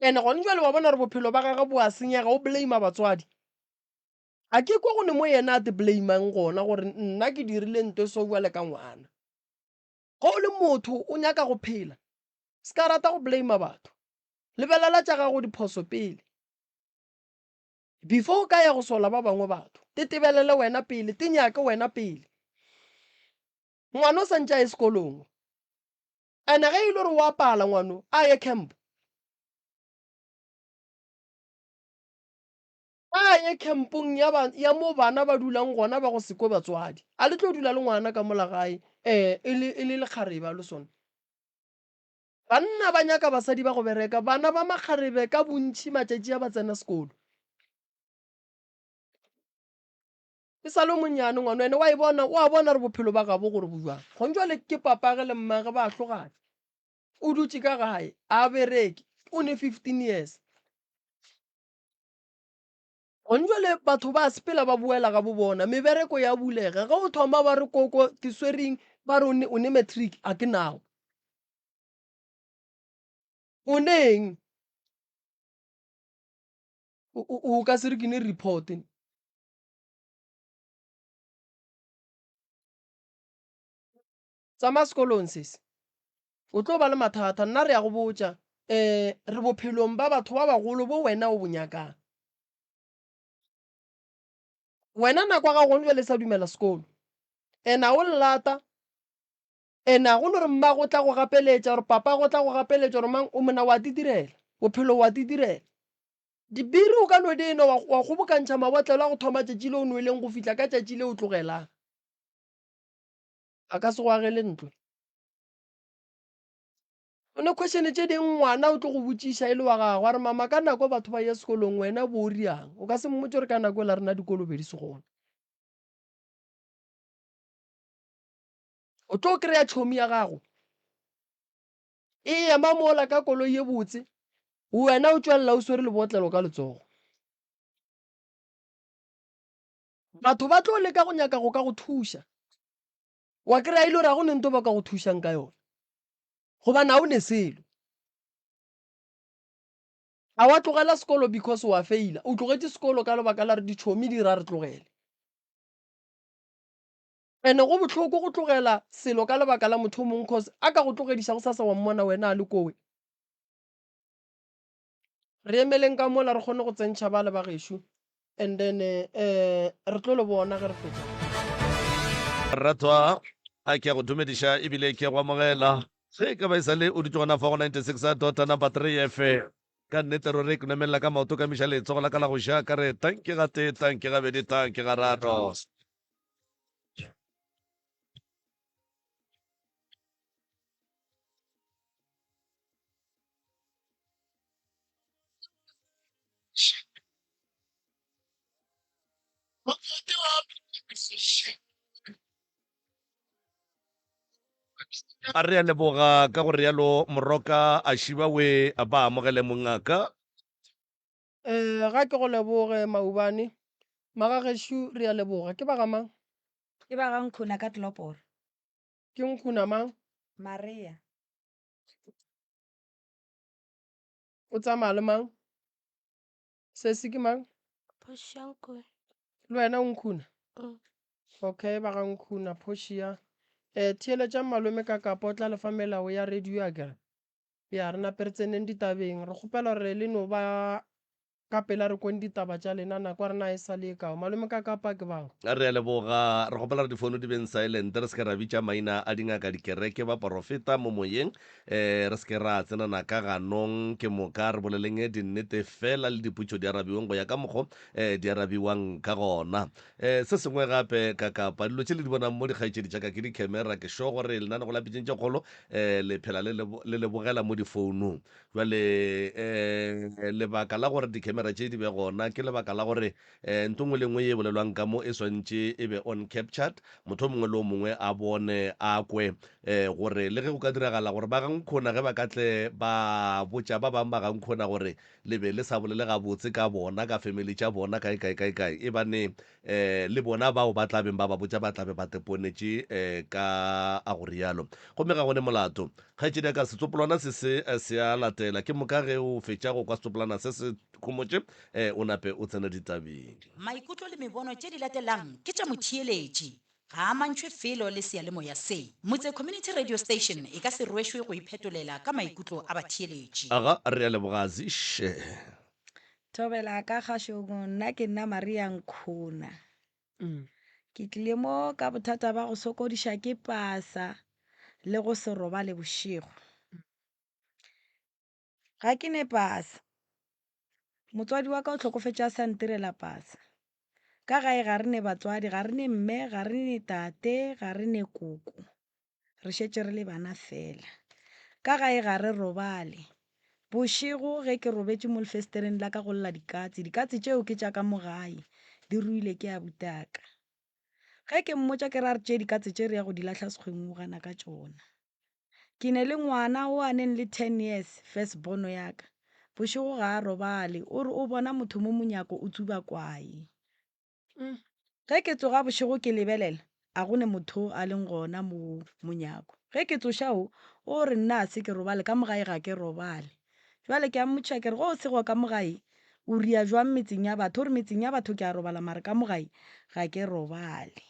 And gone jwale wa bona gore bophelo ba gagwe bo a senyega, o blame batswadi. A ke kwa go ne mo yena a te blamang gona gore nna ke dirile nto so bjale ka ngwana. Ge o le motho o nyaka go phela, se ka rata go blame batho. Lebelela tša gago diphoso pele. Before o ka ya go sola ba bangwe batho, te tebelele wena pele, te nyake wena pele. Ngwana o santše a ye sekolong. And ge e le gore o a pala ngwano, a ye camp. A ye campong ya, ba, ya mo bana ba dulang gona ba go se kwe batswadi. A le tlo dula le ngwana ka mola gae, eh, e le, e le lekgarebe a le sone. Banna ba nyaka basadi ba go bereka, bana ba makgarebe ka bontši matšatši a ba tsena sekolo. E sa le monnyane ngwana ene wa e bona, o a bona re bophelo ba gabo gore bo jwang. Gong jwale ke papage le mmage ba hlogane. O dutše ka gae, a bereke, o ne 15 years. Gong jwale batho ba sepela ba boela ga bo bona, mebereko ya bulega. Ge o thoma ba re koko ke swereng, ba re o ne matric, a ke nao. O neng? O ka se re ke ne report. Tsamaya sekolong sesi. O tlo ba le mathata, nna re ya go botša. Um re bophelong ba batho ba bagolo bo wena o bo nyakang. Wena nako ya gago gone bjale e sa dumela sekolo. And a o llata And a go no re mmago o tla go gapeletša or papago o tla go gapeletša or mang, o mona wa titirela. Bophelo wa titirela. Dibiri o ka no di enwa wa, wa kgobokantšha mabotlelo a go thoma tšatši le o nweleng go fihla ka tšatši le o tlogelang. A ka se go agele ntlo. O ne question tše ding ngwana o tlo go botšiša e le wa gagwe a re mama ka nako batho ba ye sekolong wena bo o riang. O ka se mmotše gore ka nako la rena dikolo be di se gona. O tlo kry-a tšhomi ya gago e ema mola ka koloi ye botse, wena o tšwelela o swere lebotlelo ka letsogo. Batho ba tlo leka go nyaka go ka go thuša, wa kry-a e le gore ga go ne nto ba ka go thušang ka yona gobane ga o ne selo. A wa tlogela sekolo because wa faila, o tlogetše sekolo ka lebaka la gore ditšhomi di ra re tlogele. Ene go bohloko go tlogela selo ka lebaka la motho o mongwe cause a ka go tlogediša gosasa wa mmona wena a le kowe. Re emeleng ka mola re kgone go tsentšha bale ba gešo and then eh re tlo le bona ge re fetša. Ratwa, a ke a go dumediša ebile ke a go amogela. Ge e ka ba e sa le o dutše gona fa go 96 dot number 3 FM. Ka nnete ruri ke nomelela ka maoto ka miša letsogo la ka la go ja ka re tanki gatee, tanki gabedi, tanki gararo. A re a leboga ka go realo Moroka a šiba we ba amogele mongaka. Eh, ga ke go leboge Maubane. Magagešo re a leboga. Ke ba ga mang? Ke ba ga Nkhuna ka Tloporo. Ke Nkhuna mang? Maria. O tsamaya le mang? Sesi ke mang? Portia Nkhuna. Le wena o Nkhuna? Mm. Okay, ba ga Nkhuna, Portia. Eh, theeletšang malome ka kapa o tla le fa melao ya radio akere. Ya, re nape re tseneng ditabeng. Re kgopela gore le no ba. Ka pela re kweng ditaba tša lena, nako ya rena ga e sa le e kao. Malome ka Kapa ke bao. Re a leboga. Re kgopela gore difounu di beng silent, re se ke ra bitša maina a dingaka, dikereke, baporofeta mo moyeng. Um re se ke ra tsenana ka ganong, ke moka re boleleng dinnete fela le dipotšo di arabiweng go ya ka mokgo um di arabiwang ka gona. Um se sengwe gape ka Kapa, dilo tše le di bonang mo dikgaetšedi tša ka ke di-camera, ke sure gore lenanego la Pitšeng tše Kgolo um le phela le le le bogela mo difounung. Bjale, um lebaka la gore dikhemera tše di be gona ke lebaka la gore um ntho nngwe le nngwe ye e bolelwang ka mo e swantše e be on captured, motho o mongwe le o mongwe a bone, a kwe um gore le ge go ka diragala gore ba ga Nkhona ge ba ka tle ba botša ba bangwe ba ga Nkhona gore le be le sa bolele gabotse ka bona, ka family tša bona, kae kae kae kae, e ba ne um le bona bao ba tla beng ba ba botša ba tla be ba teponetše um ka a go rialo. Gomme ga go ne molato. Kgaetšedi ya ka, setsopolwana se se se a latela. Ke moka ge o fetša go kwa setsopolwana se se khomotše, um o nape o tsene ditabeng. Maikutlo le mebono tše di latelang ke tša motheeletši. Ga a amantšhwe felo le seyalemoya se. Motse Community Radio Station e ka se rwešwe go iphetolela ka maikutlo a batheeletši. Aga, re a leboga Azish. Thobela ka kgašong, nna ke nna Maria Nkhuna. Ke tlile mo ka bothata ba go sokodiša ke pasa le go se robale bošego. Ga ke ne pasa. Motswadi wa ka o hlokofetše a sa ntirela pasa. Ka gae ga re ne batswadi, ga re ne mme, ga re ne tate, ga re ne koko. Re šetše re le bana fela. Ka gae ga re robale. Bošego ge ke robetše mo lefesetereng la ka go lla dikatse. Dikatse tšeo ke tša ka mo gae, di ruile ke abutaka. Ge ke mmotša ke re a re tšee dikatse tše re ya go di lahla sekgweng o gana ka tšona. Ke ne le ngwana o a neng le ten years, first born ya ka. Bošego ga a robale, o re o bona motho mo monyako o tsuba kwae. Ge ke tsoga bošego ke lebelela, a go ne motho a leng gona mo monyako. Ge ke tsoša o, o re nna a se ke robale, ka mo gae ga ke robale. Bjale ke a mmotšiša ke re, ge o sego ka mo gae, o ria jwang metseng ya batho? O re metseng ya batho ke a robala mara ka mo gae ga ke robale.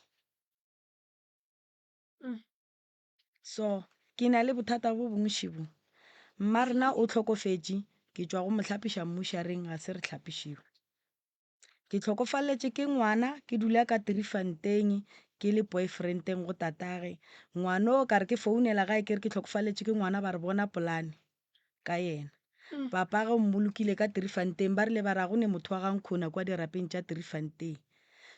So, ke na le bothata bo bontši bo. Mma rena o hlokofetše, ke tšwa go mo hlapiša mmušareng ga se re hlapišiwe. Ke hlokofaletše ke ngwana, ke dula ka Driefontein ke le boyfriendeng go tatage. Ngwano ka re ke founela gae ke re ke hlokofaletše ke ngwana ba re bona polane ka yena. Papage o mmolokile ka Driefontein ba rile ba re ga go ne motho wa ga Nkhona kwa dirapeng tša Driefontein.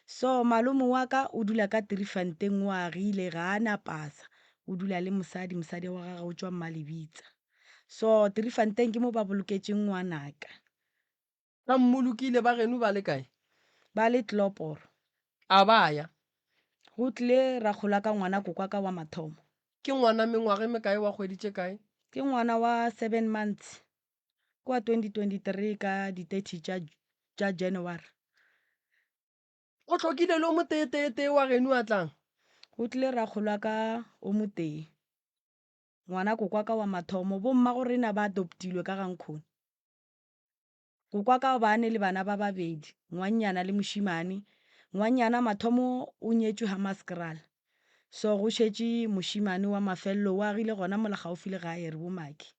So malome wa ka o dula ka Driefontein o agile ga a na pasa o dula le mosadi, mosadi wa gagwe o tšwa Mmalebitsa. So Driefontein ke mo ba boloketšeng ngwanaka. Ba mmolokile ba geno ba le kae? Ba le Tloporo. A ba ya? Go tlile rakgolo wa ka ngwana kokwa ka wa mathomo. Ke ngwana mengwaga e mekae wa kgwedi tše kae? Ke ngwana wa seven months kua 2023 ka di 30 tša tša January. O hlokile le o moteeteetee wa geno a tlang? Go tlile rakgolo wa ka o motee. Ngwana kokwa ka wa mathomo. Bommagorena ba adoptilwe ka ga Nkhoni. Kokwa ka ba ne le bana ba babedi, ngwannyana le mošimane. Ngwannyana mathomo o nyetšwe Hammanskraal. So go šetše mošimane wa mafelelo o agile gona mola gaufi le gae re bo Maki.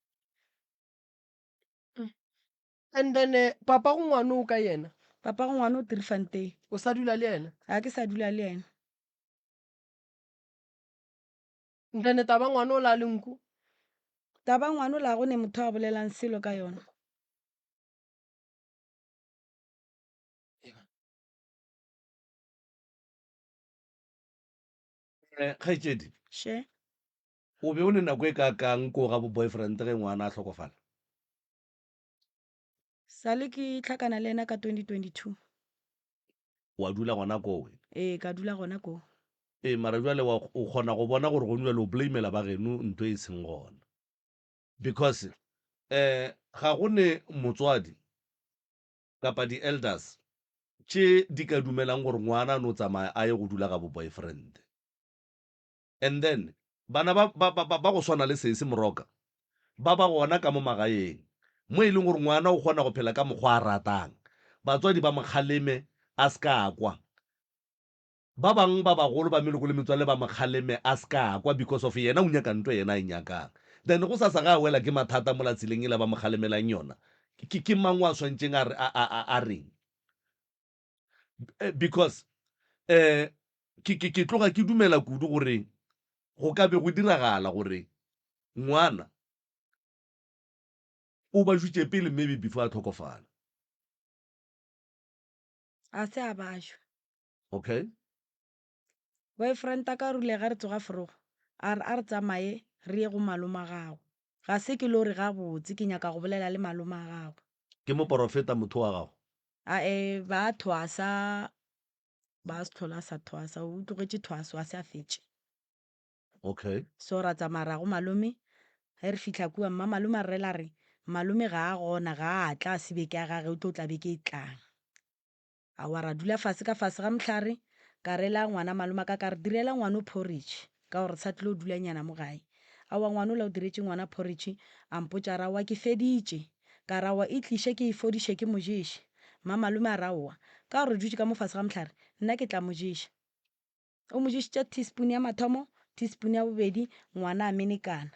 And then papa go ngwano o kae yena? Papa go ngwano o Driefontein. O sa dula le yena? Ga ke sa dula le yena. And then taba ngwano o la le nku? Taba ngwano la go ne motho a bolelang selo ka yona. Eh, kgaetšedi She. o be o ne nako e kakang ko ga bo boyfriend ge ngwana a hlokofala Sale ke hlakana le yena ka 2022. Wa dula gona koo? Ee, ka dula gona koo. Ee, mara bjale wa o kgona go bona gore gone bjale o blamela ba geno ntho e seng gona. Because eh ga go ne motswadi kapa di elders tše di ka dumelang gore ngwana a no tsamaya a ye go dula ga bo boyfriend. And then bana ba ba ba ba go swana le Sesi Moroka ba ba gona ka mo magaeng mo e leng gore ngwana o kgona go phela ka mokgwa a ratang, batswadi ba mo kgaleme a se ka a kwa. Ba bangwe ba bagolo ba meloko le metswalle ba mo kgaleme a se ka a kwa because of yena o nyaka nto yena a e nyakang. Then gosasa ge a wela ke mathata mola tseleng yela ba mo kgalemelang yona, Ke, ke mang wa swantšeng a re, a, a, a, a reng? Eh, because eh, ke, ke, ke tloga ke dumela kudu gore go ka be go diragala gore ngwana o ba jwitše pele maybe before a hlokofala. A se a bašwa. Okay. Boyfriend a ka rile ge re tsoga forogo a re a re tsamaye re ye go maloma gago. Ga se ke lo re gabotse ke nyaka go bolela le maloma gago. Ke moporofeta motho wa gago? Ae ba thwasa ba se tlhola a sa thwasa o tlogetše thwaso a se a fetše. Okay. So ra tsamaya ra go malome ge re fihla kua mma malome a re rela re malome ga a gona ga a tla a se beke ya gage o tlo tla beke e tlang. Aowa ra dula fase ka fase ga mohlare ka rela ngwana malome ka ka re direla ngwano porridge ka gore re sa tlilo dula nyana mo gae. Aowa ngwanola o diretše ngwana porridge a mpotša a re aowa ke feditše. Ka re aowa e tliše ke e fodiše ke mo ješe. Mma malome a re aowa ka gore re dutše ka mo fase ga mohlare nna ke tla mo ješa. O mo ješitše teaspoon ya mathomo, teaspoon ya bobedi, ngwana a menekana.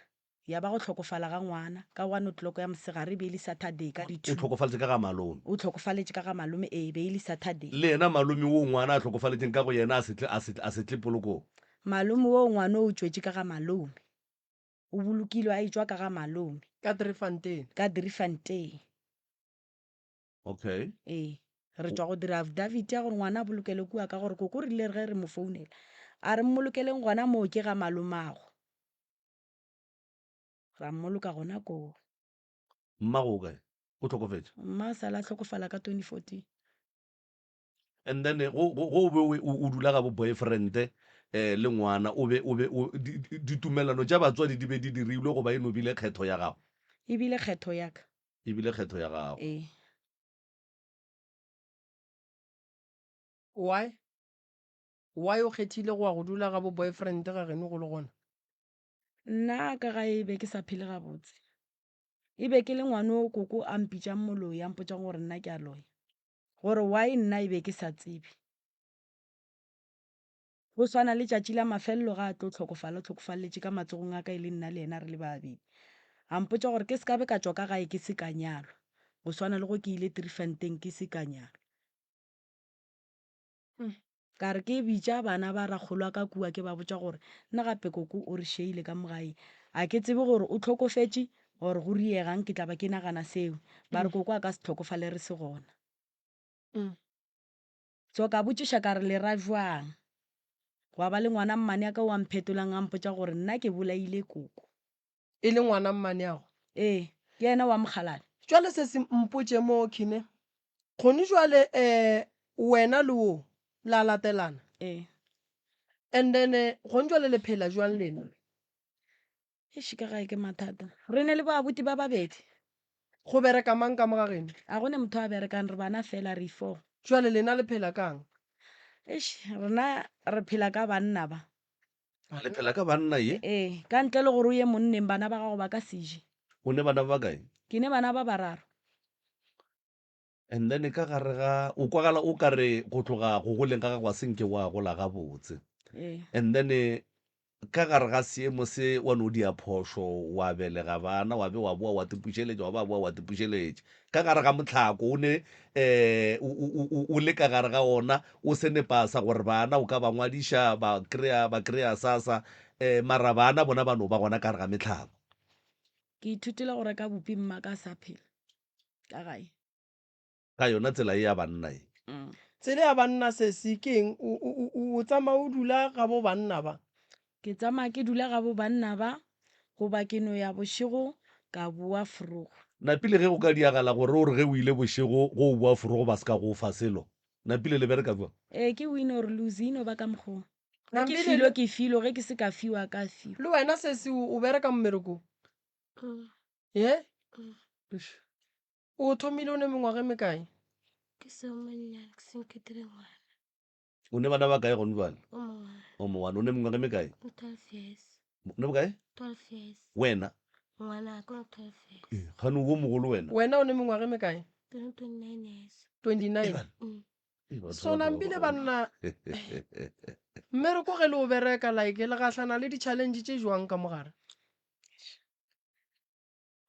Ya ba go hlokofala ga ngwana ka one o'clock ya mosegare, e be e le Saturday ka di O two. hlokofaletše ka ga malome. O hlokofaletše ka ga malome, ee, e be e le Saturday. Le yena malome woo ngwana a hlokofaletšeng ka go yena a se tle, a se, a se tle polokong. Malome woo ngwana o tšwetše ka ga malome. O bolokilwe a etšwa ka ga malome. Ka Driefontein. Ka Driefontein. Okay. Ee, re tšwa go dira affidavit ya gore ngwana a bolokelwe kua ka gore koko rile ge re mo founela a re mmolokeleng gona moo ke ga malomago. Ra mmoloka gona koo. Mmago o kae? O hlokofetše? Mma a sala a hlokofala ka 2014. And then go go go be o o dula ga bo boyfriend eh le ngwana o be o be o ditumelano tša batswadi di be di dirilwe goba e no bile kgetho ya gago? E bile kgetho ya ka. E bile kgetho ya gago. Ee. Why? Why o kgethile go ya go dula ga bo boyfriend ga geno go le gona? Nna ka gae be ke sa phele gabotse. E be ke le ngwano koko a mpitšang moloi a mpotšang gore nna ke a loya. Gore why nna e be ke sa tsebe. Go swana le tšatši la mafelelo ga a tlo hlokofala, o hlokofalletše ka matsogong a ka e le nna le yena re le babedi. A mpotša gore ke se ka be ka tšwa ka gae ke se ka nyalwa, go swana le go ke ile Driefontein ke se ka nyalwa. Ka re ke bitša bana ba rakgolo wa ka kua ke ba botša gore nna gape koko o re šeile ka mo gae, a ke tsebe gore o hlokofetše or go riegang ke tla ba ke nagana seo. Ba re koko a ka se hlokofale re se gona. So ka botšiša ka re, Le ra bjang? Gwa ba le ngwana mmaneaka o a mphetolang a mpotša gore nna ke bolaile koko. E le ngwana mmaneago? Ee, ke yena wa mokgalabje. Jwale sesi mpotše mo, Khine, kgone jwale eh wena le wo la latelana? Ee. And then gone jwale le phela jwang lena? Eish ka gae ke mathata. Re ne le bo abuti ba babedi. Go bereka mang ka mo ga geno? A go ne motho a berekang, re bana fela re four. Jwale lena le phela kang? Eish rena re phela ka banna ba. Le phela ka banna ye? Ee, ka ntle le gore o ye monneng bana ba gago ba ka se je. O ne bana ba bakae? Ke ne bana ba bararo. And then ka gare ga, o kwagala o ka re go tloga go goleng ga gago a se nke wa gola gabotse. Ee. And then ka gare ga seemo se wa no dia phošo, wa belega bana, wa be wa boa wa tipušeletša, wa ba boa wa tipušeletša. Ka gare ga mohlako o ne um o, o, o le ka gare ga ona, o se ne pasa gore bana o ka ba ngwadiša ba kry-a, ba kry-a SASSA, um mara bana bona ba no ba gona ka gare ga mehlako. Ke ithutile go reka bupi mma ka sa phela. ka gae. Ka yona tsela ye ya banna ye. Tsela ya banna sesi ke eng? O, o, o, o tsamaya o dula ga bo banna ba? Ke tsamaya ke dula ga bo banna ba, goba ke no ya bošego ka boa forogo. Napile ge go ka diagala gore o re ge o ile bošego go o boa forogo ba se ka go fa selo, Napile le bereka bjang? Ee, ke win or lose, e no ba ka mokgwa wo. Ge ke Napile filwe le. ke filwe, ge ke se ka fiwa ka fiwa. Le wena sesi o, o bereka mmerekong? Ye? Eish. O thomile o ne mengwaga e mekae? Ke se monnyane, ke se ke dire ngwana. O ne bana ba kae gone jwale? O mongwana. O mongwana. O ne mengwaga e mekae? O 12 years. O ne bokae? 12 years. Wena? Ngwana ka o 12 years. Eh, gane o mogolo wena. Wena o ne mengwaga e mekae? Ke ne 29 years. 29. Ebana. Mm. Eh, batho So ba- ba- nampile ba- banna mmereko ge le o bereka like le gahlana le di-challenge tše jwang ka mogare?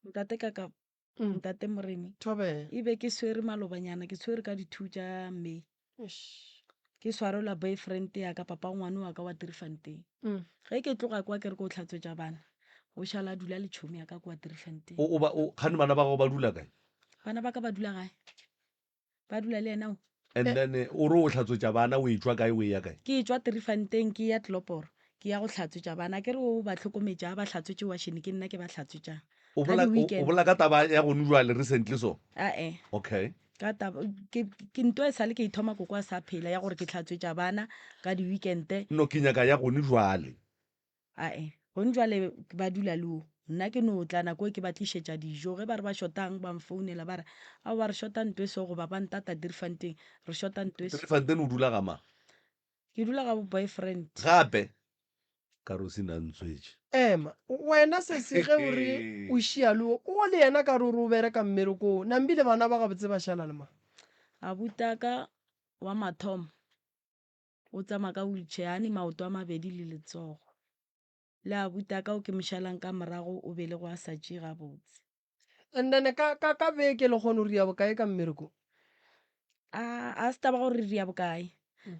Ntate ka ka. Ntate Moremi. Thobela. E be ke swere malobanyana, ke swere ka di-two tša May. Eish. Ke swarelwa boyfriend ya ka, papa ngwane wa ka wa Driefontein. Ge ke tloga kwa ke re ko hlatswetša bana, o šala a dula le tšhomi ya ka kwa Driefontein. O, o ba, o, kgane bana ba gago ba dula kae? Bana ba ka ba dula gae. Ba dula le yena o. And then o re o hlatswetša bana, o etšwa kae, o eya kae? Ke etšwa Driefontein ke ya Tloporo, ke ya go hlatswetša bana. Akere o ba hlokometše, a ba hlatswetše washene, ke nna ke ba hlatswetšang. O Ka bola, o, o di-weekend. bola ka taba ya gone jwale recently so? Ae. Okay. Ka taba, ke, ke nto e sale ke e thoma koko a sa phela ya gore ke hlatswetša bana ka di-weekend. No, ke nyaka ya gone jwale. Ae, gone jwale ba dula le wo. Nna ke no tla nako e ke ba tlišetša dijo. Ge ba re ba shotang ba nfounela ba re, aowa re shota nto e so goba ba ntata Driefontein, re shota nto e so. Driefontein o dula ga mang? Ke dula ga bo boyfriend. Gape ka Rosina a ntswetše. Ema, wena sesi ge o re o šia le wo, o le yena ka re o re o bereka mmerekong, nambile bana ba gabotse ba šala le mang? Abutaka wa mathomo o tsamaya ka wheelchair, a ne maoto a mabedi le letsogo. Le abutaka o ke mo šalang ka morago o belegwe a sa tšee gabotse. And then ka, ka, ka beke le kgona go ria bokae ka mmerekong? A, a se taba gore re ria bokae.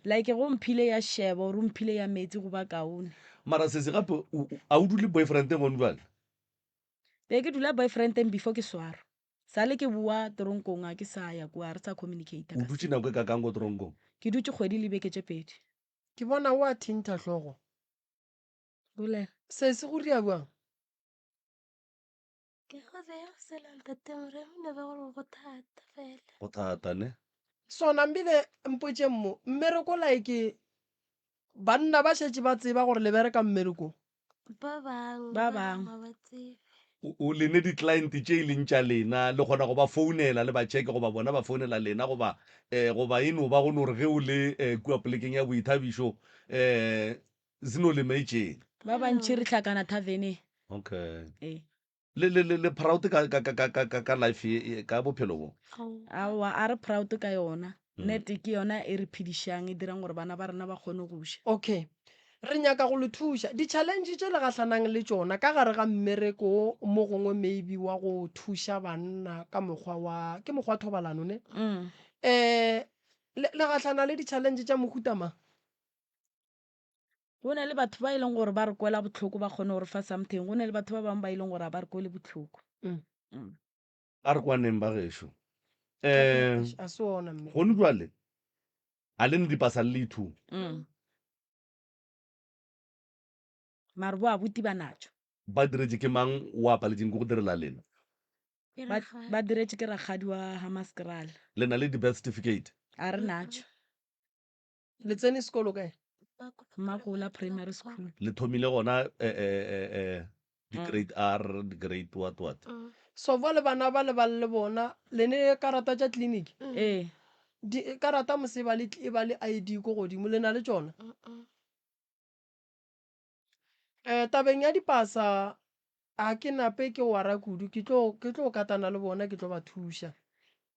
Like ge o mphile ya šebo or o mphile ya meetse go ba kaone. Mara sesi gape o, o, a o dule boyfriendeng gone jwale? Be ke dula boyfriendeng before ke swarwa. Sale ke bowa toronkong a ke sa ya kua, ga re sa communicata O ka dutše selo. nako e kakang ko toronkong? Ke dutše kgwedi le beke tše pedi. Ke bona o a thintha hlogo. Bolela. Sesi go ria bjang? Ke go beya go sela ntate Moremi no ba gore go thata fela. Go thata ne? So nambile mpotšeng mo, mmereko like banna ba šetše ba tseba gore le bereka mmerekong? Ba bangwe Ba bangwe. ga ba tsebe. O, o le ne di-client tše e leng tša lena, le kgona go ba founela le ba checke goba bona ba founela lena goba eh, goba e no ba go no re ge o le eh, kua polekeng ya boithabišo eh, se no lema e tšeng. Ba bantši re hlakana taverneng. Okay. Ee. Le, le, le, le proud ka, ka, ka, ka, ka, ka life ye, ye, ka bophelo bo? Aowa, a re proud ka yona. Nete ke yona e re phedišang, e dirang gore bana ba rena ba kgone go ja. Okay. Re nyaka go le thuša. Di-challenge tše le gahlanang le tšona ka gare ga mmereko wo mo gongwe maybe wa go thuša banna ka mokgwa wa, ke mokgwa wa thobalano ne? Eh, le, le gahlana le di-challenge tša mohuta mang? Go na le batho ba e leng gore ba re kwela bohloko ba kgone go re fa something, go na le batho ba bangwe ba e leng gore ga ba re kwele bohloko. Mm. A re kwaneng ba gešo. Um A se ona mme. gone jwale a le ne dipasa le le two. Mm. Mare bo abuti ba natšo. Ba diretše ke mang o a paletšeng ke go direla lena? Ba, ba diretše ke rakgadi wa Hammanskraal. Le na le di-birth certificate? A re natšo. Le tsene sekolo kae? Mmakola Primary School. Le thomile gona eh, eh, eh, eh, di-grade R, di-grade what what. So ba le bana ba le ba le bona le ne karata tša clinic? Ee. Di, karata mose e ba le, e ba le ID ko godimo, le na le tšona? Eh, tabeng ya dipasa a ke nape ke wara kudu, ke tlo, ke tlo katana le bona, ke tlo ba thuša.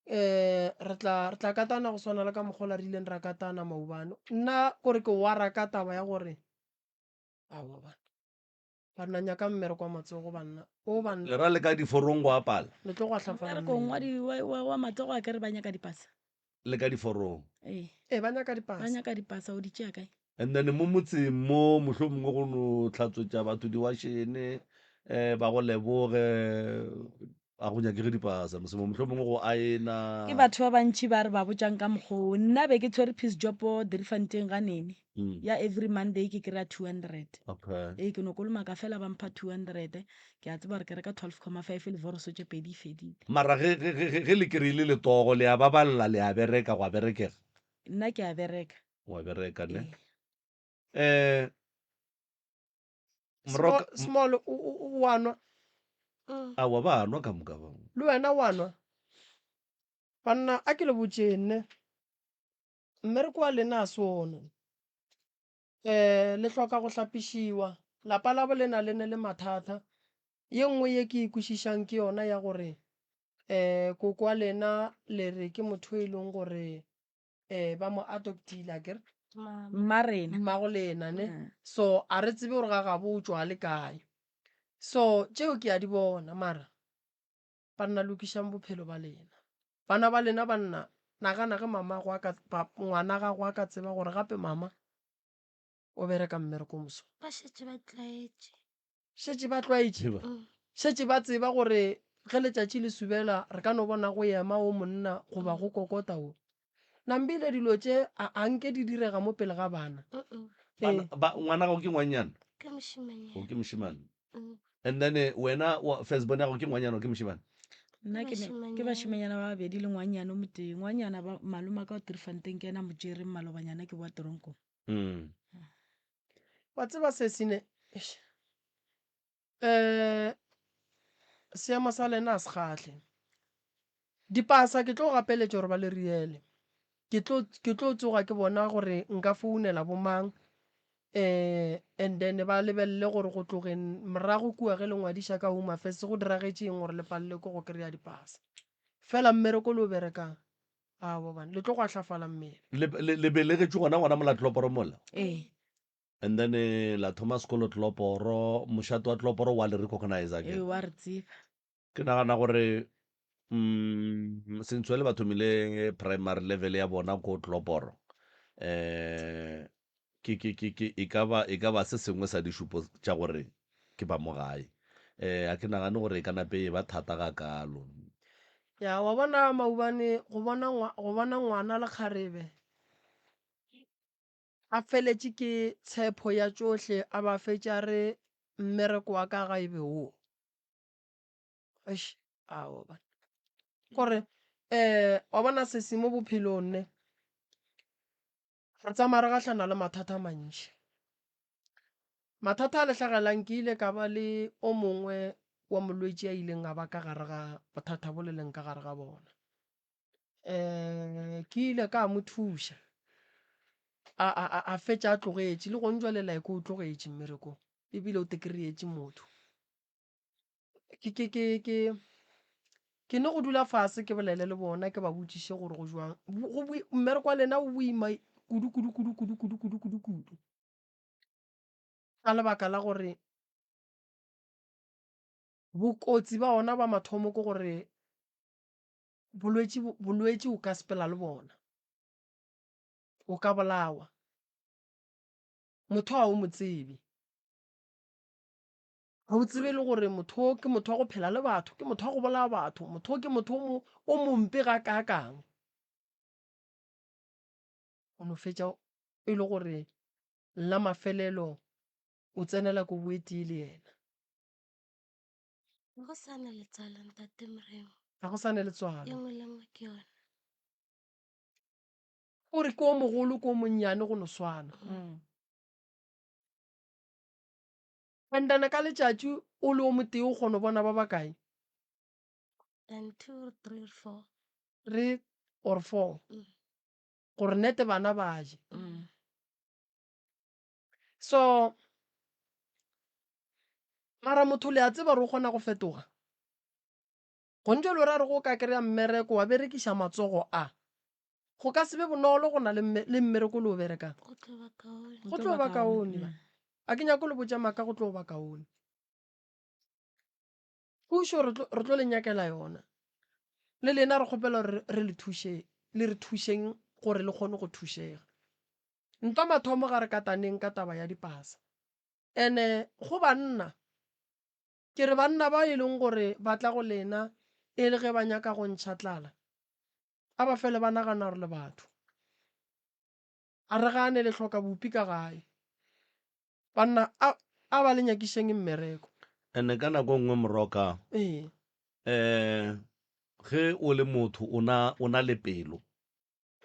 Eh, re tla, re tla katana go swana le ka mokgola re ileng ra katana maobane. Nna kore ke wara ka taba ya gore, aowa banna, banna nyaka mmereko wa matsogo banna, o banna. Le ra le ka diforong go apala? Le tlo go ahlafala Mmerekong wa mmele. di, wa, wa, wa matsogo a ke re ba nyaka dipasa. Le ka diforong? Ee. Ee, ba nyaka dipasa. Ba nyaka dipasa, o di tšea kae? And then mo motseng mo mohlomongwe go no hlatswetša batho diwašene um ba go leboge a go nyakege dipasa mosemo mohlomongwe go aena. Ke batho ba bantši ba re ba botšang ka mokgwa oo. Nna be ke tshwere piece job Driefontein ga nene ya every Monday ke kry-a 200. Okay. Ee ke no kolomaka fela ba mpha 200 ke a tseba gore ke reka 12,5 le voroso tše pedi e fedile. Mara ge, ge, ge, ge le kry-ile letogo le a baballa le a bereka gwa berekega? Nna ke a bereka. Wa bereka ne? Ee. Eh, Moroka, Small, o, o, o wa nwa? Aowa, ba nwa ka moka ba. Le wena wa nwa? Banna, a ke le botšeng ne, mmereko wa lena a se ona. Eh, le hloka go hlapišiwa. Lapa la bo lena le ne le mathata. Ye nngwe ye ke e kwešišang ke yona ya gore eh koko wa lena le re ke motho e leng gore eh ba mo adoptile akere Mma rena. Mmago lena ne. So a re tsebe gore ga gabo o tšwa le kae. So tšeo ke a di bona mara. Banna lokišang bophelo ba lena. Bana ba lena banna, nagana ge mamago a ka, pa, ngwana gago a ka tseba gore gape mama o bereka mmereko o moso. Ba šetše ba tlwaetše. Šetše ba tlwaetše. Mm. Šetše ba tseba gore ge letšatši le subela re ka no bona go ema o monna goba go kokota o. Nambile dilo tše a, a nke di direga mo pele ga bana. Mm-mm. Bana, Ee. ba, ngwana gago ke ngwannyana? Ke mošemanyana. O ke mošemane. Mm. And then eh, wena wa first born ya gago ke ngwanyana or ke mošemane? Nna ke ne ke bašemanyana ba babedi le ngwanyana o motee. Ngwanyana ba malome ka o Driefontein ke yena a mo tšereng malobanyana ke boa toronkong. Mm. Wa tseba sesi ne eish eh seemo sa lena a se kgahle. Dipasa ke tlo gapeletša gore ba le riele. Ke tlo ke tlo tsoga ke bona gore nka founela bo mang um and then ba lebelele gore go tlogeng morago kua ge le ngwadiša ka Home Affairs go diragetše eng gore le palelwe ke go kry-a dipasa. Fela mmereko le o berekang, aowa bana, le tlo go ahlafala mmele. Le, le, le belegetšwe gona gona mola Tloporo mola? Ee. And then eh, la thoma sekolo Tloporo, mošate wa Tloporo wa le recognize Ee, ke? wa re tseba. Ke nagana gore mm, since le ba thomile primary level ya bona ko Tloporo, eh, ke, ke, ke, ke, e ka ba, e ka ba se sengwe sa dišupo tša gore ke ba mo gae. Eh, ga ke nagane gore e ka nape e ba thata gakaalo. Ya, wa bona maubane go bona ngwa, go bona ngwana le kgarebe a feletše ke tshepo ya tšohle a ba fetše a re mmereko wa ka ga e be wo. Eish, aowa bana. Kore um wa bona sesi mo bophelong ne, re tsamaya re gahlana le mathata a mantši. Mathata a le hlagelang ke ile ka ba le o mongwe wa molwetši a ileng a ba ka gare ga bothata bo le leng ka gare ga bona. Um ke ile ka mo thuša a, a, a, a fetša a tlogetše le gong jwale like o tlogetše mmerekong ebile o te-kry-etše motho. Ke, ke, ke, ke, ke no go dula fase ke bolele le bona ke ba botšiše gore go jwang. Go boi, mmereko wa lena o boima kudu, kudu, kudu, kudu, kudu, kudu, kudu, kudu. Ka lebaka la gore bokotsi ba ona ba mathomo ke gore bolwetši, bolwetši o ka sepela le bona. O ka bolawa. Motho ga o mo tsebe. Ga o tsebe le gore motho o ke motho wa go phela le batho, ke motho wa go bolaya batho, motho o ke motho o mo, o mompe gakaakang. O no fetša e le gore la mafelelo o tsenela kobo e tee le yena. Ga go sa na letswalo ntate Moremi. Ga go sa na letswalo. E nngwe le nngwe ke yona. O re ke o mogolo ke o monnyane go no swana. Mm. And then ka letšatši o le o motee o kgona go bona ba bakae? Than two or three or four. Three or four. Mm. Gore nete bana ba je. Mm. So mara motho le a tseba gore o kgona go fetoga. Gontše lo ra re go ka kry-a mmereko wa berekiša matsogo a. Go ka se be bonolo go na le mme, le mmereko le o berekang. Go tlo ba kaone. Go tlo ba kaone. Mm. A ke nyako le botša maaka go tlo ba kaone. Thušo re tlo, re tlo le nyakela yona. Le lena re kgopela gore re le thuše, le re thušeng gore le kgone go thušega. Ntwa mathomo ga re kataneng ka taba ya dipasa. Ene go banna, ke re banna ba e leng gore ba tla go lena e le ge ba nyaka go ntšha tlala, A ba fele ba nagana gore le batho. A re gane le hloka bupi ka gae. Banna a, a ba le nyakišeng mmereko. Ene ka nako e nngwe Moroka, Ee. eh, ge o le motho o na, o na le pelo,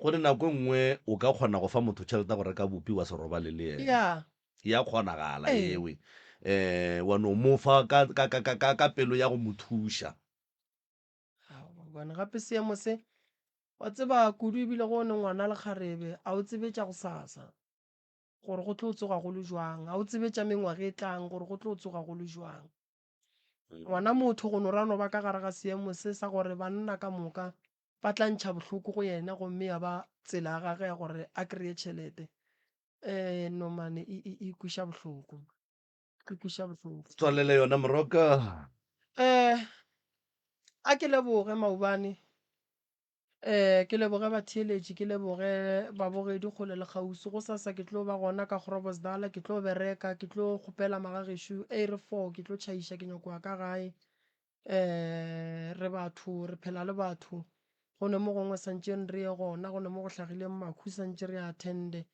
go ne nako e nngwe o ka kgona go fa motho tšhelete ya go reka bupi wa se robale le yena. Ya. Ya kgonagala Ee. ewe. Eh, wa no mo fa ka, ka, ka, ka, ka, ka pelo ya go mo thuša. Gobane gape seemo se, wa tseba kudu ebile go ne ngwana le kgarebe, a o tsebe tša gosasa gore go tlo tsoga go le jwang, a o tsebe tša mengwaga e tlang gore go tlo tsoga go le jwang. Ngwana motho go no ra no ba ka gare ga seemo se sa gore banna ka moka ba tla ntšha bohloko go yena gomme ya ba tsela ya gagwe ya gore a kry-e tšhelete. Um nomane e, e, e kweša bohloko. E kweša bohloko. Tswalele yona Moroka. Um. A ke leboge maobane, um ke leboge batheeletši, ke leboge babogedi kgole le kgauswi. Gosasa ke tlo ba gona ka Groblersdal, ke tlo bereka, ke tlo kgopela magagešo iri four ke tlo tšhaiša ke nyako ya ka gae. Um re batho, re phela le batho, go ne mo gongwe santšeng re ye gona, go ne mo go hlagileng mahu santše re attend-e.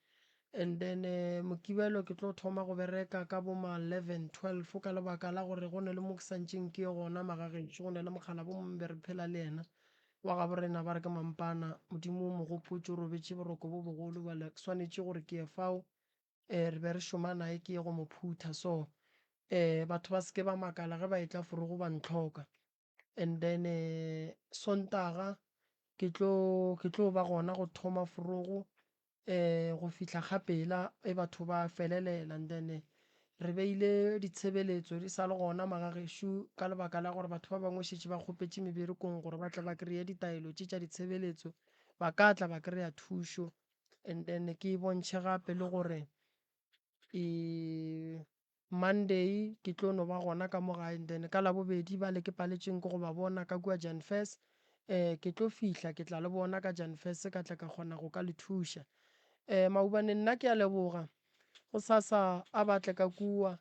And then Mokibelo ke tlo thoma go bereka ka bo ma 11, 12 ka lebaka la gore go ne le mo ke santšeng ke ye gona magagešo, go ne le mokgalabje o mongwe be re phela le yena wa gabo rena ba re ke Mampana, Modimo o mo gopotše o robetše boroko bo bogolo bjale ke swanetše gore ke ye fao re be re šoma naye ke ye go mo phutha so batho ba se ke ba makala ge ba etla forogo ba ntlhoka. And then Sontaga ke tlo ke tlo ba gona go thoma forogo go fihla ga pela e batho ba felelela. And then re beile ditshebeletso di sa le gona magagešo ka lebaka la gore batho ba bangwe šetše ba kgopetše meberekong gore ba tle ba kry-e ditaelo tše tša ditshebeletso, ba ka tla ba kry-a thušo. And then ke bontšhe gape le gore e Monday ke tlo no ba gona ka mo gae and then ka Labobedi bale ke paletšweng ke go ba bona ka kua Jan Fes um ke tlo fihla ke tla le bona ka Jan Fes ka tla ka kgona go ka le thuša. Um Maubane nna ke a leboga gosasa a ba tle ka kua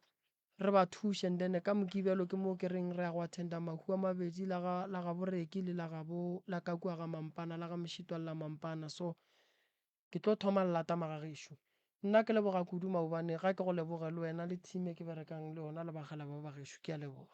re ba thuše and then ka Mokibelo ke mo ke reng re ya go attenda mahu a mabedi la ga la ga Boreki le la gabo la ka kua ga Mampana la ga Mošitwa le la Mampana so Ke tlo thoma lelata magagešo. Nna ke leboga kudu maobane ga ke go leboge le wena le team e ke berekang le yona le bakgalabje ba gešo. Ke a leboga.